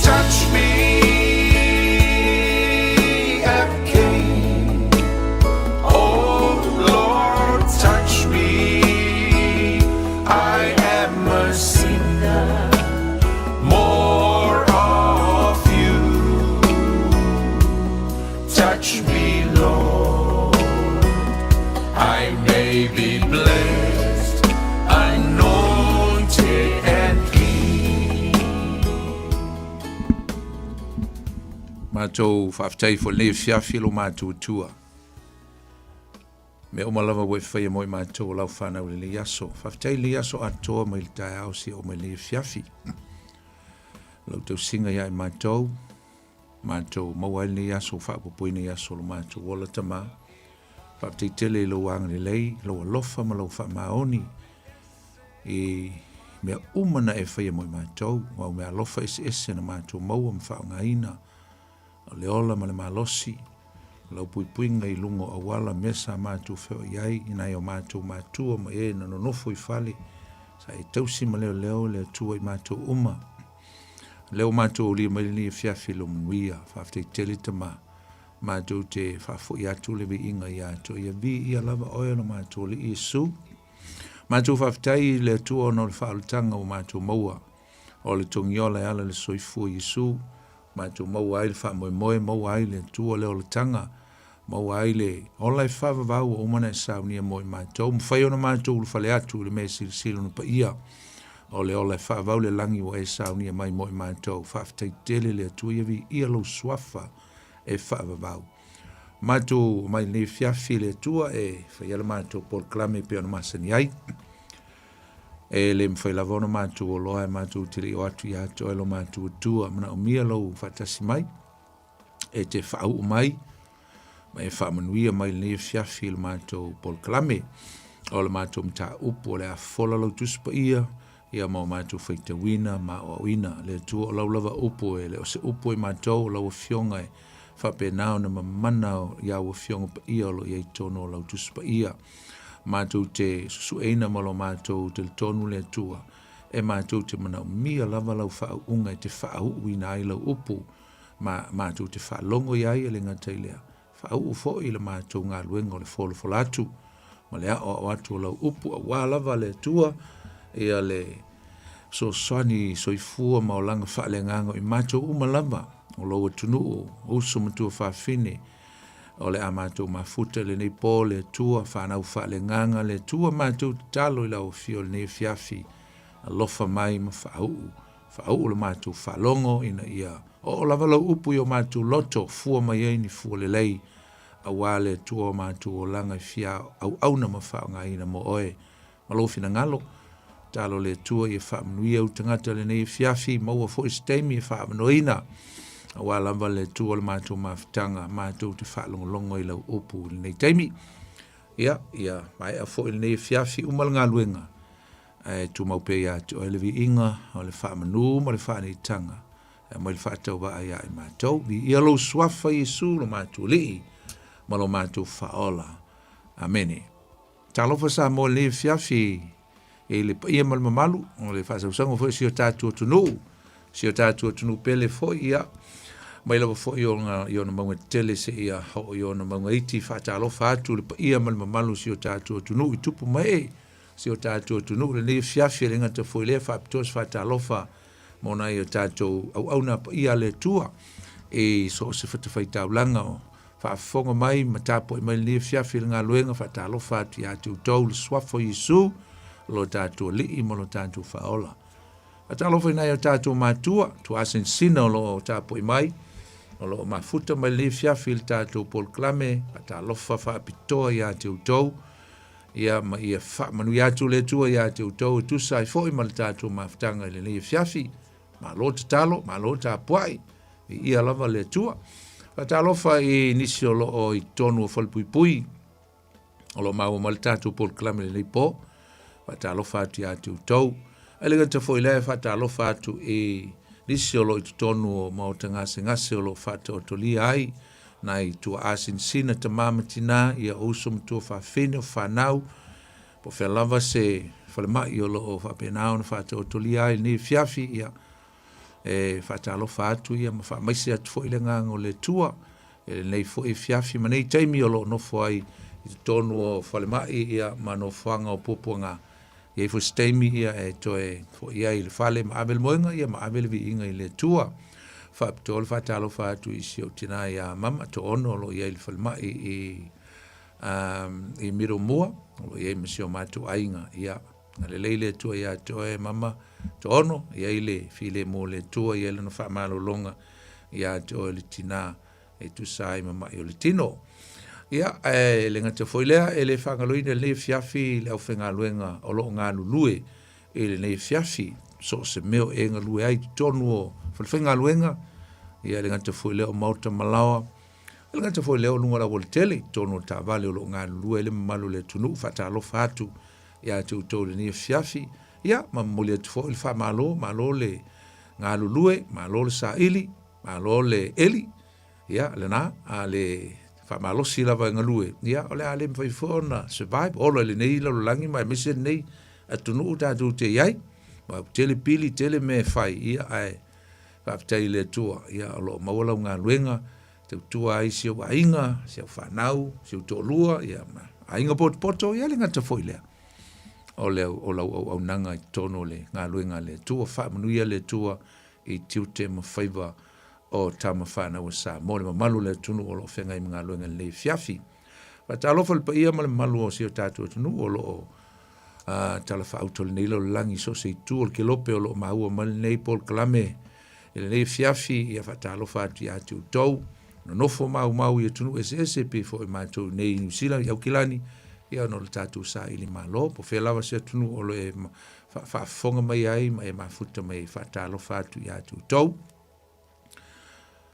Touch me again. Oh Lord, touch me. I am a sinner. More of you. Touch me, Lord. I may be blessed, anointed, and clean. Matou faafetai foi lenei afiafi lo matou Atua. Mea uma lava ua e faia mo i matou o lau fanau i lenei aso. Faafetai i lenei aso atoa mai le taeao seia oo mai lenei afiafi. Lau tausiga ia i matou, matou maua ai lenei aso faaopoopoina i aso o lo matou ola Tama. Faafetai tele i lou agalelei, lou alofa ma lou faamaoni i mea uma na e faia mo i matou, au mea alofa eseese na matou maua ma faaaogaina, o le ola ma le malosi, o lau puipuiga i luga o auala, mea sa matou feoai ai, i nai o matou matua ma e na nonofo i fale, sa e tausi ma leoleo le Atua i matou uma. O lea ua matou aulia mai lenei afiafi i lou manuia. Faafetai tele Tama. Matou te faafoi atu le viiga ia te oe. Ia viia lava oe lo matou Alii Iesu. Matou faafetai i le Atua ona o le faaolataga ua matou maua. O le togiola e ala i le soifua o Iesu, matou maua ai le faamoemoe, maua ai le Atua le olataga, maua ai le ola e faavavau ua uma ona e saunia mo i matou. Mafai ona matou ulufale atu i le mea e silasila ona paia. O le ola e faavau le lagi ua e saunia mai mo i matou. Faafetai tele le Atua ia viia lou suafa e faavavau. Matou omai i lenei afiafi le Atua e faia le matou polokalame e pei ona masani ai. E le mafai lava ona matou oloa e matou te le i o atu ia te oe lo matou Atua. Manaomia lou faatasi mai e te faauu mai ma e faamanuia mai lenei afiafi i le matou polokalame. O le matou mataupu o le a fofola lau Tusi Paia ia ma o matou faitauina ma aoaoina. Le Atua o lau lava upu e le o se upu e matou o lau Afioga e faapena ona mamana i au Afioga Paia o lo o i ai i totonu o lau Tusi Paia. Matou te susueina ma lo matou talitonu le Atua e matou te manaomia lava lau faauuga e te faauuina ai lau upu ma matou te faalogo i ai e le gata i lea, faauu foi i le matou galuega o le folafola atu ma le aoao atu o lau upu aua lava le Atua ia le fesoasoani soifua ma olaga faaleagaga i matou uma lava o lou atunuu, uso ma tuafafine o le a matou mafuta i lenei po le Atua, fanau faaleagaga le Atua matou tatalo i lau afio i lenei afiafi, alofa mai ma faauu Faauu le matou faalogo ina ia oo lava lau upu i o matou loto, fua mai ai ni fua lelei, aua le Atua o matou olaga e fia auauna ma faaaogaina mo oe ma lou finagalo. Tatalo le Atua ia faamanuia ou tagata lenei afiafi, maua foi se taimi e faaavanoaina, aua lava le Atua le matou mafutaga, matou te faalogologo i lau upu i lenei taimi. Ia, ia maea foi lenei afiafi, uma le galuega, Ae tumau pea ia te oe le viiga o le faamanu ma le faaneetaga e aumai le faatauvaa ia i matou. Viia lou suafa Iesu lo matou Alii ma lo matou Faaola. Amene. Talofa Samoa i lenei afiafi i le paia ma le mamalu o le faasausauga foi o si o tatou atunuu, si o tatou atunuu pele foi, ia, mai lava foi i ona mauga tetele seia oo i ona mauga iti. Faatalofa atu le paia ma le mamalu o si o tatou atunuu i tupu ma ee si o tatou atunuu i lenei afiafi, e le gata foi i lea, faapitoa se faatalofa mo nai o tatou auauna paia a le Atua i so o se fatafaitaulaga o faafofoga mai ma tapuai mai i lenei afiafi i le galuega. Faatalofa atu ia te outou le suafa o Iesu, lo tatou Alii ma lo tatou Faaola. Faatalofa i nai o tatou matua, tuaasinsina o lo o tapuai mai, o lo o mafuta mai lenei afiafi i le tatou polokalame. Faatalofa faapitoa ia te outou. Ia, ma ia faamanuia atu le Atua ia te outou e tusa ai foi ma le tatou mafutaga i lenei afiafi. Malo tatalo, malo tapuai, viia lava le Atua. Faatalofa i nisi o lo o i totonu o Falepuipui, o lo o maua mai le tatou polokalame i lenei po. Faatalofa atu ia te outou. Ae le gata foi i lea, faatalofa atu i nisi o lo o i totonu o maota gasegase o lo o faataotolia ai nai tuaa sinasina, tama ma tina, ia o uso ma tuafafine, o fanau, po o fea lava se falemai o lo o faapena ona faataotolia ai lenei afiafi, ia, e faatalofa atu ia ma faamaise atu foi le agaga o le Atua i lenei foi afiafi ma nei taimi o lo o nofo ai i totonu o falemai ia ma nofoaga o puapuaga. I ai foi se taimi ia e toe foi ai i le fale ma ave le moega ia ma ave le viiga i le Atua. Faapitoa le faatalofa atu i si ou tina ia Mama Toono o lo o i ai i le falemai i um, i Middlemore, o lo o i ai ma si o matou aiga. Ia, agalelei le Atua ia te oe Mama Toono, i ai le filemu o le Atua, i ai lana faamalologa ia te oe le tina e tusa ai ma mai o le tino. Ia, ae le gata foi lea, e le faagaloina i lenei afiafi le aufaigaluega o lo o galulue i lenei afiafi, so o se mea o e galue ai i totonu o falefaigaluega, ia le gata foi lea o maota ma laoa, le gata foi lea o luga o le aualatele i totonu o taavale o lo o galulue ai le mamalu o le atunuu. Faatalofa atu ia te outou i lenei afiafi, ia, ma momoli atu foi le faamalo, malo le galulue, malo le saili, Malo le eli, ia lena, a le faamalosi lava e galue, ia o le a le mafai foi ona survive, ola i lenei lalolagi ma aemaise lenei atunuu tatou te i ai. Ma ua tele pili, tele mea e fai, ia ae faafetai i le Atua, ia o lo o maua lau galuega, tautua ai si ou aiga, si au fanau, si ou toalua, ia ma aiga potopoto, ia le gata foi lea. O le o lau auaunaga i totonu o le galuega a le Atua, faamanuia le Atua i tiute ma faiva o tama fanau a Samoa, le mamalu o le atunuu o lo o feagai ma galuega i lenei afiafi. Faatalofa i le paia ma le mamalu o si o tatou atunuu o lo o Tala faauto o lenei lalolagi i so o se itu o le kelope o lo o maua mai lenei polokalame i lenei afiafi. Ia faatalofa atu ia te outou nonofo maumau i atunuu eseese pei foi matou nei i Niu Sila i Aukilani, ia ona o le tatou saili malo po o fea lava se atunuu o lo o e faafofoga mai ai ma e mafuta mai ai. Faatalofa atu ia te outou.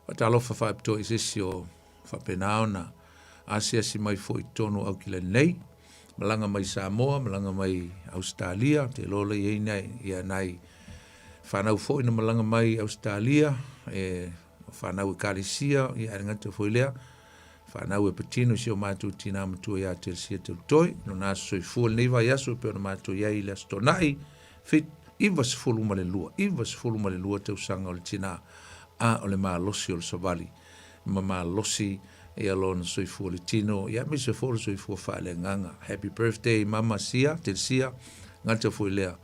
Faatalofa faapitoa i se isi o faapena ona asiasi mai foi i totonu o Aukilani nei, malaga mai Samoa, malaga mai Ausetalia, ou te iloa la i ai nai, ia nai fanau foi na malaga mai Ausetalia, e fanau ekalesia, ia ae le gata foi lea, fanau e patino i si o matou tinā matua ia Telesia Teutoe, lona aso soifua lenei vaiaso e pei ona matou i ai i le Aso Toonai, fit, 92, 92 tausaga o le tinā, a o le malosi o le savali ma malosi ia lona soifua le tino, ia aemaise foi o le soifua faaleagaga. Happy birthday mama Sia, Telesia, gata foi lea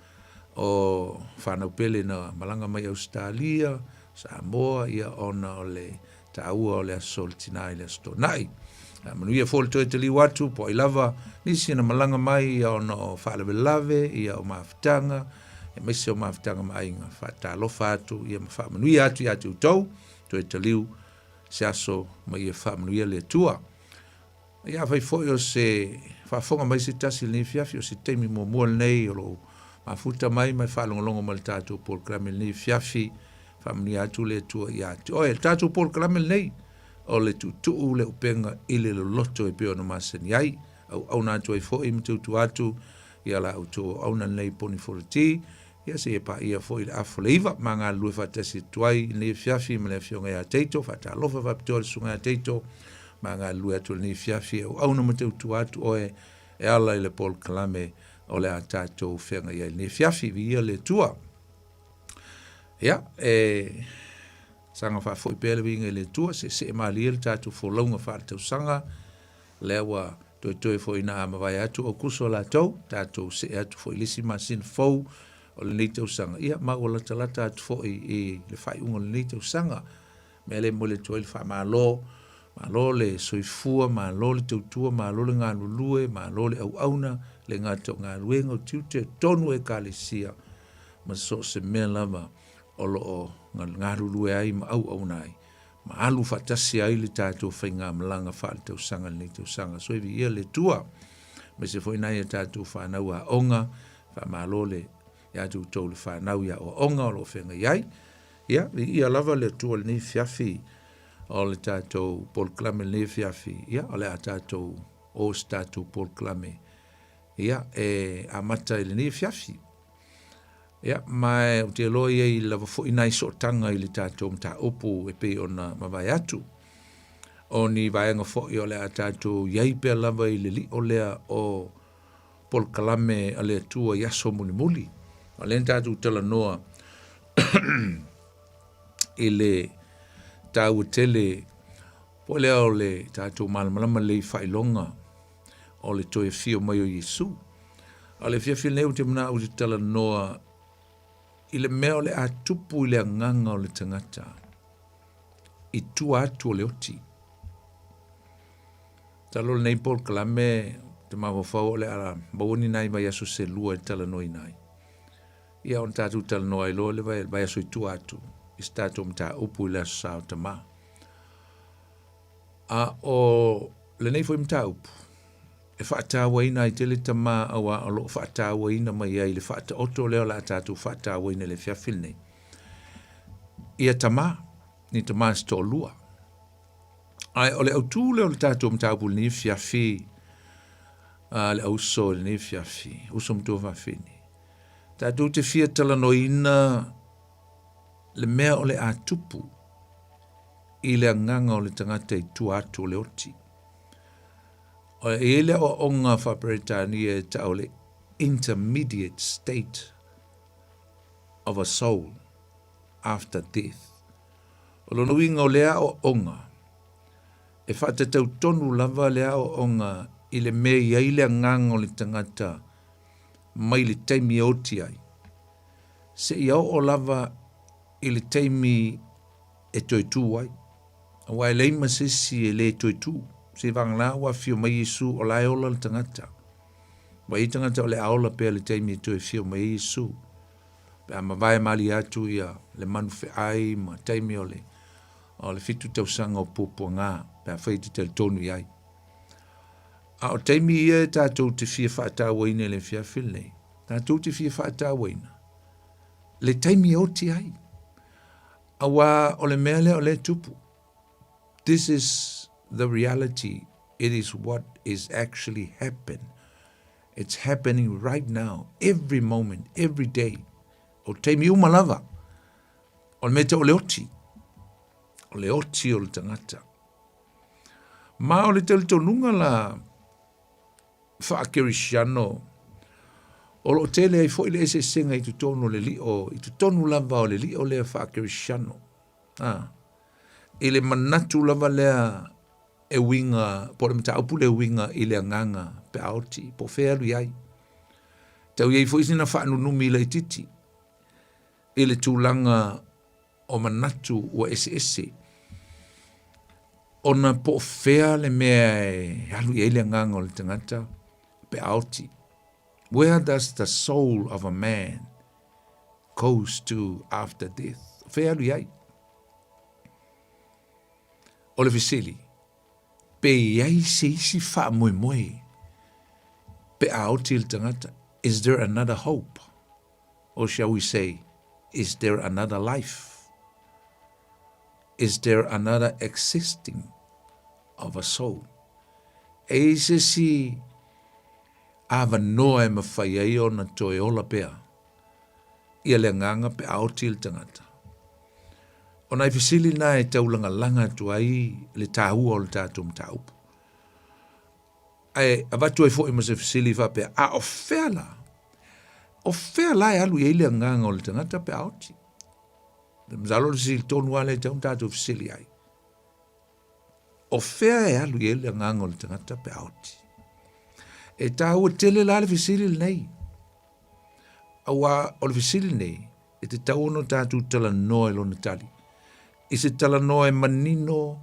o fanau pele na malaga mai Ausetalia, Samoa, ia ona o le taua o le aso o le tinā i le Aso Toonai. A manuia foi le toe taliu atu, po ai lava nisi na malaga mai ia ona o faalavelave, ia o mafutaga, aemaise o mafutaga ma aiga. Faatalofa atu ia ma faamanuia atu ia te outou, toe taliu se aso ma ia faamanuia le Atua. Ia afai foi o se faafofoga mai se tasi i lenei afiafi, o se taimi muamua lenei o lou mafuta mai ma e faalogologo mai i le tatou polokalame i lenei afiafi, faamanuia atu le Atua ia te oe. Le tatou polokalame lenei, o le tuutuu le upega i le loloto e pei ona masani ai, auauna atu ai foi ma tautua atu ia la outou auauna lenei Poni Foloti, Ia seia paia foi le afa o le 9, ma galulue faatasi atu ai i lenei afiafi ma le afioga ia Teito. Faatalofa faapitoa i le susuga ia Teito, ma galulue atu i lenei afiafi e auauna ma tautua atu oe e ala i le polokalame o le a tatou feagai ai i lenei afiafi. Viia le Atua. Ia, e saga faafoi pea le viiga i le Atua, seesee malie le tatou folauga faaletausaga, lea ua toetoe foi ina a mavae atu Aukuso latou, tatou see atu foi i le isi masina fou o lenei tausaga, ia ma ua latalata atu foi i le faaiuga o lenei tausaga. Mea lea e momoli atu ai le faamalo, malo le soifua, malo le tautua, malo le galulue, malo le auauna, le gata o galuega, o tiute, o tonu o Ekalesia, ma so o se mea lava o lo o galulue ai ma auauna ai. ma alu faatasi ai le tatou faigamalaga faaletausaga i lenei tausaga. So e viia le Atua, aemaise foi nai a tatou fanau aoga, faamalo le ia te outou le fanau i aoaoga o lo o feagai ai. Ia, viia lava le Atua i lenei afiafi o le tatou polokalame i lenei afiafi, ia, o le a tatou o se tatou polokalame, ia, e amata i lenei afiafi. Ia, ma ou te iloa e i ai lava foi nai sootaga i le tatou mataupu e pei ona mavae atu. O ni vaega foi o le a tatou i ai pea lava i le lio lea o polokalame a le Atua i aso mulimuli. O lea na tatou talanoa i le taua tele po lea o le tatou malamalama lelei i faailoga o le toe afio mai o Iesu. A o le afiafi lenei ou te manao ou te talanoa i le mea o le a tupu i le agaga o le tagata i tua atu o le oti. Masalo lenei polokalame ou te mafaufau o le a maua ni nai vaiaso se lua e talanoaina ai. Ia ona tatou talanoa ai loa le vaiaso i tua atu i se tatou mataupu i le Aso Sa o Tama. A o lenei foi mataupu, e faatauaina ai tele tama auā o lo o faatauaina mai ai le faataoto lea o le a tatou faatauaina i le afiafi lenei. Ia tama, ni tama se toalua. Ae o le autū lea o le tatou mataupu i lenei afiafi, a le auso i lenei afiafi, uso ma tuafafine, tatou te fia talanoaina le mea o le a tupu i le agaga o le tagata i tua atu o le oti. E i ai le aoaoga faa-Peretania e tau o le intermediate state of a soul after death. O lona uiga o lea aoaoga, e faatatau tonu lava le aoaoga i le mea e i ai le agaga o le tagata mai le taimi e oti ai, seia oo lava i le taimi e toe tū ai. Aua e leai ma se isi e le toe tū. Seivagana ua afio mai Iesu o la e ola le tagata. Ua i ai tagata o le a ola pea i le taimi e toe afio mai ai Iesu, pe a mavae malie atu ia le manu feai ma taimi o le o le fitu tausaga o puapuaga pe afai e te talitonu i ai. A o taimi ia e tatou te fia faatauaina i le afiafi lenei, tatou te fia faatauaina le taimi e oti ai. Aua o le mea lea o lea e tupu. This is the reality, it is what is actually happen. It's happening right now, every moment, every day. O taimi uma lava, o le mea tau o le oti. O le oti o le tagata. Ma o le talitonuga la faakerisiano, o lo o tele ai foi le eseesega i totonu o le lio, i totonu lava o le lio lea faakerisiano. A, i le manatu lava lea e uiga, po o le mataupu lea e uiga i le agaga pe a oti, po o fea e alu i ai. Tau i ai foi sina faanunumi laitiiti i le tulaga o manatu ua eseese, ona po o fea le mea e alu i ai le agaga o le tagata pe a oti. Where does the soul of a man goes to after death? O fea e alu i ai? O le fesili, pe i ai se isi faamoemoe pe a oti le tagata? Is there another hope? Or shall we say, is there another life? Is there another existing of a soul? E i se isi avanoa e mawhai ai ona toe ola pea ia le agaga pe a oti le tagata. O nai fesili na e taulagalaga atu ai le tāua o le tātou mataupu. Ae avatu ai foi ma se fesili faapea, a o fea la? O fea la e alu i ai le agaga o le tagata pe a oti? Masalo o le fesili tonu lava lea e tatau ona tatou fesili ai. O fea e alu i ai le agaga o le tagata pe a oti? E tāua tele la le fesili lenei. Aua o le fesili lenei, e tatau ona tatou talanoa i lona tali. I se talanoa e manino,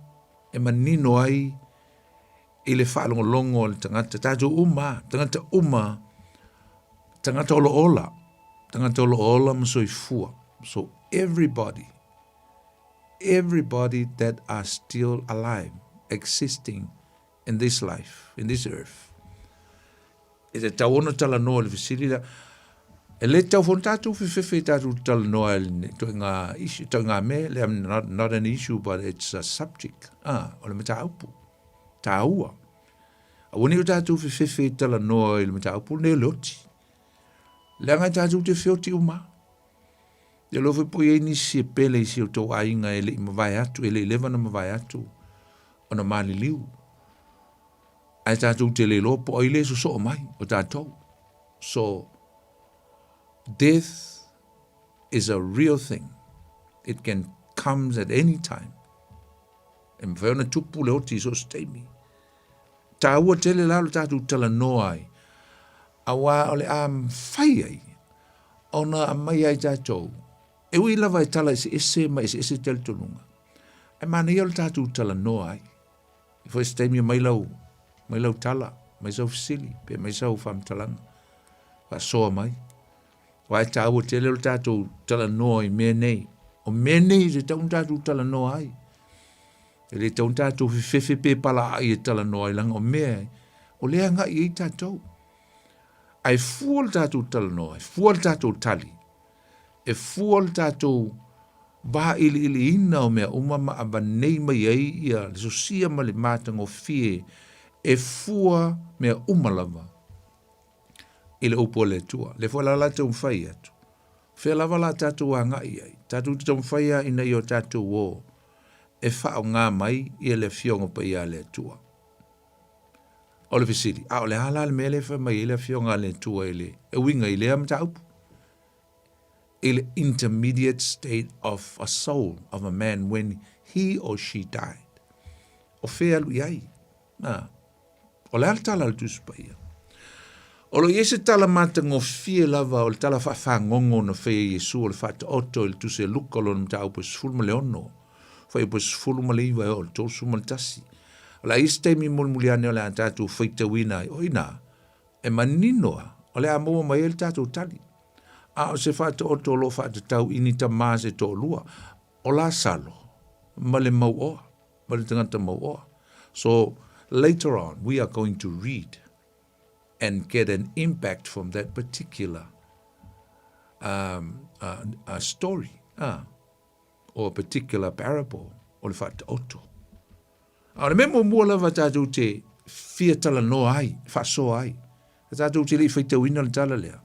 e manino ai i le faalogologo a le tagata, tatou uma, tagata uma, tagata o lo o ola, tagata o lo o ola ma soifua. So everybody, everybody that are still alive, existing in this life, in this earth. E tatau ona talanoa i le fesili lea. E le tatau foi ona tatou fefefe i tatou talanoa i le ituaiga issue, ituaiga mea, le, not, not an issue but it's a subject. Ah, o le mataupu. Tāua. Aua ne i o tatou fefefe i talanoa i le mataupu lenei o le oti. Leaga e tatou te feoti uma. E iloa foi po o i ai nisi e pele i si o tou aiga e le i mavae atu, e le i leva ona mavae atu ona maliliu. Ae tatou te le iloa po o ai le sosoo mai o tatou. So, death is a real thing. It can comes at any time. E mafai ona tupu le oti i so o se taimi. Tāua tele la lo tatou talanoa ai, auā o le a mafai ai ona aumai ai tatou, e ui lava e tala eseese ma eseese talitonuga, ae manaia o le tatou talanoa ai. I foi se taimi aumai lau, mai lau tala, mai sau fesili, pe mai sau faamatalaga, faasoa mai. Aua e tāua tele o le tatou talanoa i mea nei. O mea nei e tatau ona tatou talanoa ai. E le tatau ona tatou fefefe pe palaai e talanoa ai, leaga o mea o lea e agai i ai tatou. Ae fua le tatou talanoa, e fua le tatou tali, e fua le tatou vailiiliina o mea uma ma avanei mai ai ia le sosia ma le matagofie e fua mea uma lava i le upu a le Atua. Lea foi la la taumafai atu. Fea lava la tatou agai i ai. Tatou te taumafai lava ina ia o tatou o e faaaoga mai ia le Afioga Paia a le Atua. O le fesili, a o le a la le mea lea e fai mai ai le Afioga a le Atua i le e uiga i lea mataupu? I le intermediate state of a soul of a man when he or she died. O fea e alu i ai? Na. O le a le tala a le Tusi Paia? O lo o i ai se tala matagofie lava o le tala faafagogo na faia e Iesu o le Faataoto i le Tusi a Luka o lona mataupu e 16, fuaiupu e 19 e oo i le 31. O le a i ai se taimi mulimuli ane o le a tatou faitauina ai, o i ina E manino a, o le a maua mai ai le tatou tali. A o se faataoto o lo o faatatau i ni tamā se toalua, o Lasalo ma le mauoa, ma le tagata mauoa. So, later on, we are going to read and get an impact from that particular um, uh, uh, story, uh, or a particular parable, o le faataoto. A o le mea muamua lava tatou te fia talanoa ai, faasoa ai, a tatou te le i faitauina le tala lea,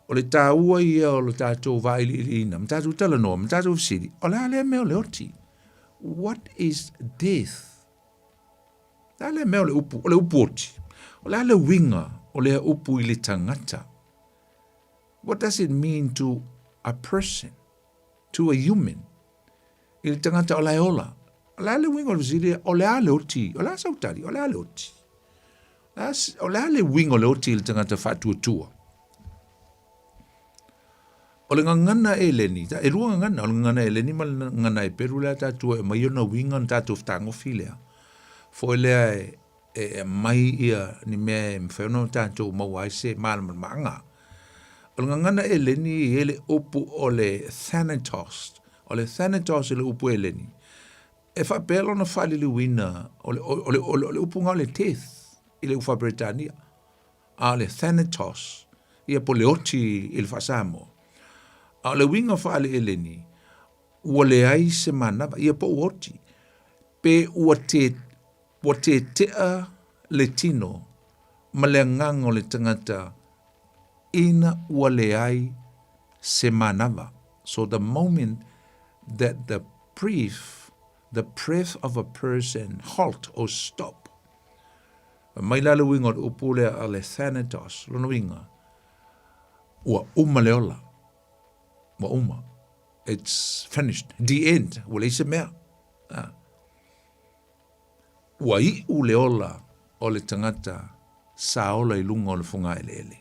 o le taua ia o le tatou vailiiliina, ma tatou talanoa, ma tatou fesili, o le a lea mea o le oti? What is death? O le a lea mea o le upu, o le upu oti? O le a le uiga o lea upu i le tagata? What does it mean to a person, to a human? I le tagata o la e ola. O le a le uiga o le fesili, o le a le oti? O le a sau tali? O le a le oti? O le a le uiga o le oti i le tagata faatuatua? O le gagana Eleni, e lua gagana, o le gagana Eleni ma le gagana Eperu lea tatou e aumai ona uiga ona tatou fetagofi lea. Foi lea e, e aumai ia ni mea e mafai ona tatou maua ai se malamalamaaga. O le gagana Eleni e i ai le upu o le thanatos. O le thanatos i le upu Eleni, e faapea lona faaliliuina, o le, o le, o le, o le upu ga o le death i le upu faa-Peretania. A o le thanatos, ia po o le oti i le faa-Samoa. A o le uiga faale-Eleni, ua leai se manava, ia po ua oti, pe ua te, ua tetea le tino ma le agaga o le tagata ina ua leai se manava. So the moment that the breath, the breath of a person halt or stop, Mai la le uiga o le upu lea a le Thanatos, lona uiga, ua uma le ola. Ua uma. It's finished. The end. Ua leai se mea. Ah. Ua iu le ola o le tagata sa ola i luga o le fogaeleele.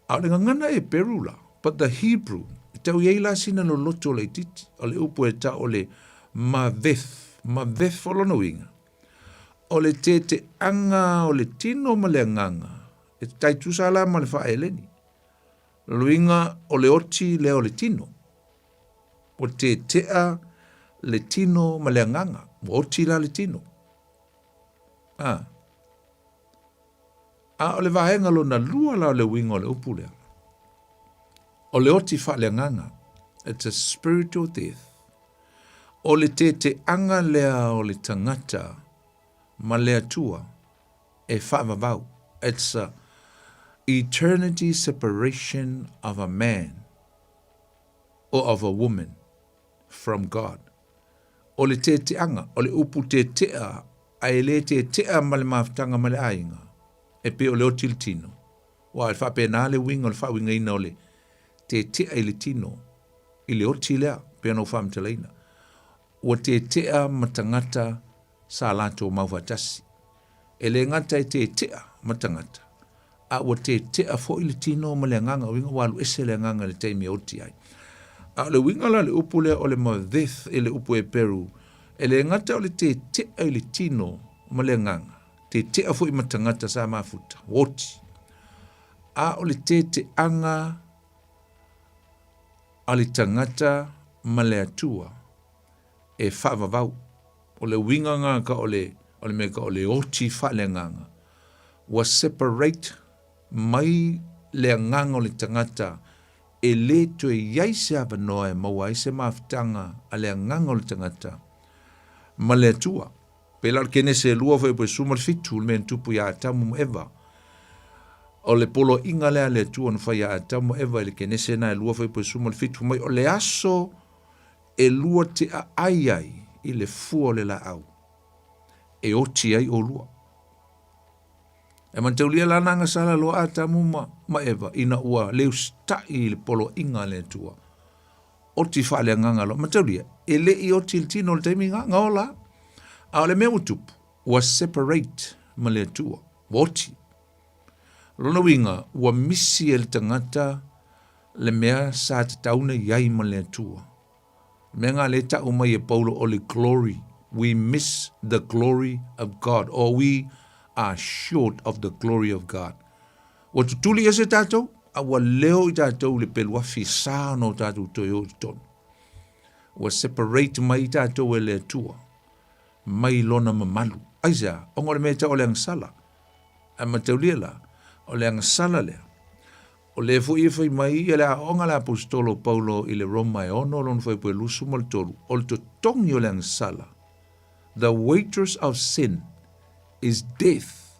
A o le gagana Heperu la, but the Hebrew, e tau i ai la sina loloto laitiiti, o le upu e tau o le maveth, maveth o lona uiga, O le teteaga o le tino ma le agaga, e tai tusa la ma le faaeleni. Luiga o le oti lea o le tino. Ua tetea le tino ma le agaga, ua oti la le tino. A. A o le vaega lona lua la o le uiga o le upu lea. O le oti faaleagaga, it's a spiritual death. O le teteaga lea o le tagata ma le Atua e faavavau, it's a eternity separation of a man or of a woman from God. O le teteaga, o le upu tetea, a e le tetea ma le mafutaga ma le aiga, e pei o le oti i le tino. Ua e faapena le uiga o le faauigaina o le tetea i le tino, i le oti lea, pei ona ou faamatalaina. Ua tetea ma tagata sa latou mau faatasi. E le gata e tetea ma tagata, a ua tetea foi le tino ma le agaga, o uiga ua alu ese le agaga i le taimi e oti ai. A o le uiga la o le upu lea o le maveth i le upu Heperu, e le gata o le tetea i le tino ma le agaga, Tetea foi ma tagata sa mafuta, ua oti. A o le teteaga a le tagata ma le Atua e faavavau. O le uiga ga ka o le, o le mea ka o le oti faaleagaga. Ua separate mai le agaga o le tagata e le toe i ai se avanoa e maua ai se mafutaga a le agaga o le tagata ma le Atua. Pēlā o le Kenese e lua foi po e suma le fitu, le mea na tupu iā Atamu ma Eva. O le poloaiga lea a le Atua na fai iā Atamu ma Eva i le Kenese na e lua foi po e suma le fitu mai o le aso e lua te aai ai i le fua o le laau e oti ai olua. E manataulia la na agasala loa Atamu ma, ma Eva ina ua le usitai i le poloaiga a le Atua. Oti faaleagaga loa. Mataulia, e le i oti i le tino o le taimi nga, nga ola. A o le mea ua tupu, ua separate ma le Atua. Ua oti. Lona uiga, ua misi e le tagata le mea sa tatau ona i ai ma le Atua. Le mea nga lea e tau mai e Paulo o le glory. We miss the glory of God or we are short of the glory of God. Ua tutuli ese tatou, a ua leo i tatou i le pelu afi e sa ona o tatou toe o i totonu. Ua separate mai i tatou e le Atua, mai lona mamalu. Aisea? Ona o le mea e tau o le agasala. Ae mataulia la, o le agasala lea, o lea foi e fai mai ia le aoaoga a le Aposetolo o Paulo i le Roma e 6 lona fuaiupu e 23, o le totogi o le agasala, the wages of sin is death.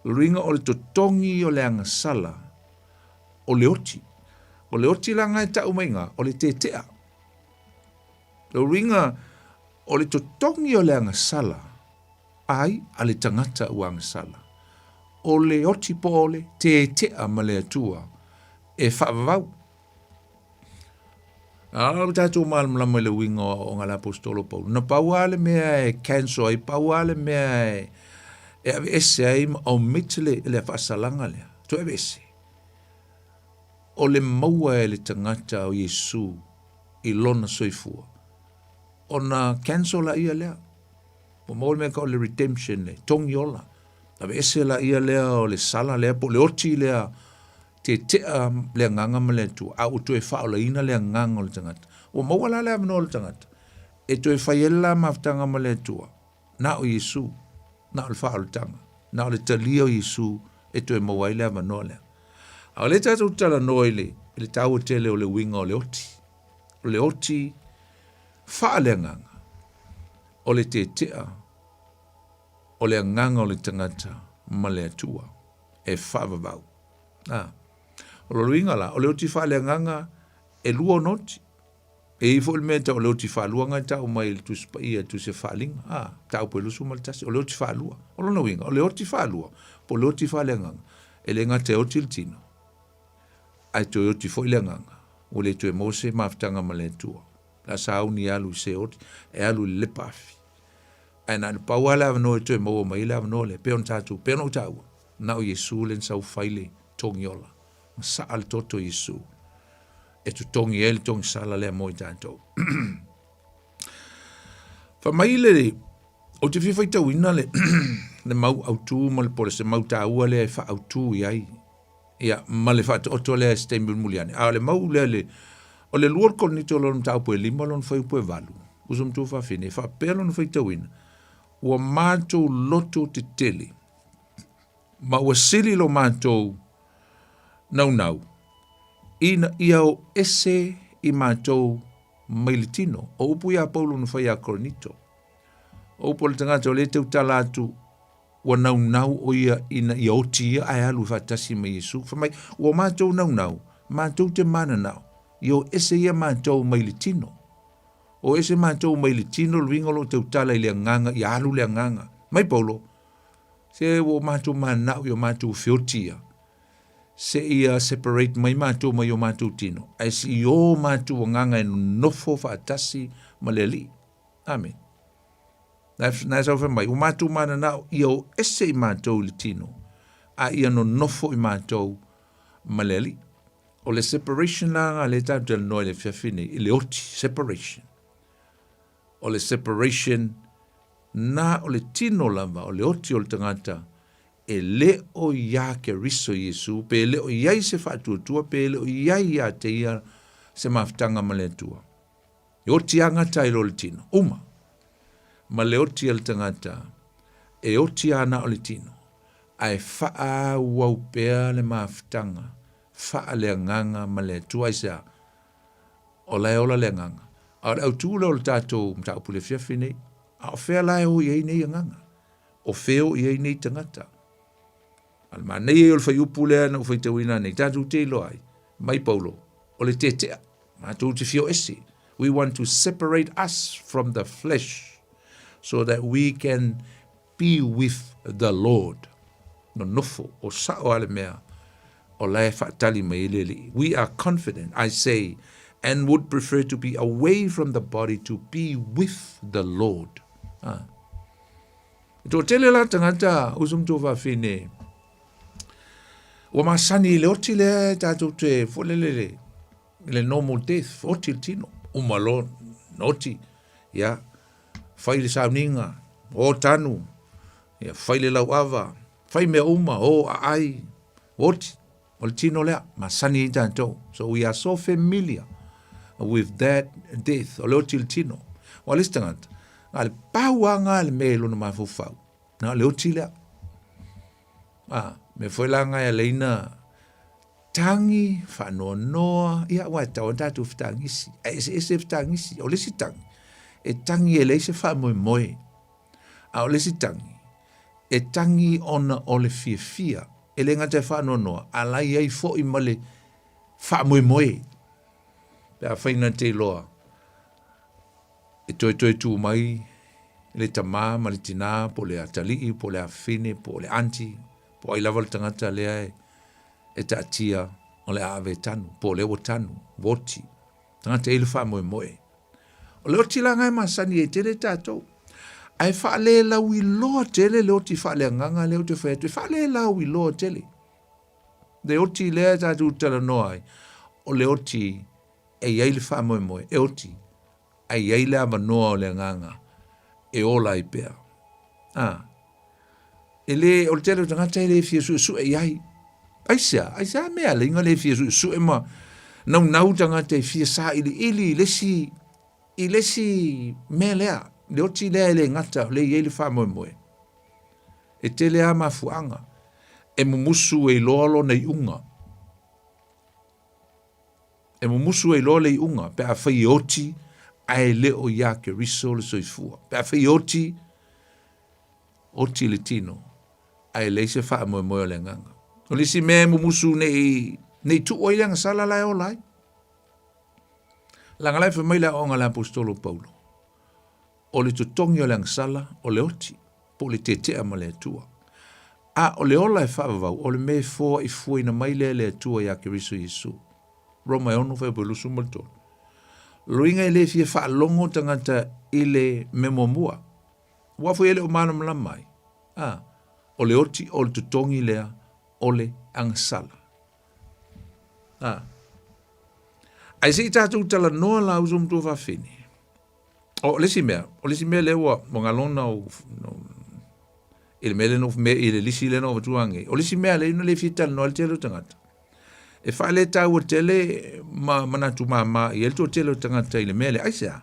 O le uiga o le totogi o le agasala, o le oti. O le oti la nga e tau mai nga, o le tetea. O le uiga o le totogi o le agasala, ai a le tagata ua agasala. O le oti po o le tetea ma le Atua e faavavau. A o le tatou malamalama i le uiga o aoaoga a le Aposetolo Paulo, na pau lava le mea e cancel ai, pau lava le mea e, e aveese ai ma omit le, le faasalaga lea, toe aveese. O le maua e le tagata o Iesu i lona soifua, ona cancel laia lea. Ua maua le mea tau o le redemption le togi ola. Aveese laia lea o le sala lea po o le oti lea tetea le agaga ma le Atua, a ua toe faaolaina le agaga o le tagata. Ua maua la le avanoa o le tagata e toe fai ai le la mafutaga ma le Atua, na o Iesu, na o le faaolataga, na o le talia o Iesu e toe maua ai le avanoa lea. A o lea tatou te talanoa i le, i le taua tele o le uiga o le oti. O le oti faaleagaga. O le tetea o le agaga o le tagata ma le Atua e faavavau. A. O lona uiga la, o le oti faaleagaga e lua ona oti. E i ai foi le mea e tau o le oti faalua na e tau mai i le Tusi Paia, le Tusi a Faaaliga, a, mataupu e 21, o le oti faalua. O lona uiga, o le oti faalua, po o le oti faaleagaga, e le gata e oti le tino, ae toe oti foi le agaga, ua le toe maua se mafutaga ma le Atua. Le a sauni e alu i Seoli, e alu i le lepa afi. Ae na o le pau lava le avanoa e toe maua mai ai le avanoa lea, pei ona tatou, pei ona ou taua, na o Iesu lea na sau fai le togi ola, ma saa le toto o Iesu e totogi ai le togi sala lea mo i tatou. Fai mai le, ou te fia faitauina le, le mau autu ma le pole, se mau taua lea e faaautu i ai Ia, ma le faataoto lea i se taimi mulimuli ane. A o le mau lea le, o le lua o le Korinito lona mataupu e lima lona fuaiupu e valu, uso matua fafine, e faapea lona faitauina, Ua matou loto tetele, ma ua sili lo matou naunau, ina ia o ese i matou mai le tino. O upu ia a Paulo na fai ia Korinito. O upu a le tagata o lea e tautala atu, Ua naunau ʻo ia ina ia oti ia ae alu faatasi ma Iesu. Fai mai, Ua matou naunau, matou te mananao, ia o ese ia matou mai le tino. O ese matou mai le tino, le uiga o lo o tautala i le agaga, ia alu le agaga. Mai Paulo, se ua matou mananao ia matou feoti ia, se ia separate mai matou mai o matou tino, ae se i o matou agaga e nonofo faatasi ma le Alii. Amene. Na e sau fai mai, ua matou mananao ia o ese i matou i le tino, a ia nonofo i matou ma le Alii. O le separation la nga lea tatou talanoa i le afiafi nei, i le oti, separation. O le separation na o le tino lava, o le oti o le tagata, e le o iā Keriso Iesu, pe le o i ai se faatuatua, pe le o i ai ia te ia se mafutaga ma le Atua. E oti agata ai loa le tino, uma. Ma le oti a le tagata, e oti ana o le tino, ae faaauau pea le mafutaga faaleagaga ma le Atua. Aisea? O la e ola le agaga. A o le autu lea o le tatou mataupu i le afiafi nei, a o fea la e o i ai nei agaga? O fea e o i ai nei tagata? A o le manaia ia o le fuaiupu lea na ou faitauina nei, tatou te iloa ai, mai Paulo, o le tetea. Matou te fia o ese. We want to separate us from the flesh so that we can be with the Lord. Nonofo, o sao a le mea, o la e faatali mai ai le Alii. We are confident, I say, and would prefer to be away from the body to be with the Lord. Ah. E toatele la tagata, uso ma tuafafine, ua masani i le oti lea e tatou te folelele i le normal death, oti le tino, uma loa na oti, ia, fai le sauniga, o tanu, Ia, fai le lauava, fai mea uma, o, aai, oti, o le tino lea, masani ai tatou. So we are so familiar with that death, o le oti le tino. Ua le isi tagata, na o le pau lava na le mea i lona mafaufau, na o le oti lea. A, mea foi la na e alaina tagi, faanoanoa, ia aua e tatau ona tatou fetagisi, ae eseese fetagisi. O le isi tagi, e tagi e leai se faamoemoe. A o le isi tagi, e tagi ona o le fiafia, e le gata e faanoanoa, a la i ai foi ma le faamoemoe. Pe afai na te iloa, e toetoe tu mai le tamā ma le tinā, po o le atalii, po o le afafine, po o le aunty, po o ai lava le tagata lea e, e taatia o le a ave e tanu, po o lea ua tanu, ua oti. Tagata e i ai le faamoemoe. O le oti la e masani ai tele tatou. Ae faalelauiloa tele le oti faaleagaga lea ou te fai atu, e faalelauiloa tele. Le oti lea tatou talanoa ai, o le oti e i ai le faamoemoe, e oti, ae i ai le avanoa o le agaga e ola ai pea. A, e le, o le tele o tagata e le fia suesue i ai. Aisea, aisea mea leiga le fia suesue ma naunau tagata e fia sailiili i le isi, i le isi mea lea, le oti lea e le gata o lea e i ai le faamoemoe. E tele lava mafuaaga e mumusu e iloa lona iuga. E mumusu ai loa le iuga pe afai e oti ae le o iā Keriso le soifua. Pe afai e oti, oti le tino ae leai se faamoemoe o le agaga. O le isi mea e mumusu nei, nei tuu ai le agasala la e ola ai. Leaga la e fai mai le aoaoga a le Aposetolo Paulo, o le totogi o le agasala o le oti, po o le tetea ma le Atua. A o le ola e faavavau, o le mea e foaifuaina mai lea e le Atua iā Keriso Iesu. Roma e 6 fuaiupu 23. Loiga e le fia faalogo tagata i le mea muamua. Aua foi e le o malamalama ai. A, o le oti o le totogi lea o le agasala. A. Ae se i tatou talanoa la uso ma tuafafine. O le isi mea, o le isi mea lea ua ua galona o no, i le mea lea no me i le lisi lea no avatua nei. O le isi mea lea na le fia talanoa ai le tele o tagata. E faaletaua tele ma manatu māmā i ai le toatele o tagata i le mea lea. Aisea?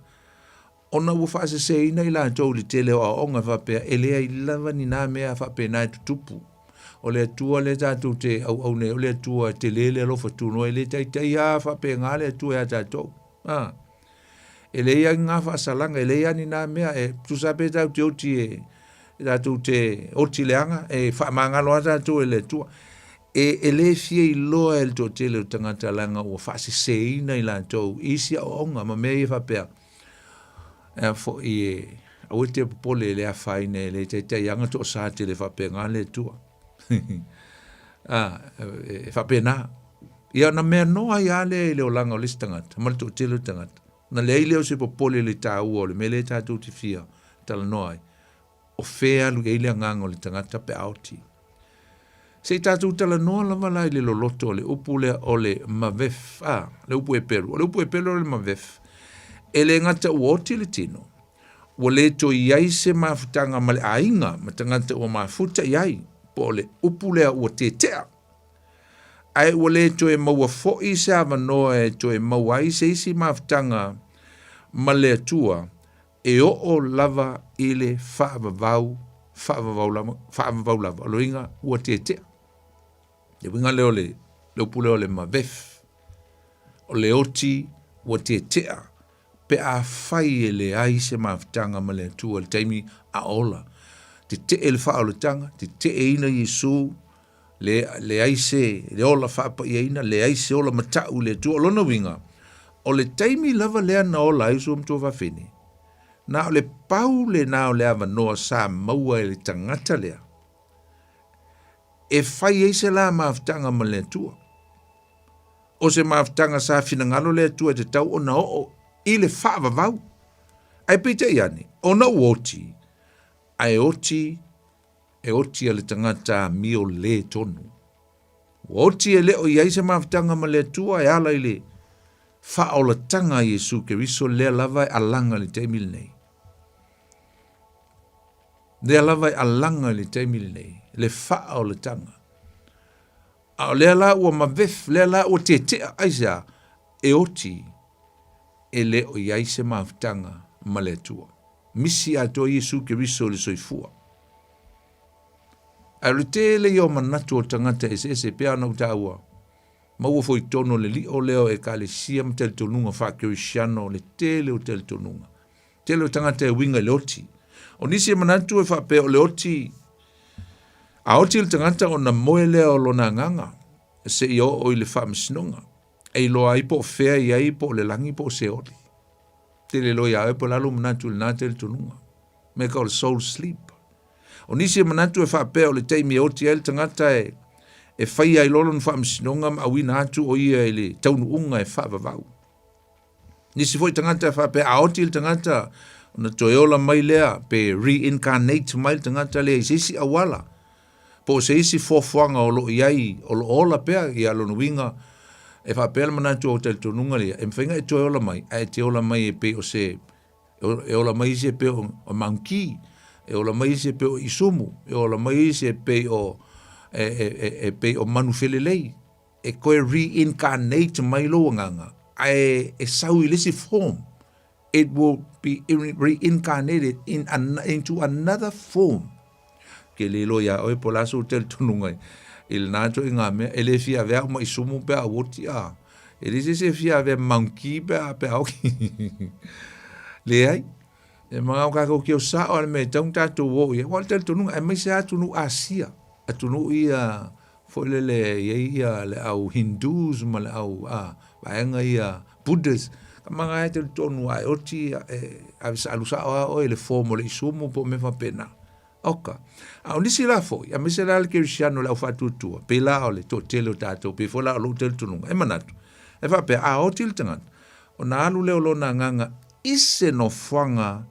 Ona ua faaseseina i latou i le tele o aoaoga e faapea e leai lava ni na mea faapena e tutupu. O le Atua lea tatou te auau nei, o le Atua e tele le alofa tunoa, e le taitai lava faapena le Atua ia tatou. A. E leai lava ni na faasalaga, e leai lava ni na mea, e tusa lava pe tatou te oti e, tatou te oti leaga, e faamagalo lava tatou e le Atua. E, e le fia iloa e le toatele o tagata leaga ua faaseseina i latou i isi aoaoga ma mea ia faapea. E a foi e, aua e te popole e le afaina e le taitai aga toasa tele faapena le Atua. a, e, e faapena. Ia na mea noa ai lava lea i le olaga o le isi tagata ma le toatele o tagata. Na leai lea o se popole i le taua o le mea lea tatou te fia talanoa ai. O fea e alu i ai le agaga o le tagata pe a oti. Se i tatou talanoa lava la i le loloto o le upu lea o le mavef, a, le upu Heperu. O le upu Heperu o le mavef, e le gata ua oti le tino, ua le toe i ai se mafutaga ma le aiga ma tagata ua mafuta i ai, po o le upu lea ua tetea. Ae ua le toe maua foi se avanoa e toe maua ai se isi mafutaga ma le Atua e oo lava i le faavavau, faavavau lava, faavavau lava. O le uiga ua tetea. Le uiga lea o le, le upu lea o le mavef. O le oti ua tetea pe afai e leai se mafutaga ma le Atua i le taimi a ola. Tetee le faaolataga, teteeina Iesu, le, leai se le ola faapaiaina, leai se ola matau i le Atua. O lona uiga, o le taimi lava lea na ola ai uso ma tuafafine, na o le pau lena o le avanoa sa maua e le tagata lea e fai ai se la mafutaga ma le Atua. O se mafutaga sa finagalo le Atua e tatau ona oo i le faavavau. Ae peitai ane, ona ua oti, ae oti, e oti a le tagata amio lē tonu. Ua oti e le o i ai se mafutaga ma le Atua e ala i le faaolataga a Iesu Keriso lea lava e alaga i le taimi lenei. Lea lava e alaga i le taimi lenei, le faaolataga. A o lea la ua mavef, lea la ua tetea, aisea? E oti, e le o i ai se mafutaga ma le Atua. Misi atoa Iesu Keriso i le soifua. Ae o le tele ia o manatu o tagata eseese pei ona ou taua, maua foi i totonu o le lio lea o Ekalesia ma talitonuga faa-Kerisiano le tele o talitonuga. Tele o tagata e uiga i le oti. O nisi e manatu e faapea o le oti, a oti le tagata ona moe lea o lona agaga seia oo i le faamasinoga, e iloa ai po o fea i ai, po o le lagi po o Seoli. Tele loa ia oe po o le a lou manatu i lena talitonuga. Mea ka o le soul sleep. O nisi e manatu e faapea o le taimi e oti ai le tagata e e faia ai loa lona faamasinoga ma auina atu o ia i le taunuuga e faavavau. Nisi foi tagata e faapea a oti le tagata ona toe ola mai lea pe reincarnate mai le tagata lea i se isi auala po o se isi foafoaga o lo o i ai o lo o ola pea ia lona uiga e faapea le manatu o talitonuga lea e mafai ona e toe ola mai ae e te ola mai e pei o se e ola mai isi e pei o monkey e ola mai isi e pei o isumu e ola mai isi e pei o e, e, e, e pei o manu felelei e toe reincarnate mai lou agaga ae e sau i le isi form it will be reincarnated in an, into another form ke le iloa iā oe po o le a sou talitonuga i lena ituaiga mea e le fia avea au ma isumu pe a ou oti a e leai se isi e fia avea monkey pe a pe a oki leai e manao kākou kia sao a le mea e tatau ona tatou o i ai aua o le talitonuga aemaise lava atunuu Asia atunuu ia foi lele e i ai ia le au Hindus ma le au a vaega ia Buddhas, ka maga e talitonu a e oti e ave alu sao lava oe i le form o le isumu po o mea faapena. Oka. A o nisi la foi, aemaise la le kerisiano le au faatuatua, pei la o le toatele o tatou, pei foi la o lou talitonuga, e manatu, e faapea, a oti le tagata, ona alu lea o lona agaga i se nofoaga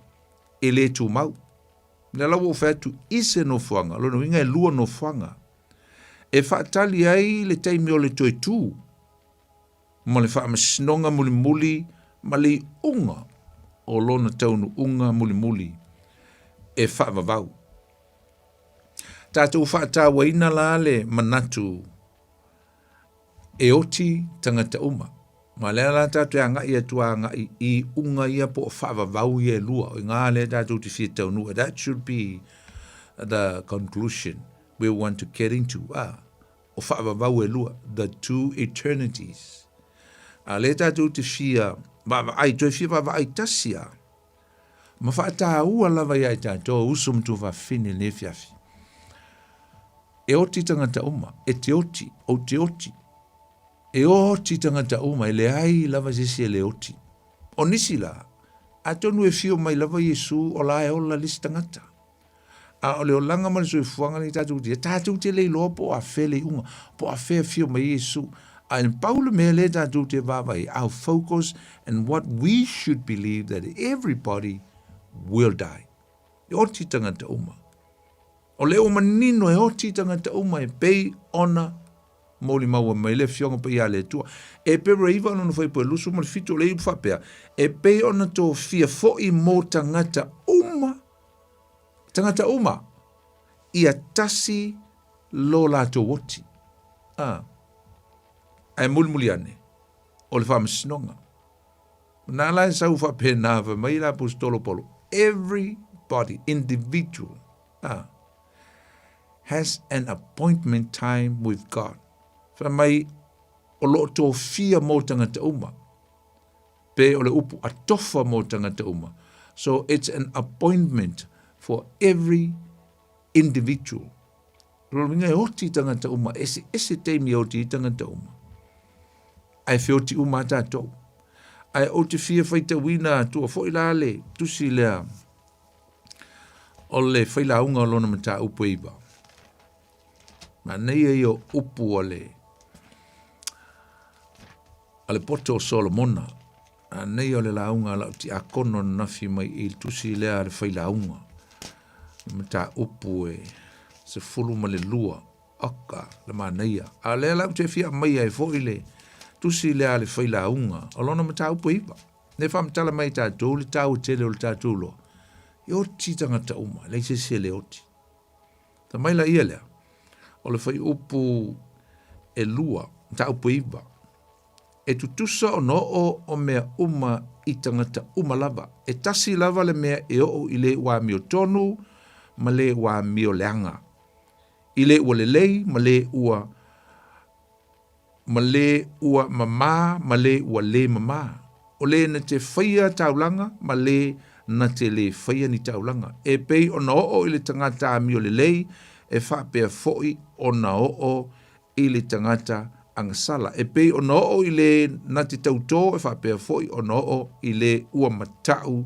e le tumau. Lea la ua ou fai atu i se nofoaga, o lona uiga e lua nofoaga. E faatali ai le taimi o le toe tū ma le faamasinoga mulimuli ma le iuga o lona taunuuga mulimuli e faavavau. Tatou faatauaina la le manatu e oti tagata uma. Ma lea la tatou te agai atu agai i iuga ia po o faavavau ia e lua. O i ina lea tatou te fia taunuu ai. That should be the conclusion we want to get into. Ah, o faavavau e lua, the two eternities. A lea tatou te fia vaavaai, toe fia vaavaai tasi lava, ma faataua lava ia i tatou uso ma tuafafine i lenei afiafi. E oti tagata uma, e te oti, ou te oti. E oti tagata uma, e leai lava se isi e le oti. O nisi la, atonu e fio mai lava Iesu o la e ola le isi tagata. A o le olaga ma le soifuaga lenei tatou te, tatou te le iloa po o afea le iuga, po o afea e fio mai ai Iesu. A e pau le mea lea tatou te vaavaai, our focus and what we should believe that everybody will die. E oti tagata uma. O lea ua manino e oti tagata uma e pei ona molimau mai le Afioga Paia a le Atua. Epero e 9 lona fuaiupu e 27 o le ipu faapea, e pei ona tofia foi mo tagata uma, tagata uma, ia tasi lo latou oti. A, ae mulimuli ane, o le faamasinoga. Na la e sau faapena fai mai le Aposetolo Paulo, everybody, individual, a, has an appointment time with God. Fai mai, o lo o tofia mō tagata uma. Pe o le upu atofa mō tagata uma. So it's an appointment for every individual. Lona uiga e oti tagata uma, eseese taimi e oti ai tagata uma. Ae feoti uma a tatou. Ae ou te fia faitauina atua foi la le tusi lea o le failauga o lona mataupu e 9. Manaia ia o upu a le a le poto o Solomona. Manaia o le lauga a lau tiakono ananafi mai i le tusi lea a le failauga. Le mataupu e 12. Oka, le manaia. A o lea la ou te fia aumaia ai foi le tusi lea a le failauga o lona mataupu e 9. Lea e faamatala mai e tatou le taua tele o le tatou loa. E oti tagata uma, e leai se isi e le oti. Fai mai la ia lea, o le fuaiupu e lua, mataupu e 9, E tutusa ona oo o mea uma i tagata uma lava, e tasi lava le mea e oo i le ua amiotonu ma le ua amioleaga, i le ua lelei ma le ua ma le ua mamā ma le ua lē mamā, o le na te faia taulaga ma le na te lē faia ni taulaga, e pei ona oo i le tagata amio lelei, e faapea foʻi ona oo i le tagata agasala, e pei ona oo i le na te tautō, e faapea foʻi ona oo i le ua mataʻu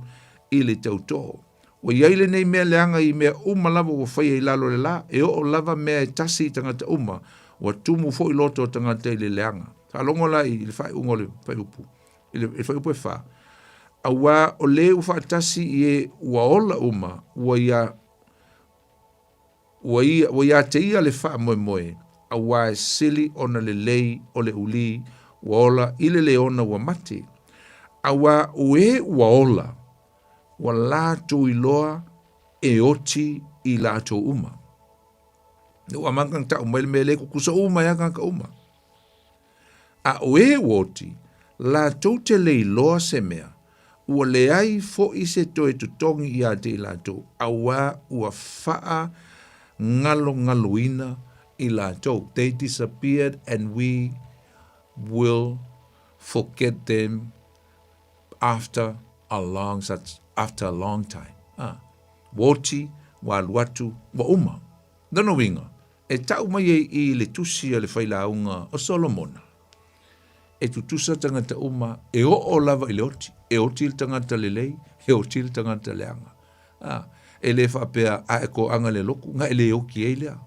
i le tautō. Ua i ai lenei mea leaga i mea uma lava ua faia i lalo o le lā, e oo lava mea e tasi i tagata uma, ua tumu foi loto o tagata i le leaga. Faalogo la i le faaiuga o le fuaiupu, i le fuaiupu e fa, Auā o le ua faatasi i e ua ola uma, ua ia, ua ia, ua iā te ia le faamoemoe, auā e sili ona lelei o le ulī ua ola i le leona ua mate. Auā o e ua ola, ua latou iloa e oti i latou uma. Ua amata ona tau mai le mea lea e tutusa uma ai lava tagata uma. A o e ua oti, latou te le iloa se mea, ua leai foi se toe totogi ia te i latou, auā ua faagalogaloina i latou. They disappeared and we will forget them after a long such after a long time. Ah, ua oti, ua alu atu, ua uma. Lona uiga, e tau mai ai i le tusi a le failauga o Solomona, e tutusa tagata uma e oo lava i le oti, e oti le tagata lelei, e oti le tagata leaga. Ah, e le faapea a e toaga le lotu, na e le oti ai lea.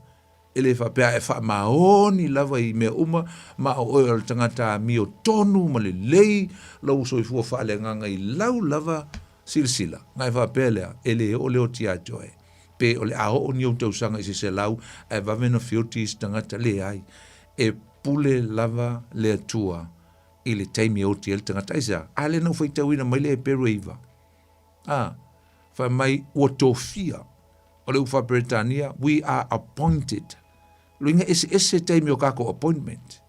E le faapea e faamaoni lava i mea uma, ma o oe o le tagata amio tonu ma lelei lou soifua faaleagaga i lau lava silasila. Na e faapea lea, e le oo le oti ia te oe. Pe o le a oo ni ou tausaga i se 100 ae vave ona feoti isi tagata, leai. E pule lava le Atua i le taimi e oti ai le tagata. Aisea? A lea na ou faitauina mai le Heperu e 9. A, fai mai ua tofia. O le upu faa-Peretania, we are appointed. Luiga eseese taimi o kākou appointment.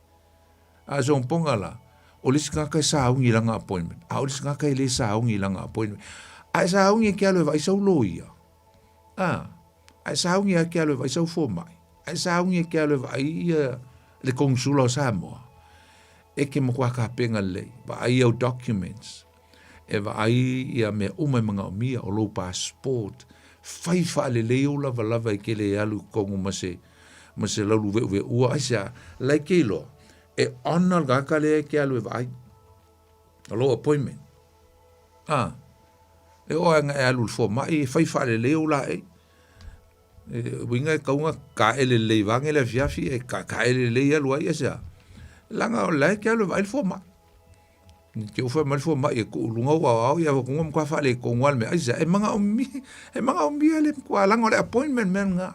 A sogopoga la, o le isi tagata e sauni i lana appointment, a o le isi tagata e le sauni i lana appointment. A e sauni e ke alo e vaai sau loia. A, a e sauni e ke alo e vaai sau fomai. A e sauni e ke alo e vaai ia le konsula o Samoa. E ke matua kapena lelei, vaai au documents. E vaai ia mea uma e manaomia, o lou passport, fai faalelei ou lavalava e ke le alu i totonu ma se, ma se laulu veʻuveʻua, aisea, la e ke iloa, e honour le tagata lea e ke alu e vaai, o lou appointment. A, e oo lava ina e alu i le fomai, e fai faalelei ou laei. E uiga e tatau ona taele lelei vaeane le afiafi, e taele lelei alu ai, aisea, leaga o la e te alu e vaai le fomai. Te u fai mai le fomai e tuu i luga ou aoao ia ua matua faaletonu lava le mea. Aisea? E manaomia, e manaomia le matua laga o le appointment mea lena.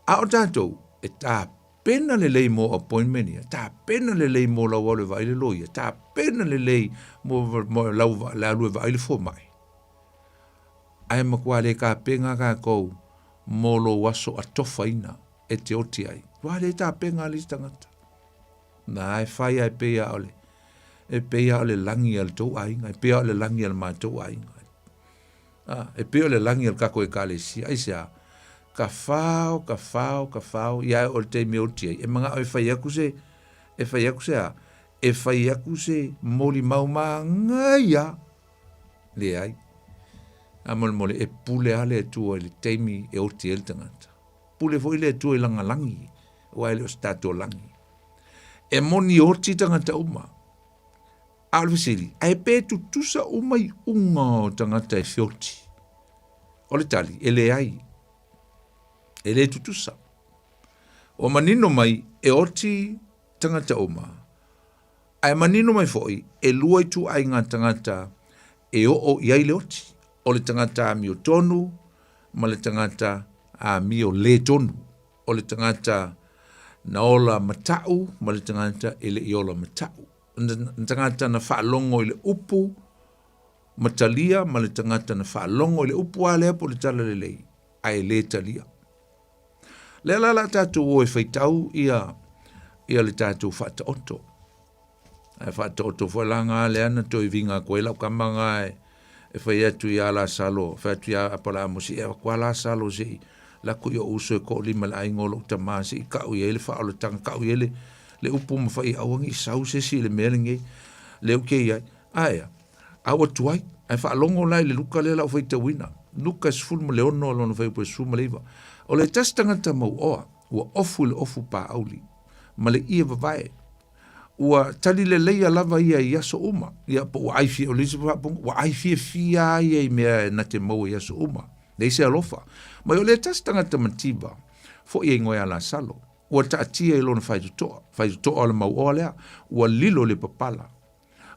A o tatou, e tapena lelei mo appointment ia, tapena lelei mo lau alu e vaai le loia, tapena lelei mo, mo lau le alu e vaai le fomai. Ae matua le tapena tatou mo lou aso atofaina e te oti ai. Ua le tapena le isi tagata. Na e fai a e pei a o le, e pei a o le lagi a le tou aiga, e pei a o le lagi a le matou aiga. A, e pei o le lagi a le kakou ekalesia. Aisea? Ka fao, ka fao, ka fao, ia e oo i le taimi e oti ai, e manao e fai aku se, e fai aku se a? E fai aku se molimau manaia. Leai. Faamolemole, e pule lava le Atua i le taimi e oti ai le tagata. Pule foi le Atua i lana lagi, aua e le o se tatou lagi. E moni oti tagata uma. A o le fesili, ae pe tutusa uma iuga o tagata e feoti? O le tali, e leai. E le tutusa. Ua manino mai, e oti tagata uma, Ae manino mai foi, e lua ituaiga tagata e oo i ai le oti, o le tagata amio tonu ma le tagata amio lē tonu, o le tagata na ola mataʻu ma le tagata e le i ola mataʻu, na tagata na faalogo i le upu. ma talia ma le tagata na faalogo i le upu lava lea po o le tala lelei, ae le talia. Lea la la tatou o e faitau ia ia le tatou faataoto. Ae faataoto foi la ngā lea na toe vinga atu ai lau kama ngā e, e fai atu iā Lasalo, fai atu iā Apalaamo, se i avatu lava Lasalo se i lako i o'u uso e toalima i le aiga o lo'u tamā, se i ka'u i ai le faaolataga, ka'u i ai le, le upu ma fai aua ne i sau se isi i le mea lenei, lea ou te i ai. Ae a? A ua tuai, ae faalogo la i le Luka lea la ua faitauina, Luka 16 lona fuaiupu e 19. O le tasi tagata mauoa, ua ofu i le ofu pāauli, ma le ie vavae. Ua tali leleia lava ia i aso uma, ia po ua ai fia, o le isi faapunga, ua ai fiafia lava ia i mea na te maua i aso uma. Leai se alofa. Ma o le tasi tagata mativa, foi e igoa ia Lasalo, ua taatia i lona faitotoa, faitotoa o le mauoa lea, ua lilo i le papala.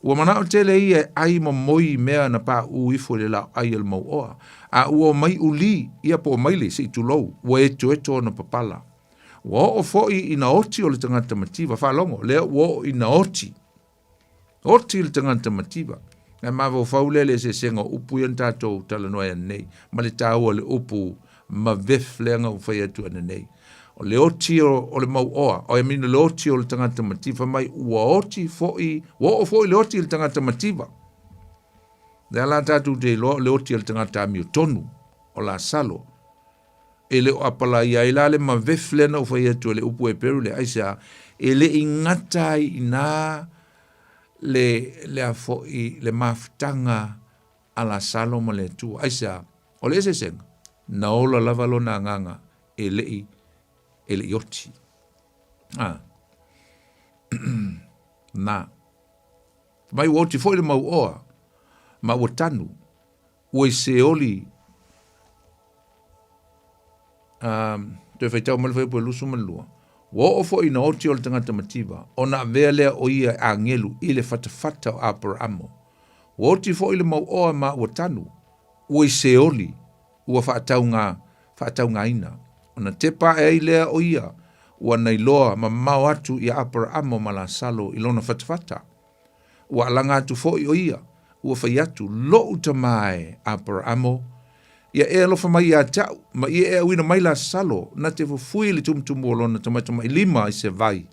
Ua manao tele ia e ʻai ma moi i mea na paʻū ifo i le laoʻai a le mauoa, a ua omai uli ia po o maile, se i tulou, ua etoeto ona papala. Ua oo foi ina oti o le tagata mativa, faalogo, lea ua oo ina oti. Oti le tagata mativa. Ae mafaufau lea i le eseesega o upu ia na tatou talanoa ai ananei, ma le taua o le upu mavef lea na ou fai atu ananei. O le oti o, o le mauoa, o I mean, o le oti o le tagata mativa, fai mai ua oti foi, ua oo foi le oti i le tagata mativa. Lea la tatou te iloa o le oti o le tagata amiotonu, o Lasalo. E le o apalaia ai la le mavef lea na ou fai atu e le upu Heperu lea, aisea, e le i gata ai i ina le, le a foi, le mafutaga a Lasalo ma le Atua. Aisea? O le eseesega, na ola lava lona agaga e le i, e le i oti. A. Na. Mai ua oti foi le mauoa, ma ua tanu, ua i Seoli, a, toe faitau mai le fuaiupu e 22. Ua oo foi ina oti o le tagata mativa, ona avea lea o ia e agelu i le fatafata o Aperaamo. Ua oti foi le mauoa ma ua tanu, ua i Seoli, ua faatauga, faataugaina. Ona tepa ae ai lea o ia, ua nailoa mamao atu iā Aperaamo ma Lasalo i lona fatafata. Ua alaga atu foi o ia, ua fai atu, Loʻu tamā e, Aperaamo, ia e alofa mai iā te a'u, ma ia e auina mai Lasalo, na te fufui i le tumutumu o lona tamaitamailima i se vai,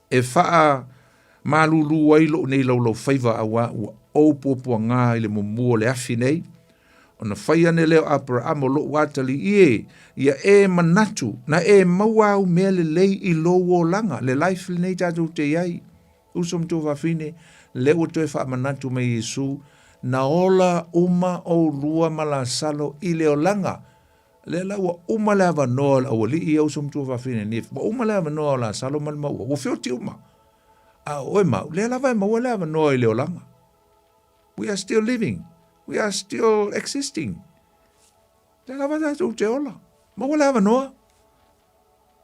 e faa malūlū ai loʻu nei laulaufaiva auā ua ou puapuagā i le mumu o le afi nei. Ona fai ane lea o Aperaamo, Loʻu atalii e, ia e manatu, na e maua au mea lelei i lou olaga, le life lenei tatou te i ai. Uso ma tuafafine, lea ua toe faamanatu mai Iesu, na ola uma ʻolua ma Lasalo i le olaga. Lea la ua uma le avanoa o le aualii ia uso ma tuafafine nei, ua uma le avanoa o Lasalo ma le maua, ua feoti uma. A o oe ma au, lea lava e maua le avanoa i le olaga. We are still living. We are still existing. Lea lava tatou te ola. Maua le avanoa.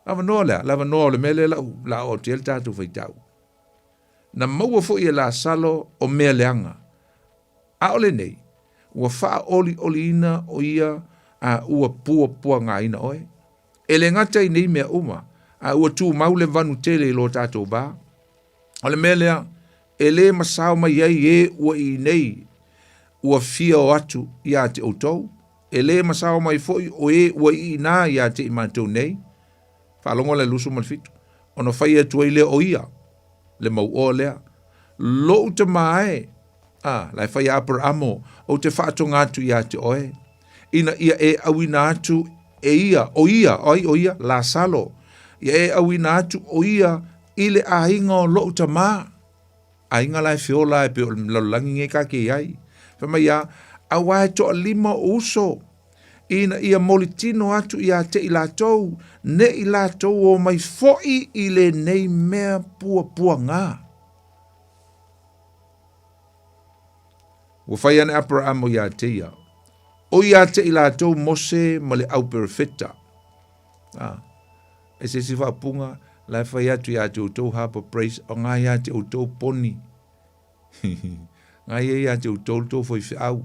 Avanoa lea, le avanoa o le mea lea lau la o atu ai le tatou faitau. Na maua foi e Lasalo o mea leaga. A o lenei, ua faaolioliina o ia a ua puapuagaina oe. E le gata i nei mea uma, a ua tumau le vanu tele i lo tatou va. O le mea lea, e le masao mai ai e ua i inei ua fia o atu iā te outou, e le masao mai foi o e ua i inā iā te i matou nei. Faalogo le 27, ona fai atu ai lea o ia, le mauoa lea, Loʻu tamā e, a, la e fai a Aperaamo, ou te faatoga atu iā te oe, ina ia e auina atu e ia, o ia, o ai o ia? Lasalo, ia e auina atu o ia i le aiga o loʻu tamā. Aiga la e feola e pei o le lalolagi nei ka ke i ai. Fai mai ia, auā e toalima o uso, ina ia molitino atu iā te i latou, ne i latou o mai foi i lenei mea puapuagā. Ua fai ane Aperaamo iā te ia, o iā te i latou Mose ma le au perofeta. Ah. E se isi faapuga, la e fai atu iā te outou Harbour Brace, o ngā iā te outou poni. Ngā ia iā te outou le tou faifeau.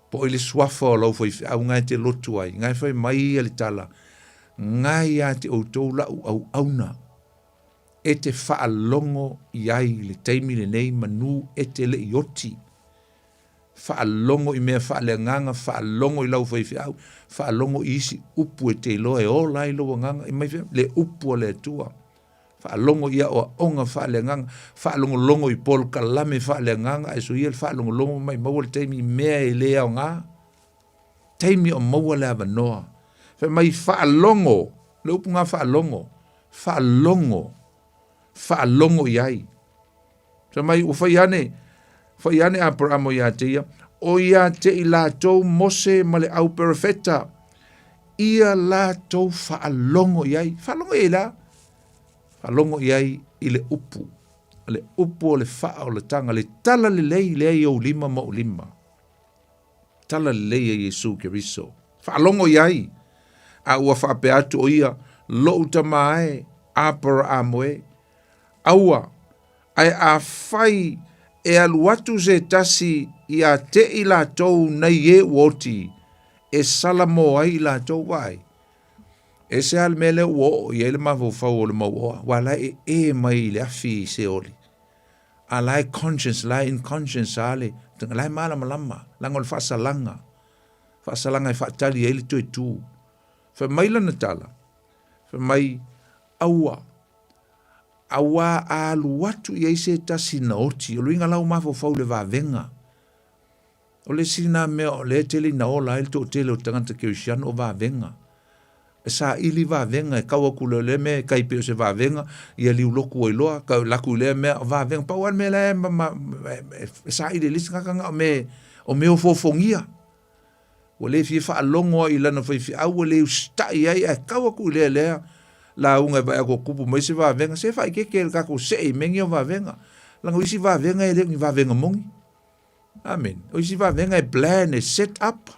Po i le suafa o lau faifeau ngā e te lotu ai, ngā e fai mai ia le tala, ngā iā te outou lau auauna e te faalogo i ai le taimi lenei manu e te le i oti. Faalogo i mea faaleagaga, faalogo i lau faifeau, faalogo i isi upu e te iloa e ola ai lou agaga, i mai fea, le upu a le Atua. Faalogo i aoaoga faaleagaga, faalogologo i polokalame faaleagaga, ae soia le faalogologo ma maimau le taimi i mea e le aoga. Taimi o maua le avanoa. Fai mai faalogo, le upu ga faalogo, faalogo, faalogo i ai. Fai mai ua fai ane, fai ane Aperamo ia te ia, o ia te i latou Mose ma le au perofeta, ia latou faalogo i ai. Faalogo i ai la? Faalogo i ai i le upu. Le upu o le faaolataga, le tala lelei lea i ou lima ma ou lima. Tala lelei e Iesu Keriso. Faalogo i ai, a ua faapea atu o ia, Lo'u tama e, Aparaamo e, aua, ae afai e alu atu se tasi ia te i latou nei e ua oti, e sala mo ai i latou, vaai. E se a le mea lea ua oo i ai le mafaufau o le mauoa, ua la e e mai i le afi i Seoli. A la e conscience, la e inconscience a le, la e malamalama, leaga o le faasalaga, faasalaga e faatali ai le toe tu. Fai mai lana tala, fai mai, aua, auā a alu atu i ai se tasi na oti, o le uiga la ua mafaufau i le vavega. O le isi lena mea o lea e tele ina ola ai le toatele o tagata kerisiano o vavega. E saili vavega e kau atu loa i lea mea e tai pei o se vavega, ia liulotu ai loa, tau alu atu i lea mea o vavega. Pau lava le mea la e e saili e le isi tagata na o mea o mea ofoofogia. Ua le fia faalogo ai i lana faifeau, ua le usitai ai ae kau atu i lea lea lauga e vaai atu ua tupu mai se vavega, se faaeteete i le tatou see i mea nei o vavega. Leaga o isi vavega e le o ni vavega moni. Amene. O isi vavega e plan, e set up.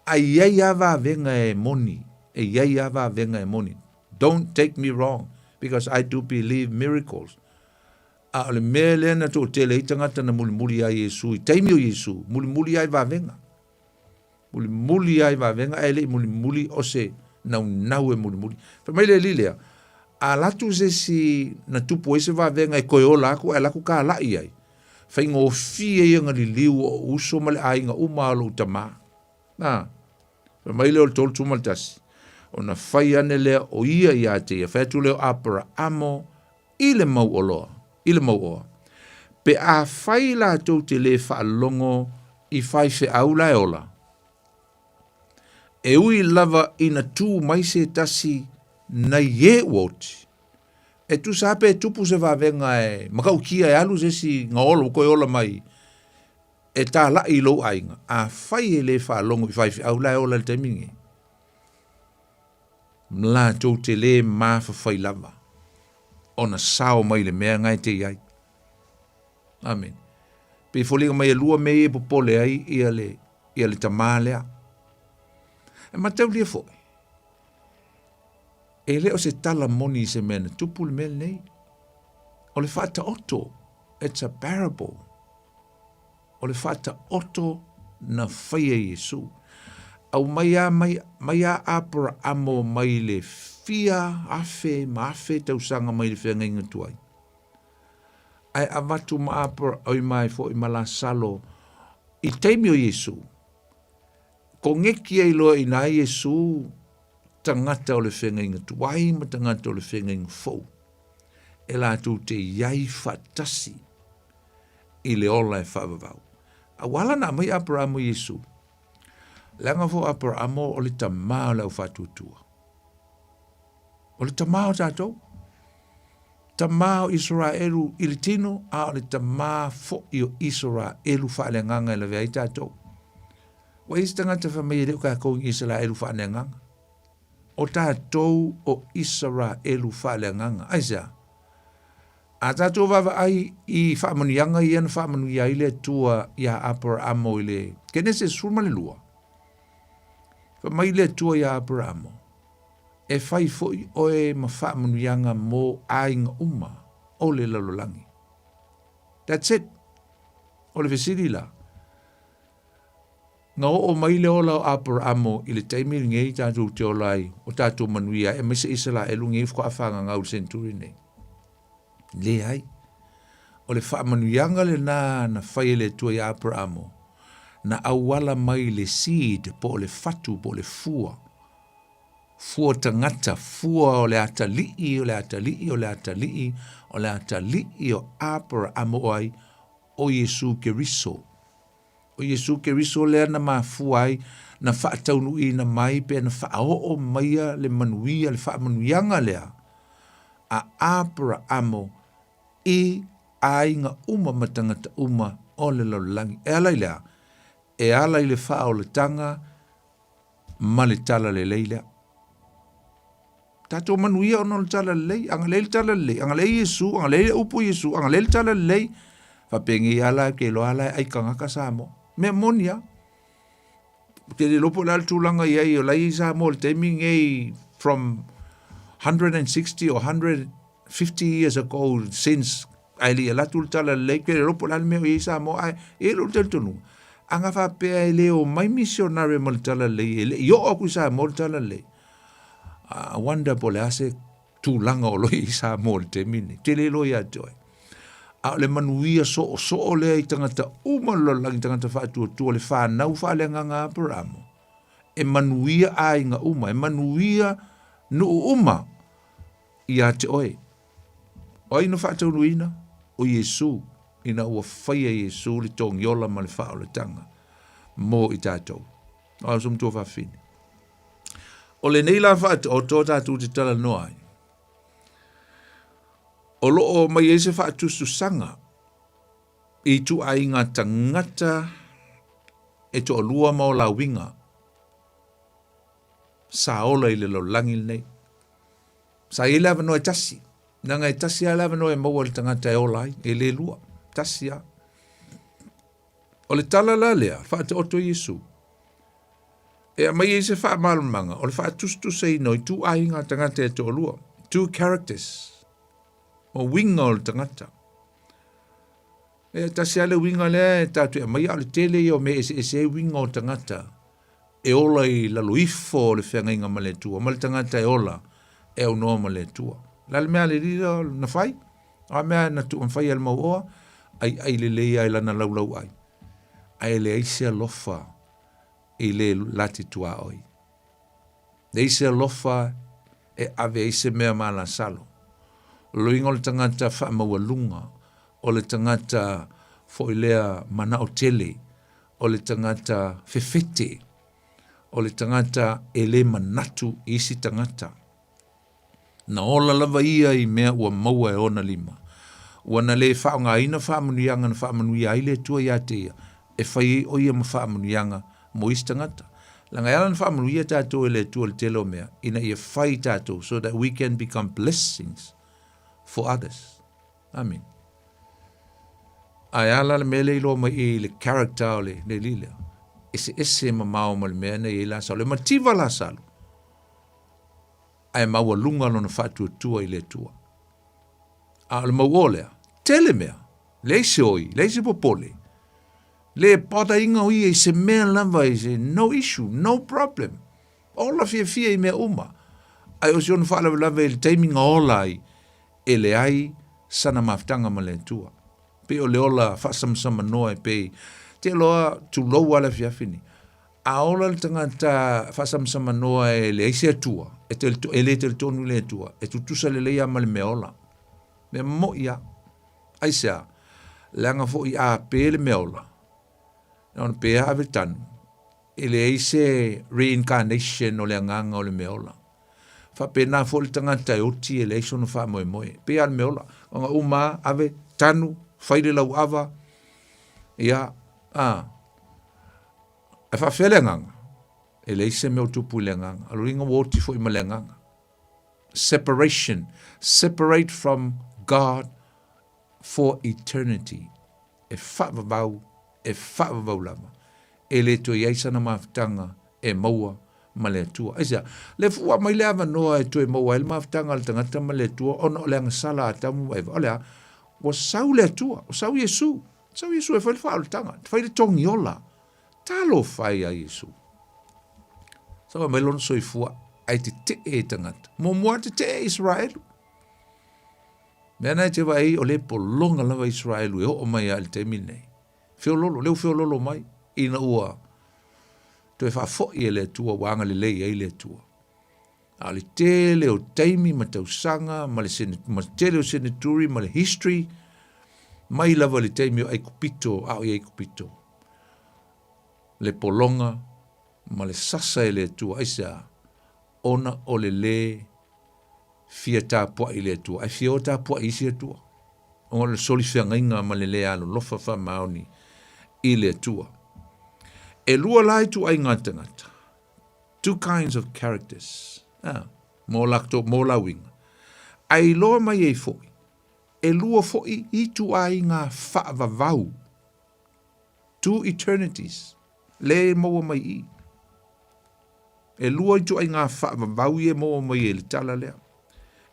A i ai lava vavega e moni. E i ai lava vavega e moni. Don't take me wrong, because I do believe miracles. A o le mea lea na toatele ai tagata na mulimuli ia Iesu i taimi o Iesu, mulimuli lava i vavega. Mulimuli lava i vavega, ae le i mulimuli o se naunau e mulimuli. Fai mai le alii lea, a alu atu se isi na tupu ai se vavega e toe ola atu ae alu atu talai ai, faigofie ia ona liliu o ou uso ma le aiga uma o lou tama. Na, fai mai lea o le 31, ona fai ane lea o ia ia te ia, fai atu lea o Aperaamo i le mauoloa, i le mauoa. Pe afai latou te le faalogo i faifeau la e ola, e ui lava ina tu mai se tasi nai e ua oti, e tusa lava pe tupu se vavega e matautia e alu se isi gaolo ua toe ola mai e talai i lou aiga, afai e le faalogo i faifeau la e ola i le taimi lenei, latou te le mafafai lava ona sao mai le mea na e te i ai. Amene. Pei foliga mai e lua mea ia e popole ai ia le, ia le tamā lea. E mataulia foi, e le o se tala moni i se mea na tupu le mea lenei. O le faataoto, it's a parable. O le faataoto na faia e Iesu. Aumai a mai, mai a Aperaamo mai le fia afe ma afe tausaga mai le feagaiga tuai. Ae avatu ma Apera, oi mai foi ma Lasalo i taimi o Iesu. Koneki ai loa i ina Iesu tagata o le feagaiga tuai ma tagata o le feagaiga fou. E latou te iai faatasi i le ola e faavavau. A ua ala ona aumai Aperaamo i Iesu, leaga foi o Aperaamo o le tamā o le aufaatuatua. O le tamā o tatou. Tamā o Isaraelu i le tino, a o le tamā foi o Isaraelu faaleagaga e lavea ai tatou. Ua i ai se tagata fai mai e le o tatou i Isaraelu faaleagaga. O tatou o Isaraelu faaleagaga. Aisea? A tatou vaavaai i faamanuiaga ia na faamanuia ai le Atua iā Aperaamo i le Kenese 12, fai mai le Atua iā Aperaamo, E fai foi oe ma faamanuiaga mo aiga uma o le lalolagi. That's it. O le fesili la, Na oo mai le ola o Aperaamo i le taimi lenei tatou te ola ai, o tatou manuia ai, aemaise Isaraelu nei faatoa fagagau i le century nei. Leai. O le faamanuiaga lena na fai e le Atua ia Aperaamo. Na auala mai le seed po o le fatu po o le fua. Fua tagata, fua o le atalii, o le atalii, o le atalii, o le atalii o Aperahama o ai? O Iesu Keriso. O Iesu Keriso lea na mafua ai na faataunuuina mai pe na faaoo maia le manuia, le faamanuiaga lea a Aperahama i aiga uma ma tagata uma o le lalolagi. E ala i le a? E ala i le faaolataga ma le talalelei lea. Tatou manuia ona o le talalelei, agalelei le talalelei, agalelei Iesu, agalelei le upu Iesu, agalelei le talalelei. Faapeni ala ke loa ala ai kangaka Samoa. Mea moni a. Te le lopo la le tulaga i ai o la i Samoa le taimi nei from 160 or 150 years ago since ae le i alu atu le talalelei, ke le lopo la le mea o i ai Samoa ae e i ai lou talitonuga. A na faapea e le omai misionare ma le talalelei, e le i oo atu i Samoa le talalelei. I wonder po o le a se tulaga o lo o i ai Samoa i le taimi lenei. Tele loa ia te oe. A o le manuia soosoo lea i tagata uma o le lalolagi, tagata faatuatua, le fanau faaleagaga a Aperamo, e manuia aiga uma, e manuia nuu uma ia te oe. O ai na faataunuuina? O Iesu, ina ua faia Iesu le togiola ma le faaolataga mo i tatou. O au matua faafine. O lenei la faataoto tatou te talanoa ai, o lo o mai ai se faatusatusaga i ituaiga tagata e toalua ma o la uiga sa ola i le lalolagi lenei. Sa i ai le avanoa e tasi, leaga e tasi lava le avanoa e maua e le tagata e ola ai, e le lua, tasi lava. O le tala la lea, faataoto Iesu, e aumai ai se faamalamalamaga o le faatusatusaina o ituaiga tagata e toalua, two characters, o uiga o le tagata. E tasi lava le uiga lea e tatou te aumaia, a o le tele ia o mea e eseese ai uiga o tagata e ola i lalo ifo o le feagaiga ma le Atua, ma le tagata e ola e aunoa ma le Atua. O le a le mea a le alii lea na fai? O a mea na tuu na fai e le mauoa? Aiai lelei lava i lana laulauai, ae leai se alofa i le lati tuaoi. Leai se alofa e ave ai se mea ma Lasalo. O le uiga o le tagata faamaualuga, o le tagata foi lea manao tele, o le tagata fefete, o le tagata e le manatu i isi tagata. Na ola lava ia i mea ua maua e ona lima. Ua na le faaaogaina faamanuiaga na faamanuia ai le Atua ia te ia, e fai ai o ia ma faamanuiaga mo isi tagata. Leaga e ala ona faamanuia tatou e le Atua i le tele o mea, ina ia fai tatou so that we can become blessings for others. Amene. Ae a la le mea lea i iloa mai i le character o le alii lea? Eseese mamao ma le mea na i ai Lasalo. E mativa Lasalo, ae maualuga lona faatuatua i le Atua. A o le mauō lea, tele mea, leai se oi, leai se popole, le bother-ina o ia i se mea lava, i se no issue, no problem. Ola fiafia i mea uma. Ae o si ona faalavelave i le taimi na ola ai, e leai sana mafutaga ma le Atua. Pei o le ola faasamsamanoa e pei, te iloa tulou lava le afiafi nei. A ola le tagata faasamsamanoa e leai se Atua, e, e le talitonu i le Atua, e tutusa lelei lava ma le mea ola. Mea mo'i lava. Aisea? Leaga foi a pe le mea ola, na ona pe lava ave tanu, e leai se reincarnation o le agaga o le mea ola. Faapena foi le tagata e oti e leai sona faamoemoe. E pei lava o le mea ola, ona uma lava, ave, tanu, fai le lauava, ia, a. Ae faafefea le agaga? E leai se mea o tupu i le agaga. O lona uiga ua oti foi ma le agaga. Separation. Separate from God for eternity. E faavavau, e faavavau lava. E le toe i ai sana mafutaga e maua ma le Atua. Aisea? Le fua mai le avanoa e toe maua ai le mafutaga a le tagata ma le Atua ona o le agasala a Atamu ma Eva. O le a? Ua sau le Atua, ua sau Iesu. Sau Iesu e fai le faaolataga, e fai le togiola. Talofa e ia Iesu. Sau e mai lona soifua, ae tetee e tagata. Muamua tetee Israelu. Mea na e te vaai o le pologa lava Israelu e oo mai lava i le taimi lenei. Feololo, lea ua feololo mai. Ina ua toe faafoi e le Atua ua agalelei ai le Atua. A o le tele o taimi ma tausaga ma le ma tele o seneturi ma le history mai lava le taimi o Aikupito a o i Aikupito. Le pologa ma le sasa e le Atua aisea? Ona o le lē fia tapuai i le Atua ae fia o tapuai i isi Atua. Ona o le solifeagaiga ma le lē alolofa faamaoni i le Atua. E lua la ituaiga tagata. Two kinds of characters. Ah, mo latou, mo la uiga. Ae iloa mai ai foi, e lua foi ituaiga faavavau. Two eternities. Le maua mai i. E lua ituaiga faavavau ia e maua mai ai i le tala lea.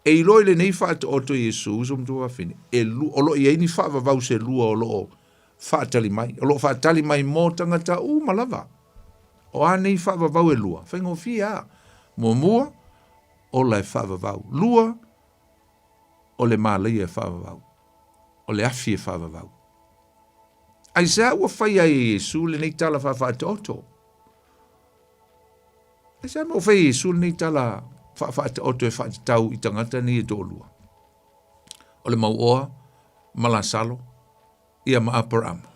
E iloa i lenei faataoto Iesu, uso ma tuafafine, e lu, o lo o i ai ni faavavau se lua o lo o faatali mai, o lo o faatali mai mo tagata uma lava. O a nei faavavau e lua? Faigofie lava. Muamua, ola e faavavau. Lua, o le mālaia e faavavau. O le afi e faavavau. Aisea ua fai ai e Iesu lenei tala faafaataoto? Aisea mea ua fai e Iesu lenei tala faafaataoto e faatatau i tagata nei e toalua? O le mauoa ma Lasalo, ia ma Aperamo.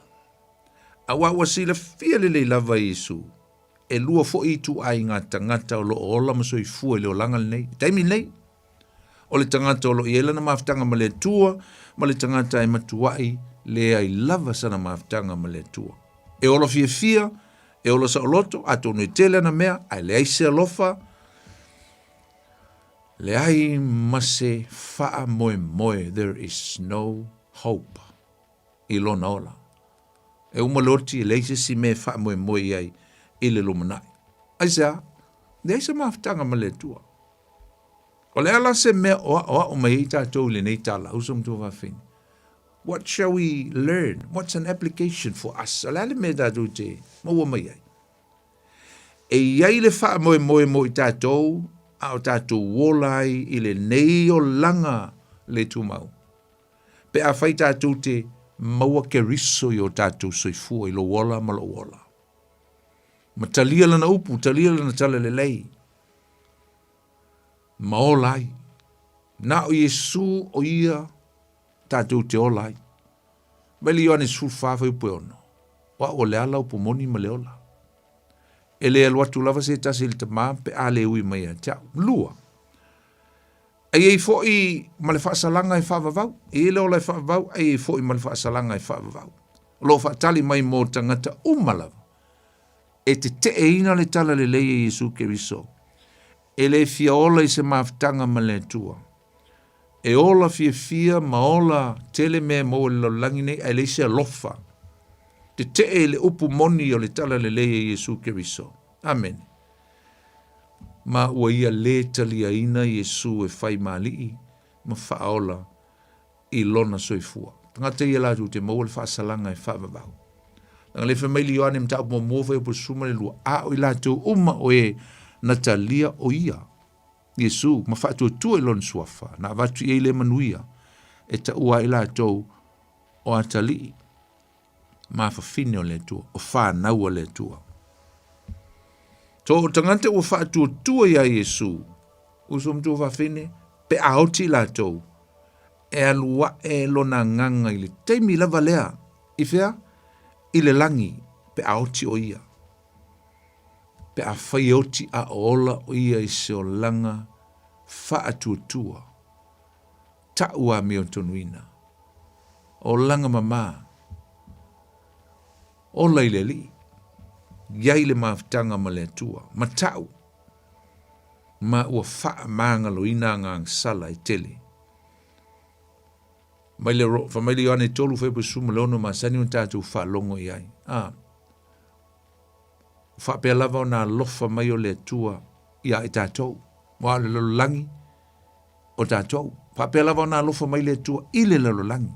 Aua ua silafia lelei lava e Iesu, e lua foi ituaiga tagata o lo o ola ma soifua i le olaga lenei, i le taimi lenei. O le tagata o lo o i ai lana mafutaga ma le Atua, ma le tagata e matuai leai lava sana mafutaga ma le Atua. E ola fiafia, e ola saoloto, atonu e tele ana mea, ae leai se alofa, leai ma se faamoemoe, there is no hope i lona ola. E uma le oti, e leai se isi mea e faamoemoe i ai i le lumanai. Aisea? Leai se mafutaga ma le Atua. O le a la se mea o aʻoaʻo mai ai tatou i lenei tala, uso ma tuafafine? What shall we learn? What's an application for us? O le a le mea tatou te maua mai ai? E i ai le faamoemoe mo i tatou a o tatou ola ai i lenei olaga le tumau. Pe afai tatou te maua Keriso i o tatou soifua i lou ola ma lou ola. Ma talia lana upu, talia lana talalelei. Ma ola ai. Na o Iesu o ia tatou te ola ai. Mai le Ioane 14 fuaiupu e 6. O au o le ala upu moni ma le ola. E le alu atu lava se tasi i le Tama pe a le ui mai ia te au. Lua. E i ai foi ma le faasalaga e faavavau. E i ai le ola e faavavau, ae i ai foi ma le faasalaga e faavavau. O lo o faatali mai mo tagata uma lava e teteeina le talalelei e Iesu Keriso. E le fia ola i se mafutaga ma le Atua. E ola fiafia ma ola tele mea e maua i le lalolagi nei, ae leai se alofa. Tetee i le upu moni o le talalelei e Iesu Keriso. Amene. Ma ua ia lē taliaina Iesu e fai ma Alii ma Faaola i lona soifua. Tagata ia latou te maua le faasalaga e faavavau. Leaga lea fai mai le Ioane mataupu muamua fuaiupu 12, a o i latou uma o e na talia o ia, Iesu, ma faatuatua i lona suafa, na avatu i ai le manuia e taua ai latou o atalii ma afafine o le Atua, o fanau a le Atua. To o tagata ua faatuatua iā Iesu, uso ma tuafafine, pe a oti latou, e alu aʻe lona agaga i le taimi lava lea, i fea? I le lagi, pe a oti o ia. Pe afai e oti a o ola o ia i se olaga faatuatua, taʻu amiotonuina, olaga mamā, ola i le Alii, iai le mafutaga ma le Atua, ma taʻu, ma ua faamagaloina agaga-sala e tele. Mai le, fai mai le Ioane 3 fuaiupu 16 masani ona tatou faalogo i ai. A. Ua faapea lava ona alofa mai o le Atua iā i tatou, aua o le lalolagi o tatou. Faapea lava ona alofa mai le Atua i le lalolagi.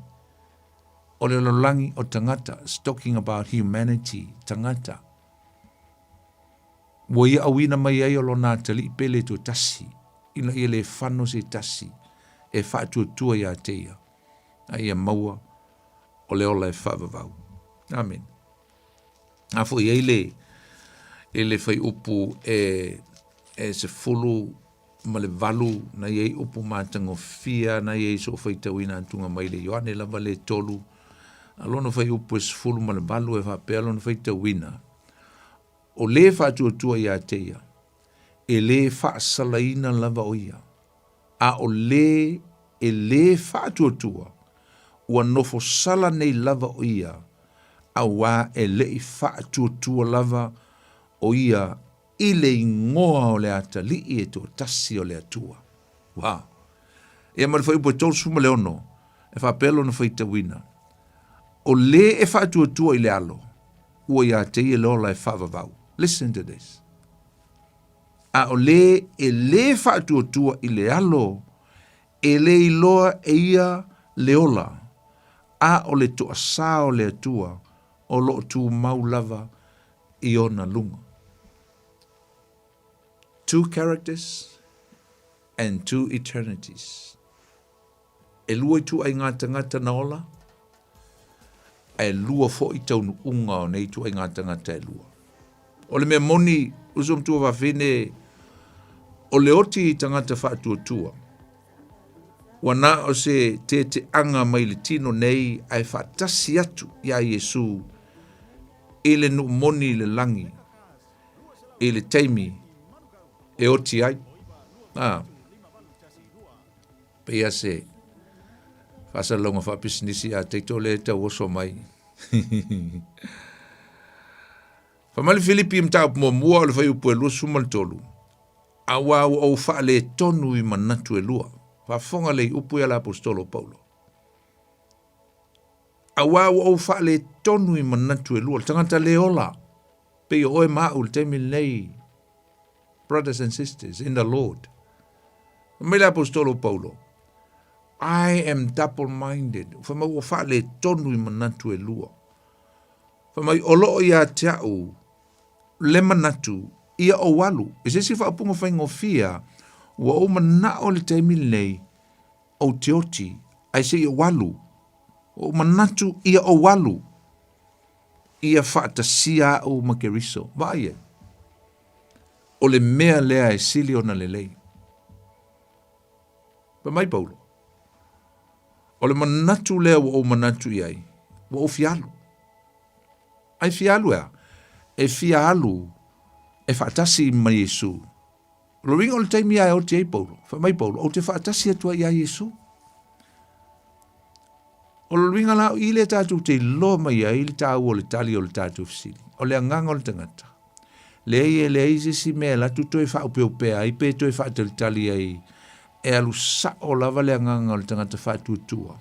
O le lalolagi o tagata, it's talking about humanity, tagata. Ua ia auina mai ai o lona atalii pele toatasi, ina ia le fano se tasi e faatuatua iā te ia, a ia maua o le ola e faavavau. Amene. A foi ai le i le fuaiupu e e 18 na i ai upu matagofie na i ai so faitauina atuga mai le Ioane lava le tolu a lona fuaiupu e 18 e faapea lona faitauina o le faatuatua ia te ia e le faasalaina lava o ia a o le e lē faatuatua, ua nofo sala nei lava o ia, auā e leʻi faatuatua lava o ia i le igoa o le Atalii e toatasi o le Atua. Wow! Ia ma le fuaiupu e 36, e faapea lona faitauina, O lē e faatuatua i le Alo, ua iā te ia le ola e faavavau. Listen to this. A o lē e lē faatuatua i le Alo, e le iloa e ia le ola, a o le toasā o le Atua o lo o tumau lava i ona luga. Two characters and two eternities. E lua ituaiga tagata na ola, a e lua foi taunuuga o nei ituaiga tagata e lua. O le mea moni, uso ma tuafafine, o le oti i tagata faatuatua, ua na o se teteaga mai le tino nei ae faatasi atu iā Iesu i le nuu moni i le lagi i le taimi e oti ai. Ah. Pei a se faasalalauga faapisinisi a taito lea e tau oso mai. Fai mai le Filipi i mataupu muamua o le fuaiupu e 23, Auā ua ou faaletonu i manatu e lua. Faafofoga lea i upu ia le Aposetolo o Paulo. Auā ua ou faaletonu i manatu e lua. Le tagata le ola, pei o oe ma au i le taimi lenei, brothers and sisters in the Lord. Fai mai le Aposetolo o Paulo, I am double-minded. Fai mai ua faaletonu i manatu e lua. Fai mai o loo ia te au le manatu ia ou alu. I se isi faaupuga faigofie, ua ou manao i le taimi lenei ou te oti ae se i ou alu. Ua ou manatu ia ou alu ia faatasia au ma Keriso. Vaai ai. O le mea lea e sili ona lelei. Fai mai Paulo, O le manatu lea ua ou manatu i ai, ua ou fia alu. Ai fia alu e a? E fia alu e faatasi ma Iesu. O le uiga o le taimi a e oti ai Paulo. Fai mai Paulo, ou te faatasi atu ai iā Iesu. O le uiga la o i lea tatou te iloa mai ai le taua o le tali o le tatou fesili. O le agaga o le tagata. Leai e leai se isi mea e alu atu toe faaopeopea ai pe toe faatalitali ai e alu sao lava le agaga o le tagata faatuatua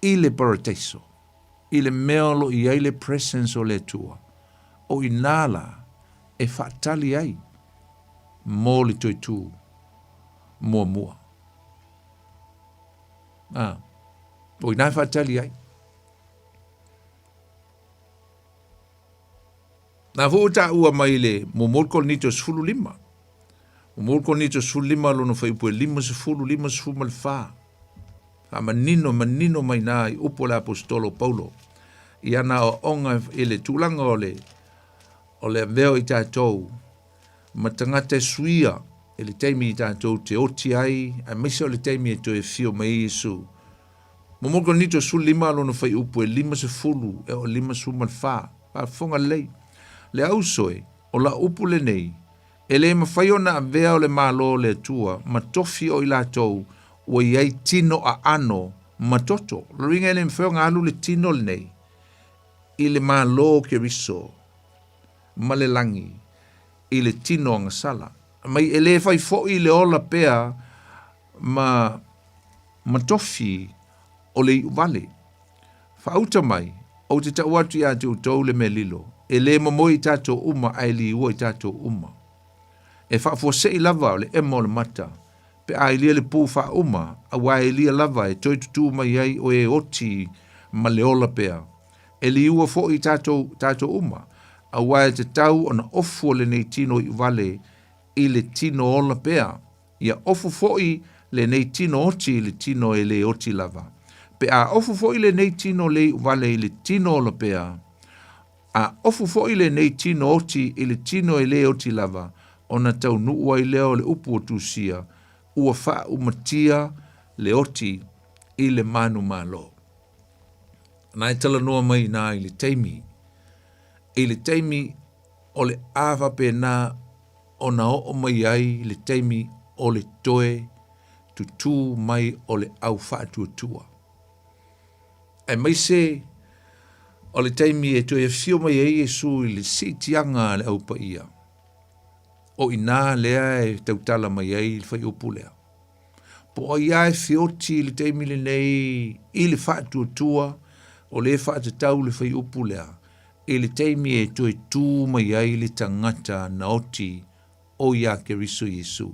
i le parataiso, i le mea o lo o i ai le presence o le Atua, o i inā la e faatali ai mo le toe tū muamua. A, o inā e faatali ai. Na foi ua taua mai le muamua o le Korinito 15. Muamua o le Korinito 15 lona fuaiupu e 50, 54. Faamanino, manino mai nā i upu a le Aposetolo o Paulo i ana aoaoga i le tulaga o le o le avea o i tatou ma tagata e suia i le taimi i tatou te oti ai, aemaise o le taimi e toe afio mai ai Iesu. Muamua Korinito 15 lona fuaiupu e 50 e oo 54. Faafofoga lelei. Le auso e, o lau upu lenei, e le mafai ona avea o le Malo o le Atua ma tofi o i latou ua i ai tino aano ma toto. O lona uiga e le mafai ona alu le tino lenei i le Malo o Keriso ma le lagi i le tino agasala. Mai e le fai foi le ola pea ma ma tofi o le iu vale. Faauta mai, ou te tau atu iā te outou le mea lilo, e lē momoe i tatou uma ae liua i tatou uma. E faafuaseʻi lava o le ema o le mata, pe a ilia le pū faauma, auā e ilia lava e toe tutū mai ai o e oti ma le ola pea. E liua foʻi i tatou, tatou uma, auā e tatau ona ofu o lenei tino iu vale i le tino ola pea, Ia ofu foʻi lenei tino oti i le tino e lē oti lava. Pe a ofu foʻi lenei tino le iu vale i le tino ola pea, A ofu foi lenei tino oti i le tino e lē oti lava, ona taunuu ai lea o le upu o Tusia, ua faaumatia le oti i le manumalo. Na e talanoa mai inā i le taimi, i le taimi o le a faapena ona oo mai ai le taimi o le toe tutū mai o le au faatuatua. Aemaise o le taimi e toe afio mai ai Iesu i le siitiaga a le Au Paia, o inā lea e tautala mai ai le fuaiupu lea. Po o ai lava e feoti i le taimi lenei i le faatuatua o lea e faatatau le fuaiupu lea i le taimi e toe tū mai ai le tagata na oti o ia Keriso Iesu.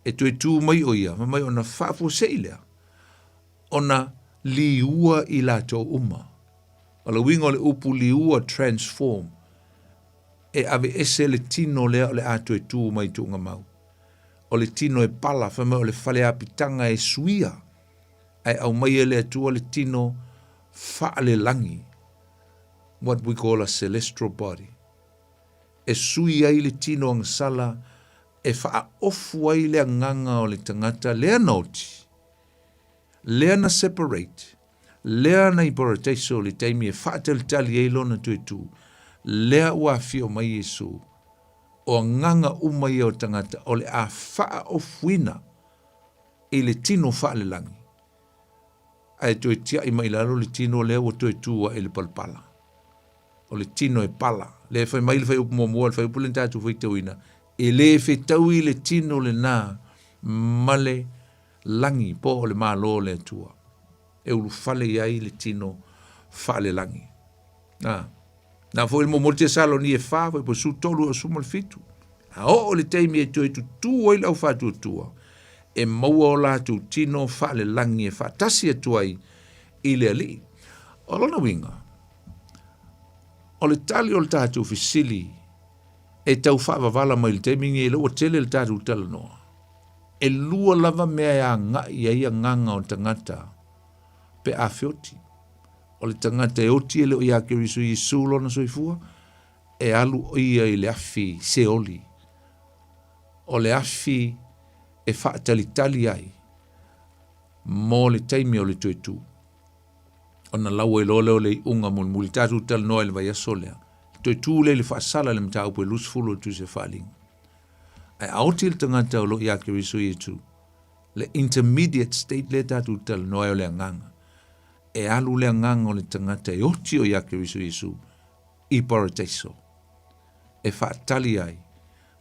E toe tū mai o ia, fai mai ona faafuasei lea ona liua i latou uma. O le uiga o le upu liua, transform, e aveese le tino lea o le a toe tū mai tuugamau. O le tino e pala, fai mai o le faleapitaga e suia, ae aumai e le Atua le tino faalelagi, what we call a celestial body, e sui ai le tino agasala e faaofu ai le agaga o le tagata lea na oti. Lea na separate, lea na i parataiso i le taimi e faatalitali ai lona toe tu, lea ua afio mai Iesu, o agaga uma ia o tagata o le a faaofuina i le tino faalelagi, ae toe tiai mai lalo le tino lea ua toe tu ae i le palapala. O le tino e pala. Lea e fai mai le fuaiupu muamua, le fuaiupu lea na tatou faitauina, e le fetaui le tino lena ma le lagi po o le Malo o le Atua, e ulufale i ai le tino faalelagi. A, na foi le momoli Tesaloni e fa, foi po su tolu e suma le fitu. A oo le taimi e toe tutū ai le au faatuatua, e maua o latou tino faalelagi e faatasi atu ai i le Alii. O lona uiga, o le tali o le tatou fesili e tau faavavala mai i le taimi lenei, lea ua tele le tatou talanoa, E lua lava mea e agai i ai agaga o le tagata pe a feoti. O le tagata e oti e le o ia Keriso Iesu lona soifua, e alu o ia i le afi seoli. O le afi e faatalitali ai mo le taimi o le toe tu. Ona lau ai loa lea o le iuga mulimuli. Tatou talanoa i le vaiaso lea. Le toe tu lea i le faasala i le mataupu e 20 o le Tusi a Faaaliga. Ae a oti le tagata o lo o ia Keriso Iesu, le intermediate state lea tatou talanoa ai o le agaga, e alu le agaga o le tagata e oti o ia Keriso Iesu i parataiso, e faatali ai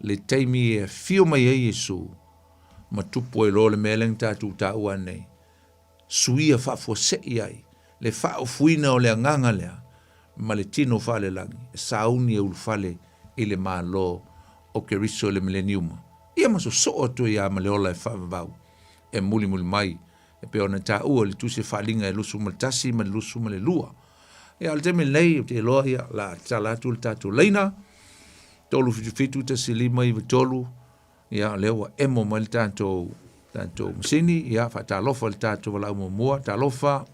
le taimi e afio mai ai Iesu ma tupu ai loa le mea lea na tatou taua nei, suia faafuasei ai le faaofuina o le agaga lea ma le tino faalelagi e sauni e ulufale i le Malo o Keriso i le Mileniuma, ia ma sosoo atu ai lava ma le ola e faavavau e mulimuli mai e pei ona taua i le Tusi Faaaliga e 21 ma le 22. Ia, o le taimi lenei, ou te iloa, ia, o le a tatala atu le tatou laina, 377 1593, Ia, o lea ua emo mai le tatou, tatou masini. Ia, faatalofa i le tatou valaau muamua. Talofa.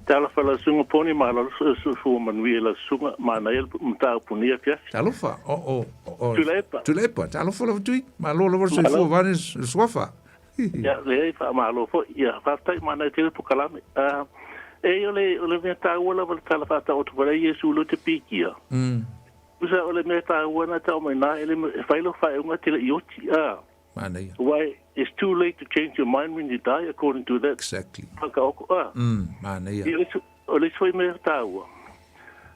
Talofa lau susuga Poni, malo le soifua manuia i lau susuga, manaia le mataupu nei afiafi. Talofa, o, o, o, Tuilaepa. Tuilaepa, talofa lava Tui, malo lava le soifua vaeane le suafa. Ia, leai, faamalo foi. Ia, faafetai, manaia tele polokalame. Ah, e, o le, o le mea taua lava le tala faataoto mai ai Iesu lea ou te pikia. Tusa o le mea taua na tau mai na, e le e fai lou faaiuga te le i oti, a. Manaia. Why, it's too late to change your mind when you die, according to that. Exactly. Whakaoko, a. Manaia. Ia, o le isi foi mea taua,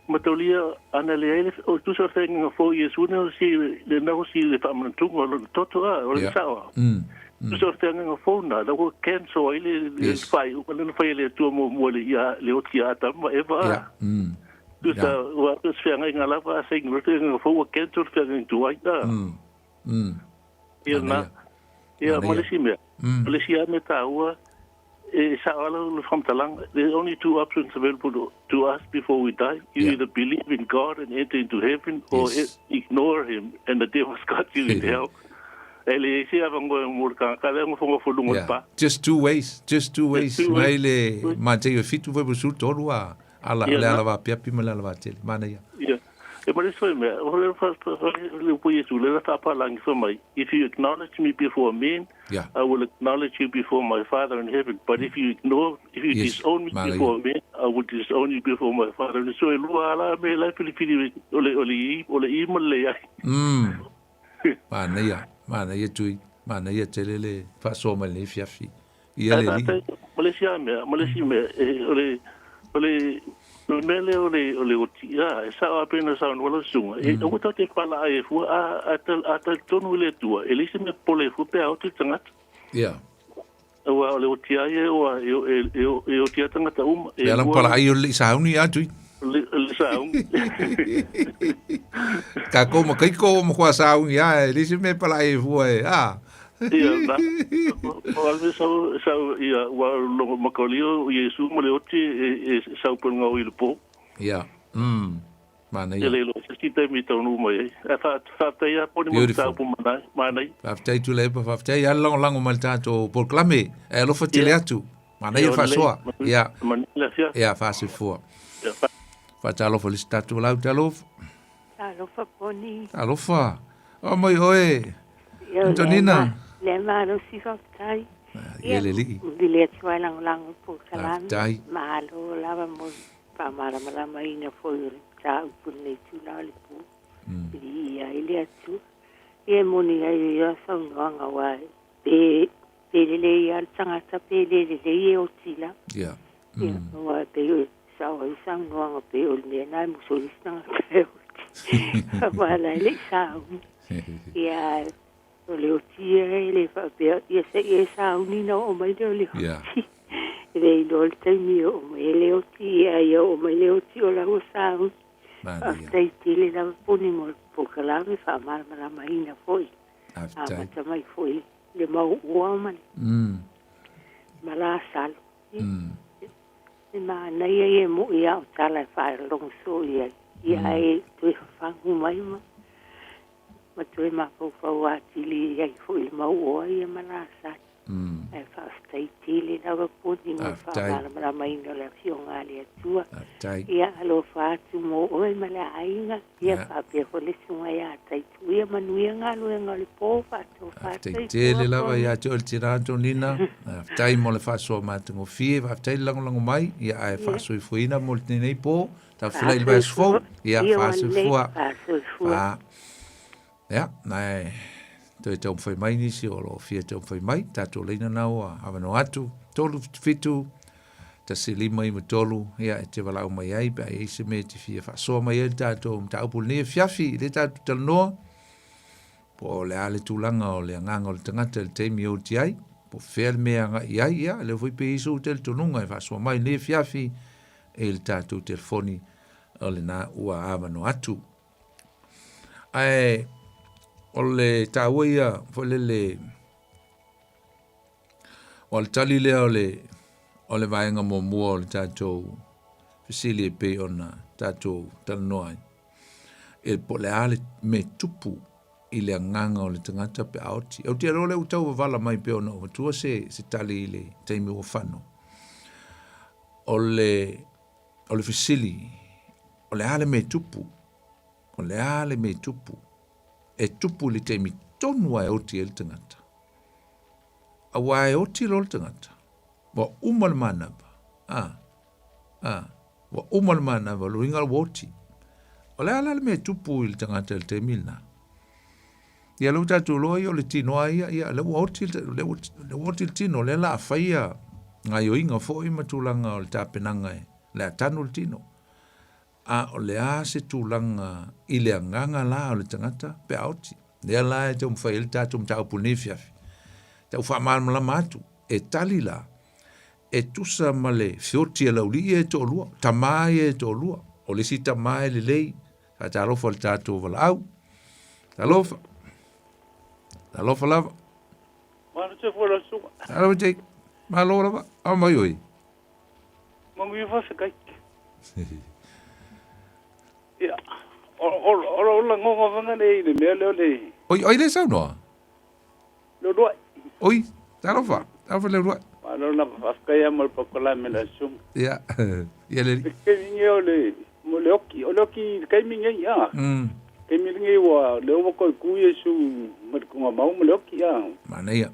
mataulia ana le ai le, o tusa o le whainga fou Iesu ne o si, le na o si le whaamanatuga o lona toto, a, o le sao, a. Tusa o le whainga fou na, la ua cancel ai le, le whaiuga, le na whai le atua mua le, ia, le oti a Atama, Eva, a. Tusa, ua atu se feagaiga lava a saini le feagaiga fou ua cancel le feagaiga tuai. A. Ia na. Ia, ma le isi mea. O le isi lava mea taua, e sao lava le faamatalaga, there are only two options available to, to us before we die. You either believe in God and enter into heaven or ignore him and the devil's got you in hell. E leai se avanoa mo le tagata lea e nofonofo i luga o le pa. Just two ways, just two ways. Just two ways. Mai le Mateo e fitu foi po sulu tolu a. Ala, Ia, le ala na- vaapiapi ma le ala vatele. Manaia. Ia. E ma le isi foi mea, o le fa- fa- fa- le upu Iesu, le la faapalagi fai mai, If you acknowledge me before men, Yeah. I will acknowledge you before my Father in heaven. But if you ignore, if you Yes, disown me manaia. before men, I will disown you before my Father. So e lua ala me la e filifili o le o le i o le i ma le leai. Manaia, manaia Tui, manaia tele le faasoa mai lenei afiafi. Ia Ae le alii. faafetai, ma le isi lava mea, ma le isi mea, e, o le, o le, o le mea lea o le, o le oti, a, e sao lava pei ona saunoa lau susuga, e, aua tatou te palaai ai fua, a, a, tal- a talitonu i le Atua, e leai se mea popole ai fua pe a oti le tagata. Ia. Aua o le oti lava ia, ua, e, e, e, e oti lava tagata uma. E Le ala lua, palaai o le sauni a Tui. le, le sauni. Takou ma kaiko o makoa sauni a, e leai se mea palaai ai fua e, a. Ia, na, o ale sau, sau, ia, ua logo makalia o Iesu ma le oti e, e sau pe ngau i le pō. Ia, manaia. E le iloa se isi taimi e taunuu mai ai. Ae wha, whaatai a poni mo te Beautiful. tāupu manai, manai. Faafetai Tuilaepa, faafetai lava le lagolago mai le tatou polokalame. E alofa tele Ia, atu. Manaia ia le o lelei, faasoa. manuia, Ia, manuia le afiafi. ia, faasoifua. Ia, wha. Faatalofa i le isi tatou lau, talofa. Talofa poni. Talofa. O mai oe. Ia o Antonina. Le malosi faafetai. Ia le alii. Vili atu ai lagolago i polokalame. Faafetai. Malo lava mo le faamalamalamaina foi o le mataupu i lenei itula o le po. Viia ai le Atua. Ia e moni ai ia saunoaga aua pe pe lelei lava le tagata pe le lelei e oti lava. Ia. Ia, aua e pei o sao ai saunoaga pei o le mea lena e musu ai le isi tagata e oti. Aua la e le i sauni. Ia, ae o le oti ia e le faapea, ia se i e sauni ona oo mai lea o le oti. E le iloa le taimi e oo mai ai le oti, ia ia oo mai le oti o la ua sauni. Faafetai tele lava poni mo le polokalame faamalamalamaina foi. Amata mai foi le mau ua ma le ma Lasalo. E manaia ia e mo'i a o tala e faalogo soo i ai, ia ae toe fafagu mai ma ma toe mafaufau atili ai foi i le mau oa ia ma Lasalo. Ae faafetai tele lava poni mo le faamalamalamaina o le Afioga a le Atua. Ia alofa atu mo oe ma le aiga, ia faapea foi le susuga ia Taitu. Ia manuia galuega o le po, faatofa Faafetai soifua tele lava poni. ia te oe le tina Antonina. Faafetai mo le faasoa matagofie, faafetai le lagolago mai, ia ae faasoifuaina mo lenei po. Tafefilai i le vaiaso fou. Faasoifua. Ia, Ia ua lelei, faasoifua. faasoifua. Fa. Ia, ae toe taumafai mai nisi o lo o fia taumafai mai, tatou laina na ua avanoa atu, 377 1593, ia, e te valaau mai ai pe a i ai se mea e te fia faasoa mai ai le tatou mataupu i lenei afiafi, i lea tatou talanoa, po o le a le tulaga o le agaga o le tagata i le taimi e oti ai, po o fea le mea e agai i ai, ia, lea foi pe i ai sou talitonuga e faasoa mai i lenei afiafi i le tatou telefoni o lena ua avanoa atu. Ae o le taua ia foi lele o le tali lea o le o le vaega muamua o le tatou fesili e pei ona tatou talanoa ai. E po o le a le mea e tupu i le agaga o le tagata pe a oti. Ou te iloa lea ua tau wavala mai pei ona ou avatua se, se tali i le taimi ua fano. O le, o le fesili, o le a le mea e tupu? O le a le mea e tupu? E tupu i le taimi tonu lava e oti ai le tagata. Aua e oti loa le tagata, ua uma le manava. A, a, ua uma le manava, o le uiga ua oti. O le a la le mea e tupu i le tagata i le taimi lena? Ia lea ua tatou iloa ia o le tino lava ia, ia lea ua oti, lea ua, lea ua oti le tino, lea o le a fai ia gaoioiga foi ma tulaga o le tapenaga e le a tanu le tino. A o le a se tulaga i le agaga la o le tagata pe a oti? Lea la e taumafai ai le tatou mataupu i lenei afiafi. Tau faamalamalama atu, e tali la, e tusa ma le feoti a le aualii ia e toalua, tama ia e toalua. O le isi tama e lelei, faatalofa i le tatou valaau. Talofa. Talofa lava. Malo te fua lau susuga. Talofa Jake. Malo lava. Ao mai oe. Manuia faafetai. Ia, o, o, o lou lagoga vaga lea i le mea lea o le... Oi, oi le saunoa? Leuluai. Oi, talofa, talofa Leuluai. Malo na faafetai mo le polokalame le asuga. Ia, ia le alii. Taimi lenei o le mo le oki, o le oki i le taimi lenei a. Taimi lenei ua lea ua toe tu Iesu ma le tugamau ma le oki a. Manaia.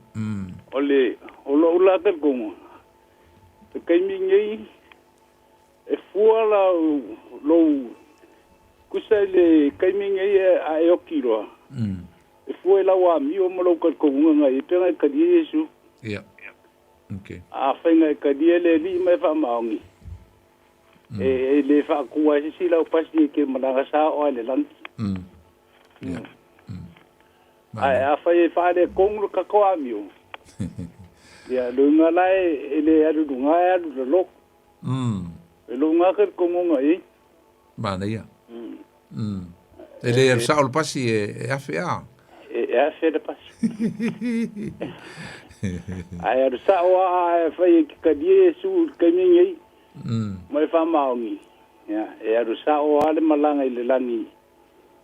O le o lou la talitonuga, le taimi lenei e fua la lou tusa i le taimi lenei a e oki loa. E fua i lau amio ma lou talitonuga na i ai pe na e talia Iesu. Ia. Okay. Afai na e talia le Alii ma e faamaoni, e le faatua ai se isi lau pasi e te malaga sao i le lagi. Ae afai e faaletonu le tatou amio, ia luga la e le alu i luga ae alu i lalo. E luga talitonuga i ai. Manaia. E le alu sao le pasi e afe a. E afe le pasi. Ae alu sao a e fai e te talia Iesu i le taimi lenei ma e faamaoni. Ia, e alu sao lava le malaga i le lagi.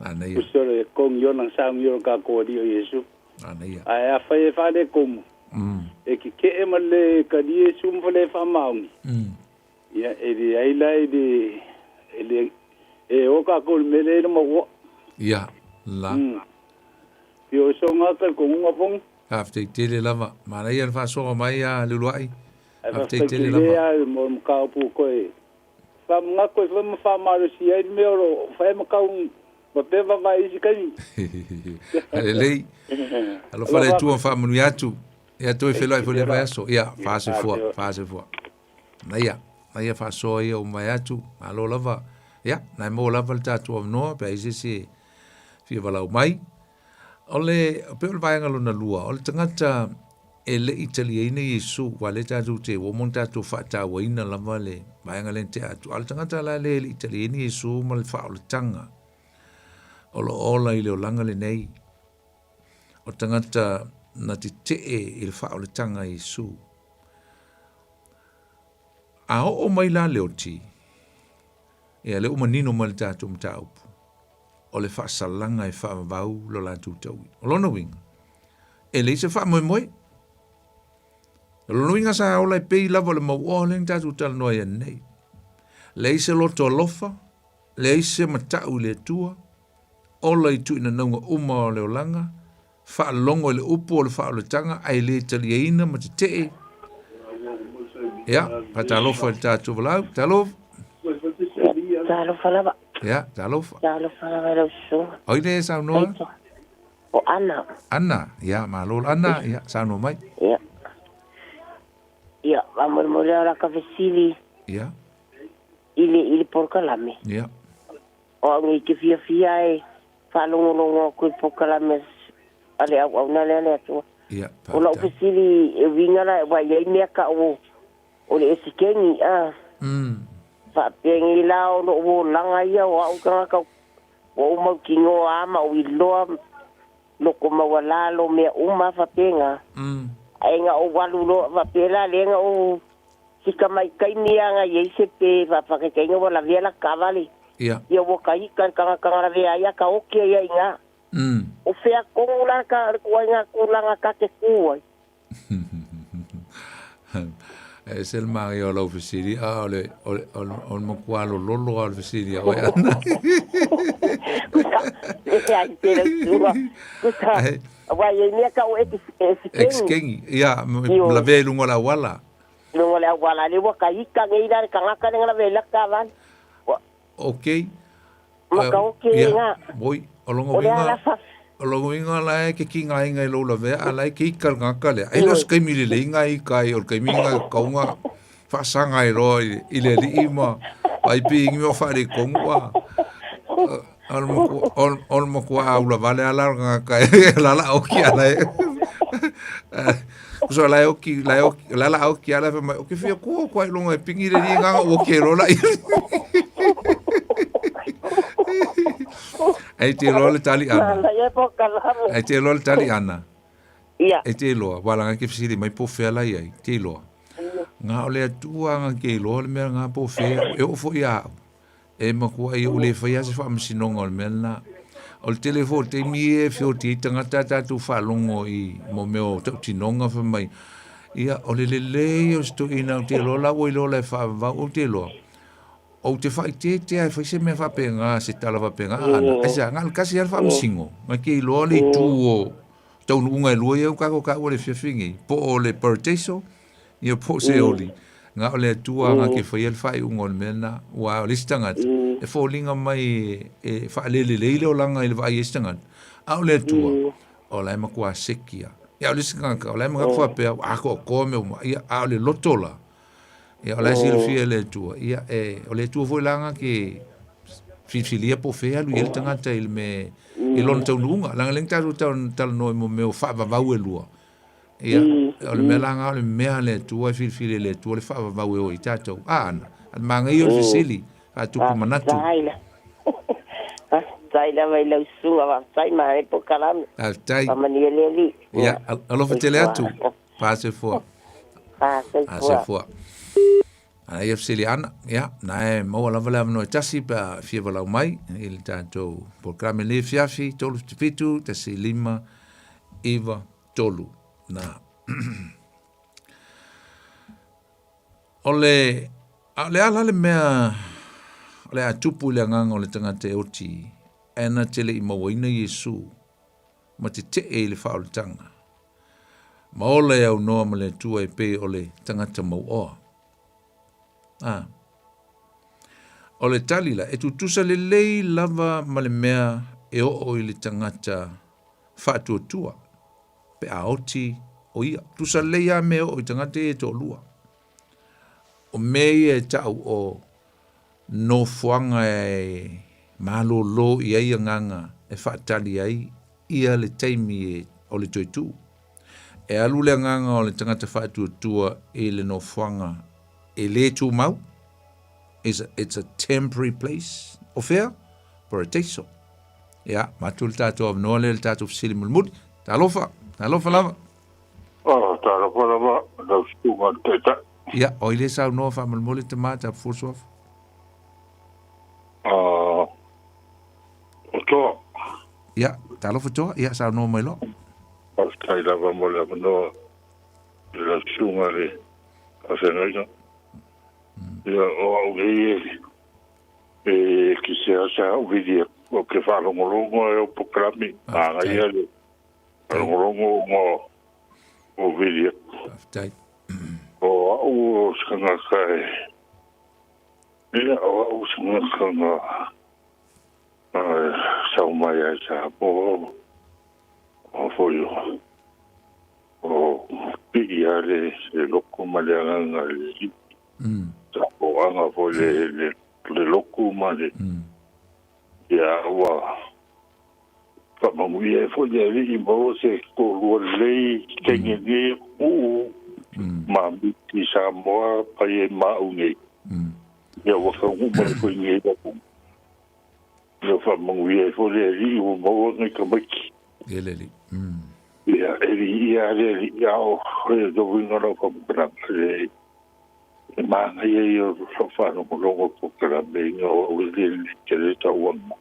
Manaia. Tusa o le kogiona na saunia o le tatou Alii o Iesu. Manaia. Ae afai e faaletonu, e keke'e ma le talia Iesu ma le faamaoni. Ia, e leai la e le, e le, e o tatou i le mea lea e le maua. Ia, la. Ia o soga talitonuga fono. Faafetai tele lava. Manaia le faasoa mai a Leuluai. Ae Faafetai faafetai tele tele lava. lava mo le mataupu toe faamanatu ai foi ma faamalosi ai le mea o lo o fai ma tau ma pea vaavaai i isi taimi. Lelei. Alofa le Atua ma faamanuia atu. Ia toe feiloai foi i le vaiaso. Ia, faasoifua, faasoifua. Naia, naia faasoa ia ua mavae atu, malo lava. Ia, na e maua lava le tatou avanoa pe a i ai se isi e fia valaau mai. O le, pei o le vaega lona lua, o le tagata e le i taliaina Iesu, aua lea tatou te, ua uma ona tatou faatauaina lava le vaega lea na tea atu, a o le tagata la lea e le i taliaina Iesu ma le faaolataga, o lo o ola i le olaga lenei, o tagata na tetee i le faaolataga a Iesu. A oo mai la le oti, ia lea ua manino mai le tatou mataupu, o le faasalaga e faavavau lo latou taui. O lona uiga, e leai se faamoemoe. O lona uiga sa ola e pei lava o le mauoa lea na tatou talanoa ai ananei. Leai se loto alofa, leai se matau i le Atua, ola i tuuinanauga uma o le olaga, Faalogo i le upu o le faaolataga ae le taliaina ma tetee. Ia, faatalofa i le tatou valaau. Talofa. Talofa lava. Ia, talofa. Talofa lava i lau susuga. Oi le saunoa? O Ana. Ana, ia, malo Ana, ia, saunoa mai. Ia. Ia, faamolemole lava la ka fesili. Ia. I le, i le polokalame. Ia. O au nei te fiafia e faalogologo atu i polokalame a le auauna lea a le Atua. Ia, O lau fesili e uiga la ua i ai mea tau o le esikeni a. Faapenei la o lou olaga ia o au tagata ua ou mautinoa a ma ou iloa loko maualalo mea uma faapena. Ae na ou alu loa faapea la lea na ou Si tamai taimi a na iai se pe faafaketaina ua lavea la taavale. Ia. Ia ua ka ika le tagata na lavea ai a ka oki ai ia iina. O fea tonu la ka le ituaiga tulaga ta te tu ai? E ese le manaia o lau fesili, a o le, o le, o le, o le matua lololo lava o le fesili a oe Ana. Leai tele au susuga. Kusa, aua e iai mea tau o esikeni. Esikeni, ia, lavea i luga o le auala. Luga o le auala lea ua ka ika nei la le tagata lea na lavea i laka taavale. Ua. Ok. Ma ka oki Ia, ina. moi, o lona O le a uiga, la fa. o lona uiga la e ke kigaina i lou lavea, a la e ke ika le tagata lea. Ai lea o se taimi lelei na ika ai, o le taimi na tatau na faasaga ai loa i le alii ma ai pe i ni mea o faaletonu a. O le matua, o le matua aula vale ala o le tagata e la la oki ala e. Kusa la e oki, la e oki, la la oki ala e mai, o ke fia kua kua i longa e pingi le ni nganga o ke lola i. Ai te loa le tali ana. Ai te loa le tali ana. Ia. E te loa, wala nga ke fisili mai po fea la iai, te loa. Nga o le atua nga ke loa le mea nga po fea, e o fo ia au. E makuaʻi ai ua le faia se faamasinoga o le mea lena. O le tele foi o taimi e feoti ai tagata a tatou faalogo i mo mea o tautinoga fai mai Ia, o le lelei o se toeaina ou te iloa la ua iloa la e faavavau, ou te iloa, ou te faaitetea e fai se mea faapena, se tala faapena, ana, aisea, na o le tasi lava le faamasino, na te iloa le itu o taunuuga e lua ia ua tatou taua i le afiafi lenei, po o le paradeiso, ia po o Seoli, na o le Atua na te faia le faaiuga o le mea lena. Aua o le isi tagata, e foliga mai e faalelelei le olaga i le vaai a isi tagata, a o le Atua, o la e matua seki lava. Ia, o le isi tagata, o la e manatu faapea, ua atoatoa mea uma, ia, a o le loto la, ia, o la e silafia e le Atua. Ia, e, o le Atua foi la na te filifilia po o fea e alu i ai le tagata i le mea, i lona taunuuga. Leaga lea na tatou talanoa i mea o faavavau e lua. Ia, o le mea la na o le mea a le Atua e filifili e le Atua le faavavau e o ai tatou. A, ana, a le manaia o le fesili, faatupu manatu. Faafetai lava i lau susuga, faafetai manaia polokalame. Faafetai. Faamanuia le Alii. Ia, alofa tele atu. Fasoifua. Fasoifua. Ana ia fesili ana, ia, na e maua lava le avanoa e tasi pe a fia valaau mai i le tatou polokalame lenei afiafi, 377 15 9 3. Na. O le, a o le a la le mea o le a tupu i le agaga o le tagata e oti ae na te le i mauaina Iesu ma tetee i le faaolataga, ma ola e aunoa ma le Atua e pei o le tagata mauoa? A. O le tali la, e tutusa lelei lava ma le mea e oo i le tagata faatuatua pe a oti o ia. Tusa lelei lava mea e oo i tagata ia e toalua. O mea ia e tau o nofoaga e malolo i ai agaga e faatali ai ia le taimi o le toe tuu. E alu le agaga o le tagata faatuatua i le nofoaga e le tumau, it's a temporary place. O fea? Paradeiso. Ia, matou le tatou avanoa lea i le tatou fesili mulimuli. Talofa, talofa lava. Oh, talofa lava, lau susuga i le Taitai. Ia, o ai lea e saunoa faamolemole tama ta Forsof? Ah, o Toa. Ia, talofa Toa, ia saunoa mai loa. Faafetai lava mo le avanoa i lau susuga i le faafeagaiga. Ia, o au nei e E ki se asa au vili o ke whaalongolongo e o pokalami. Manaia le whaalongolongo o o vili. Faafetai. O au o se kangaka e ia o au se kangaka nga sau mai ai sa po o foi o o pii a le loko ma le agaga i le alii. Tapoaga foi le le loku ma le ia ua faamanuia ai foi le alii maua se toalua lelei teine nei uu ma miti Samoa pai ai ma au nei. Ia ua taunuu mai foi nei atu. Ia faamanuia ai foi le alii ua maua nai tamaiti. Ia le alii. Ia e viia le alii a o le uiga o lau faamatalaga le E manaia ia o lau faalogologo polokalame ina o au e le lelei tele tauaga.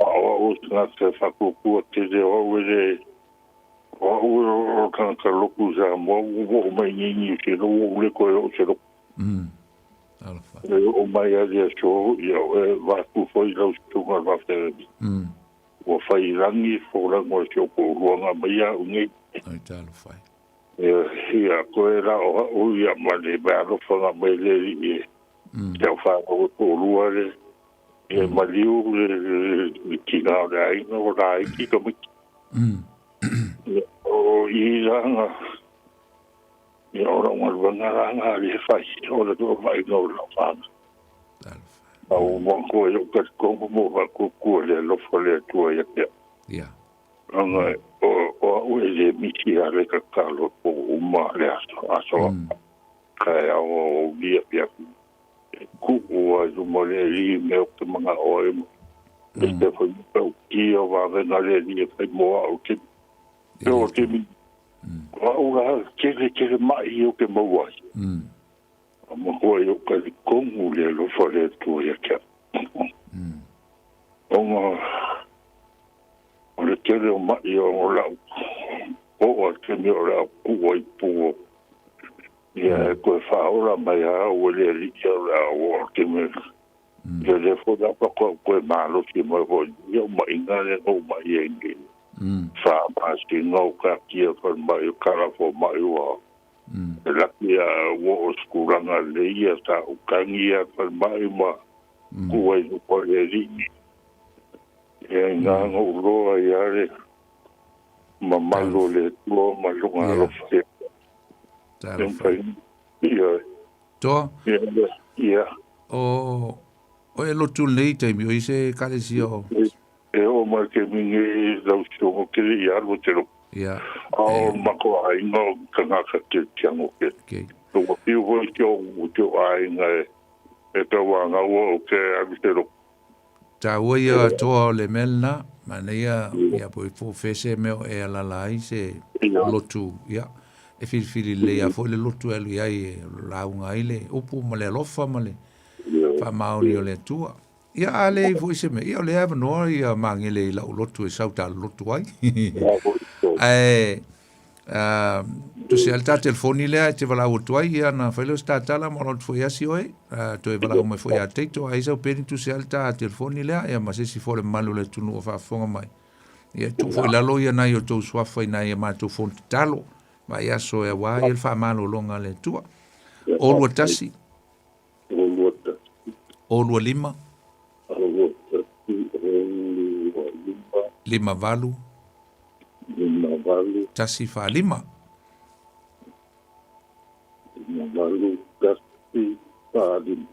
A o au o se tagata e faatuatua tele, o au e le, o au o le tagata lotu i Samoa, ua oo mai nei i Niu Sila, ua ou le toe oo i se lotu. E oo mai lava i le aso, ia e vaeatu foi lau susuga i le faafeagaiga. Ua fai i lagi folauga o si ou toalua na aumai au nei. Ai talofa e. Ia, koe la o au ia ma le meaalofa na aumai e le Alii e te au whanau e toalua le e maliu le tina o le aiga o laiti tamaiti. O i la nga ia o lau galuega la nga le fai o le vaaiga o lau whanau. A ua matua i ou talitonu mo faatuatua le alofa o le Atua ia te au. Ia. Leaga o au e le misi lava le tatalo po uma le aso, aso taeao aoauli afiafi. E tuu lava i luma o le Alii mea ou te manao ai ma ese foi matautia o vavega a le Alii e fai mo au te o te o au la tele tele mai ia ou te maua ai. A matua i ou talitonu le alofa o le Atua ia te au. Ona O le tele o maʻi o lau oo a le taimi o le au kuu ai i pua Ia e koe whaora mai a ua le li ia o le a o te me. Ia le fo la pa ko koe malo ki mo fo ia ma inga le o ma ia ngi. Fa ma si ngau ka kia fa mai kala fo mai wa. E laki a wo o skuranga le ia ta o kangi ia fa mai ma kua i ko le li. Ia ngā ngau loa ia le mamalo le tua ma lunga alofa. Talofa. Ia. Toa? Ia, ia. O, o e lotu nei taimi, o i se kalesia o... E o mai ke mingi i lau siongo ke le ia alu te lo. Ia. A o mako ainga o kangaka te tiango ke. Okay. Lo piu hoi te o te o ainga e e ka wanga ua o ke alu te lo. Ta ua ia toa o le melna, mana ia, ia po i fōfese mea o e alala ai se lotu, ia, e filifili lelei a foi le lotu e alu i ai e lauga ai le upu ma le alofa ma le faamaoni o le Atua. Ia, a leai foi se mea, ia o lea e avanoa ia Magele i la'u lotu e sau talolotu ai. Ae, tusi a le ta telefoni lea e te valaau atu ai, ia na fai lea o se tatala ma olo atu foi asi oe, toe valaau mai foi ia Teito, a i ai sau peni tusi a le ta telefoni lea, ia ma se isi foi o le mamalu o le atunuu o faafofoga mai. Ia tuu foi i lalo ia nai o tou suafa i nai a matou fono tatalo, vaiaso e auā ai le faamalologa a le Atua. O 21. O 25. 58. 1 4 5.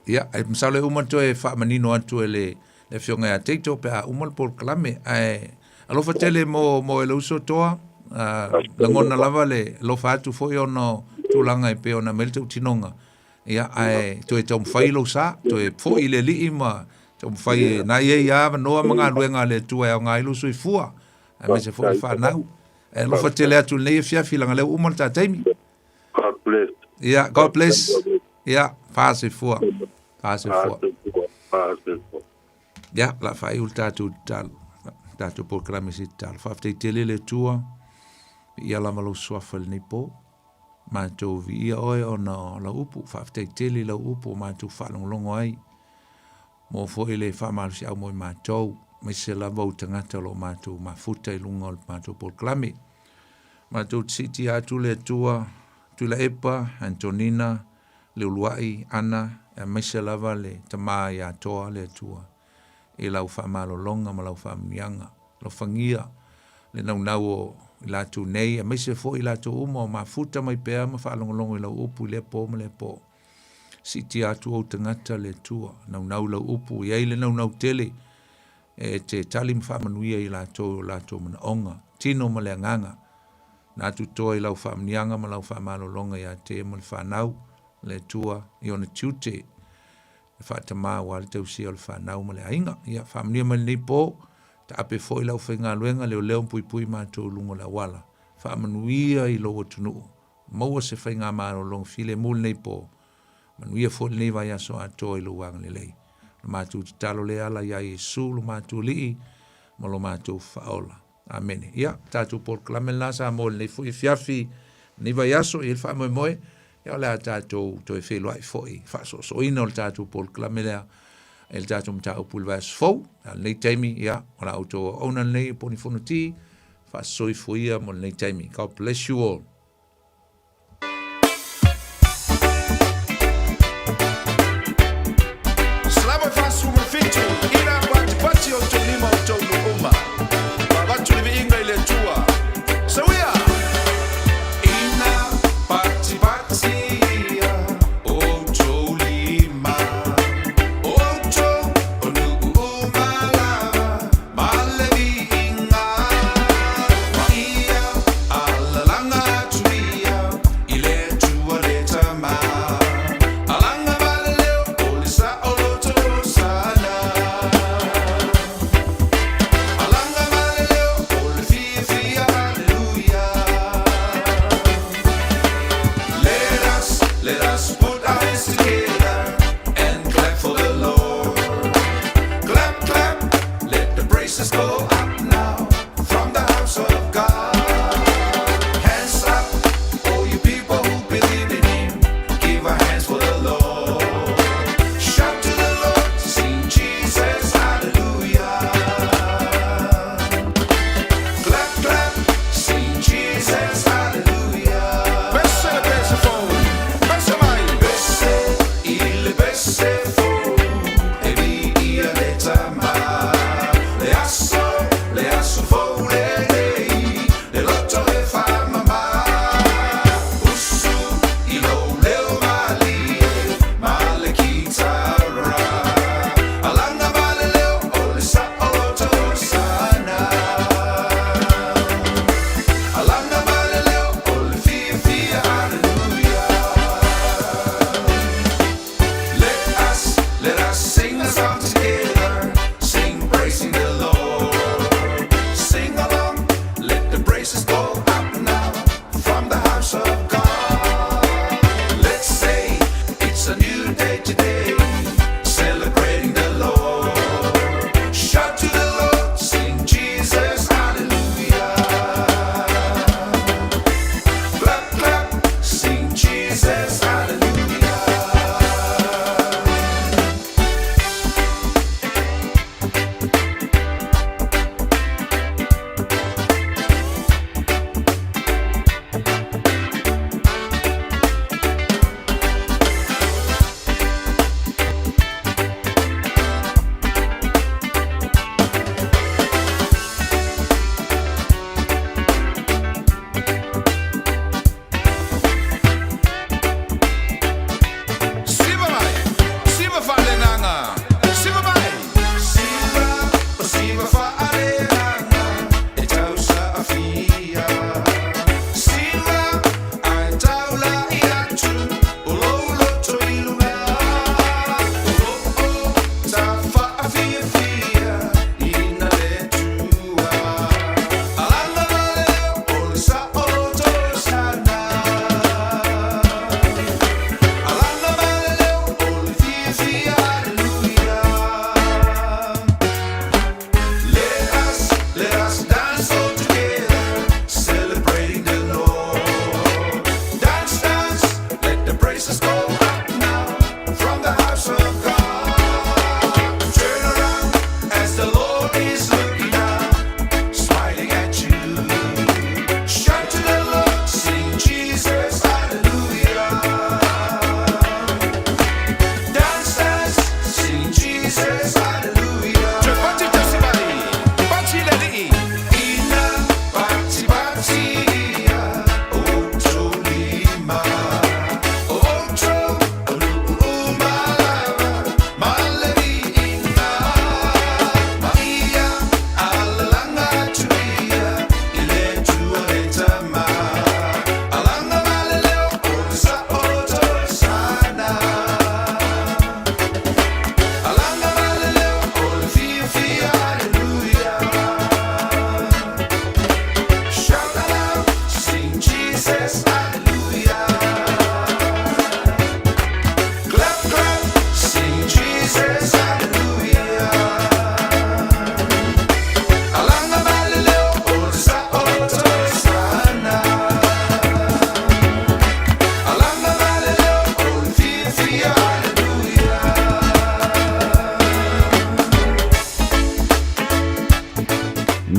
Ia, e masalo e uma toe faamanino atu e le le Afioga ia Teito pe a uma le polokalame. Ae alofa tele mo mo e le uso toa, lagona lava le alofa atu foi ona o tulaga e pei ona aumai le tautinoga. Ia, ae toe taumafai lou sa, toe foi i le Alii ma taumafai e na i ai avanoa ma galuega a le Atua e aoga ai lou soifua, aemaise foi le fanau. Ae alofa tele atu i lenei afiafi leaga lea ua uma le ta taimi. God bless. Ia, God bless. Ia, faasoifua. Faasoifua. Faasoifua. Ia, la faaiu le tatou tatalo. Tatou polokalame i se tatalo. Faafetai tele le Atua. Ia lava lou suafa i lenei po. Matou viia oe ona o lau upu. Faafetai tele i lau upu o matou faalogologo ai. Mo foi le faamalosiau mo i matou, aemaise lava ou tagata o lo o matou mafuta i luga o le matou polokalame. Matou te siitia atu le Atua, Tuilaepa, Antonina, Leuluai, Ana, aemaise lava le Tama ia Toa le Atua i lau faamalologa ma lau faamanuiaga. Alofagia le naunau o i latou nei, aemaise foi i latou uma o mafuta mai pea ma faalogologo i lau upu i lea po ma lea po. Siitia atu ou tagata le Atua, naunau i lau upu, i ai le naunau tele e te tali ma faamanuia i latou i o latou manaoga, tino ma le agaga. Na atu toa i lau faamanuiaga ma lau faamalologa ia te ma le fanau, le Atua i ona tiute e faatamā aua le tausia o le fanau ma le aiga. Ia, faamanuia mai lenei po, taape foi le aufaigaluega leoleo ma puipui matou i luga o le auala. Faamanuia i lou atunuu, maua se faigamalologa filemu lenei po, manuia foi lenei vaiaso atoa i lou agalelei. O le matou tatalo lea ala iā Iesu lo matou Alii ma lo matou Faaola. Amene. Ia, tatou polokalame lena sa mo lenei foi afiafi, lenei vaiaso, e i ai le faamoemoe, ia o le a tatou toe feiloai foi faasoosooina o le tatou polokalame lea i le tatou mataupu i le vaiaso fou. A o lenei taimi, ia, o la outou auauna lenei o Poni Fonoti, faasoifuia mo lenei taimi. God bless you all. Salama 47 ina patipati o tou lima o tou nuu uma. Avatu le viiga i le Atua. Sauia! Ina patipati ia outou lima, outou o nuu uma lava ma le viiga. Ma ia alalaga.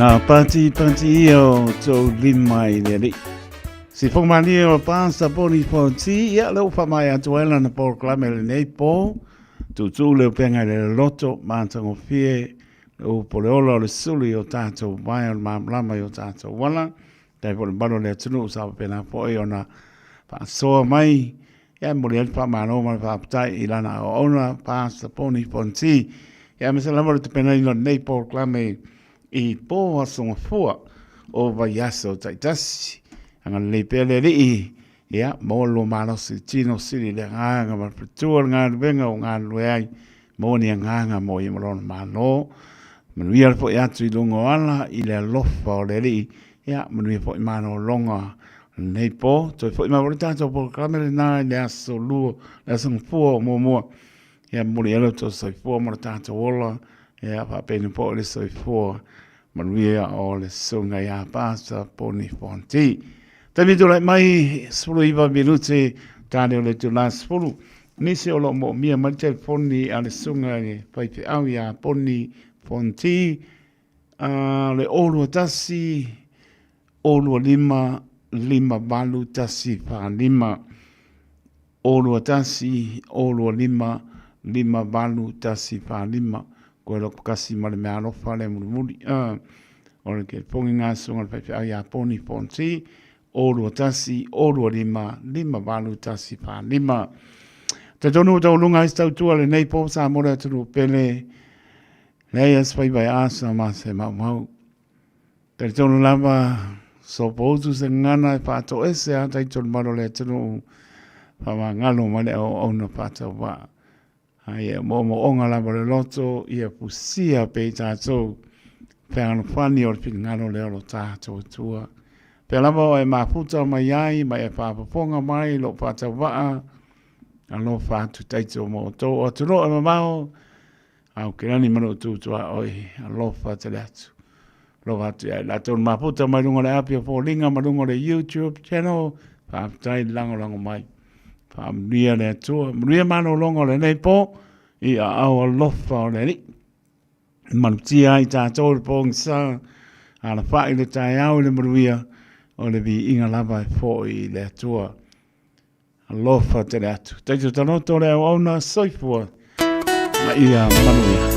Na pati pati ia o tou lima i le alii. Si whakamalie o Pastor Boni Fonti, ia le uwha mai atu ai lana polokalame lenei po, tūtū le upenga i le loto, mātangofie, le upo le ola o le sulu i o tātou vai o le māmalama i o tātou wala, tai po le malu o le atunuu sa faapena foi ona faasoa mai, ia e momoli ai le faamalo ma le faafetai i lana auauna Pastor Boni Fonti. Ia aemaise lava o le tapenaina o lenei polokalame i po Aso Gafua o vaiaso taitasi. Agalelei pea le Alii, ia maua le lua malosi i tino sili i le agaga ma le faletua o le galuega ua galulue ai, maua ni agaga mo ia ma lona Malo. Manuia le foi atu i luga o ala i le alofa o le Alii, ia manuia foi malologa o lenei po. Toe foi mai foi le tatou polokalame lena i le aso lua, le aso Gafua o muamua. Ia momoli ai lo outou soifua ma lo tatou ola, ia faapena foi le soifua manuia o le susuga ia Pastor Poni Fonti. Taimi tulai mai 19 minute tane o le itula 10. Nisi o lo o moomia mai le telefoni a le susuga i le faifeau ia Poni Fonti, le 021 025 58 145. 021 025 58 145. Koe loko kasi ma le mea alofa le mulimuli. O le telefoni lena a le susuga i le faifeau ia Poni Fonti, 021 025 58 145. Talitonu ua taualuga ai se tautua lenei po sa mo le atunuu pele, leai a se faiva e asa ma se maumau. Talitonu lava, sopoutu se gagana e faatoese a taito le malu o le atunuu, faamagalo mai le auauna faatauvaa. Ai e moomooga lava le loto ia fusia pea i tatou fealofani o le finagalo lea o lo tatou Atua. Pea lava o e mafuta mai ai ma e faafofoga mai lou faatauvaa, alofa atu taito mo outou o atunuu e mamao, Aukilani ma lou tu tuaoi, alofa tele atu. Alofa atu ia i latou na mafuta mai luga o le api o foliga ma luga o le YouTube channel. Faafetai le lagolago mai. Faamanuia le Atua. Manuia malologa o lenei po i aao alofa o le Alii. Malutia ai tatou i le pogisa, alafai le taeao i le manuia o le viiga lava e foi i le Atua. Alofa tele atu. Taito taloto le auauna soifua ma ia manuia.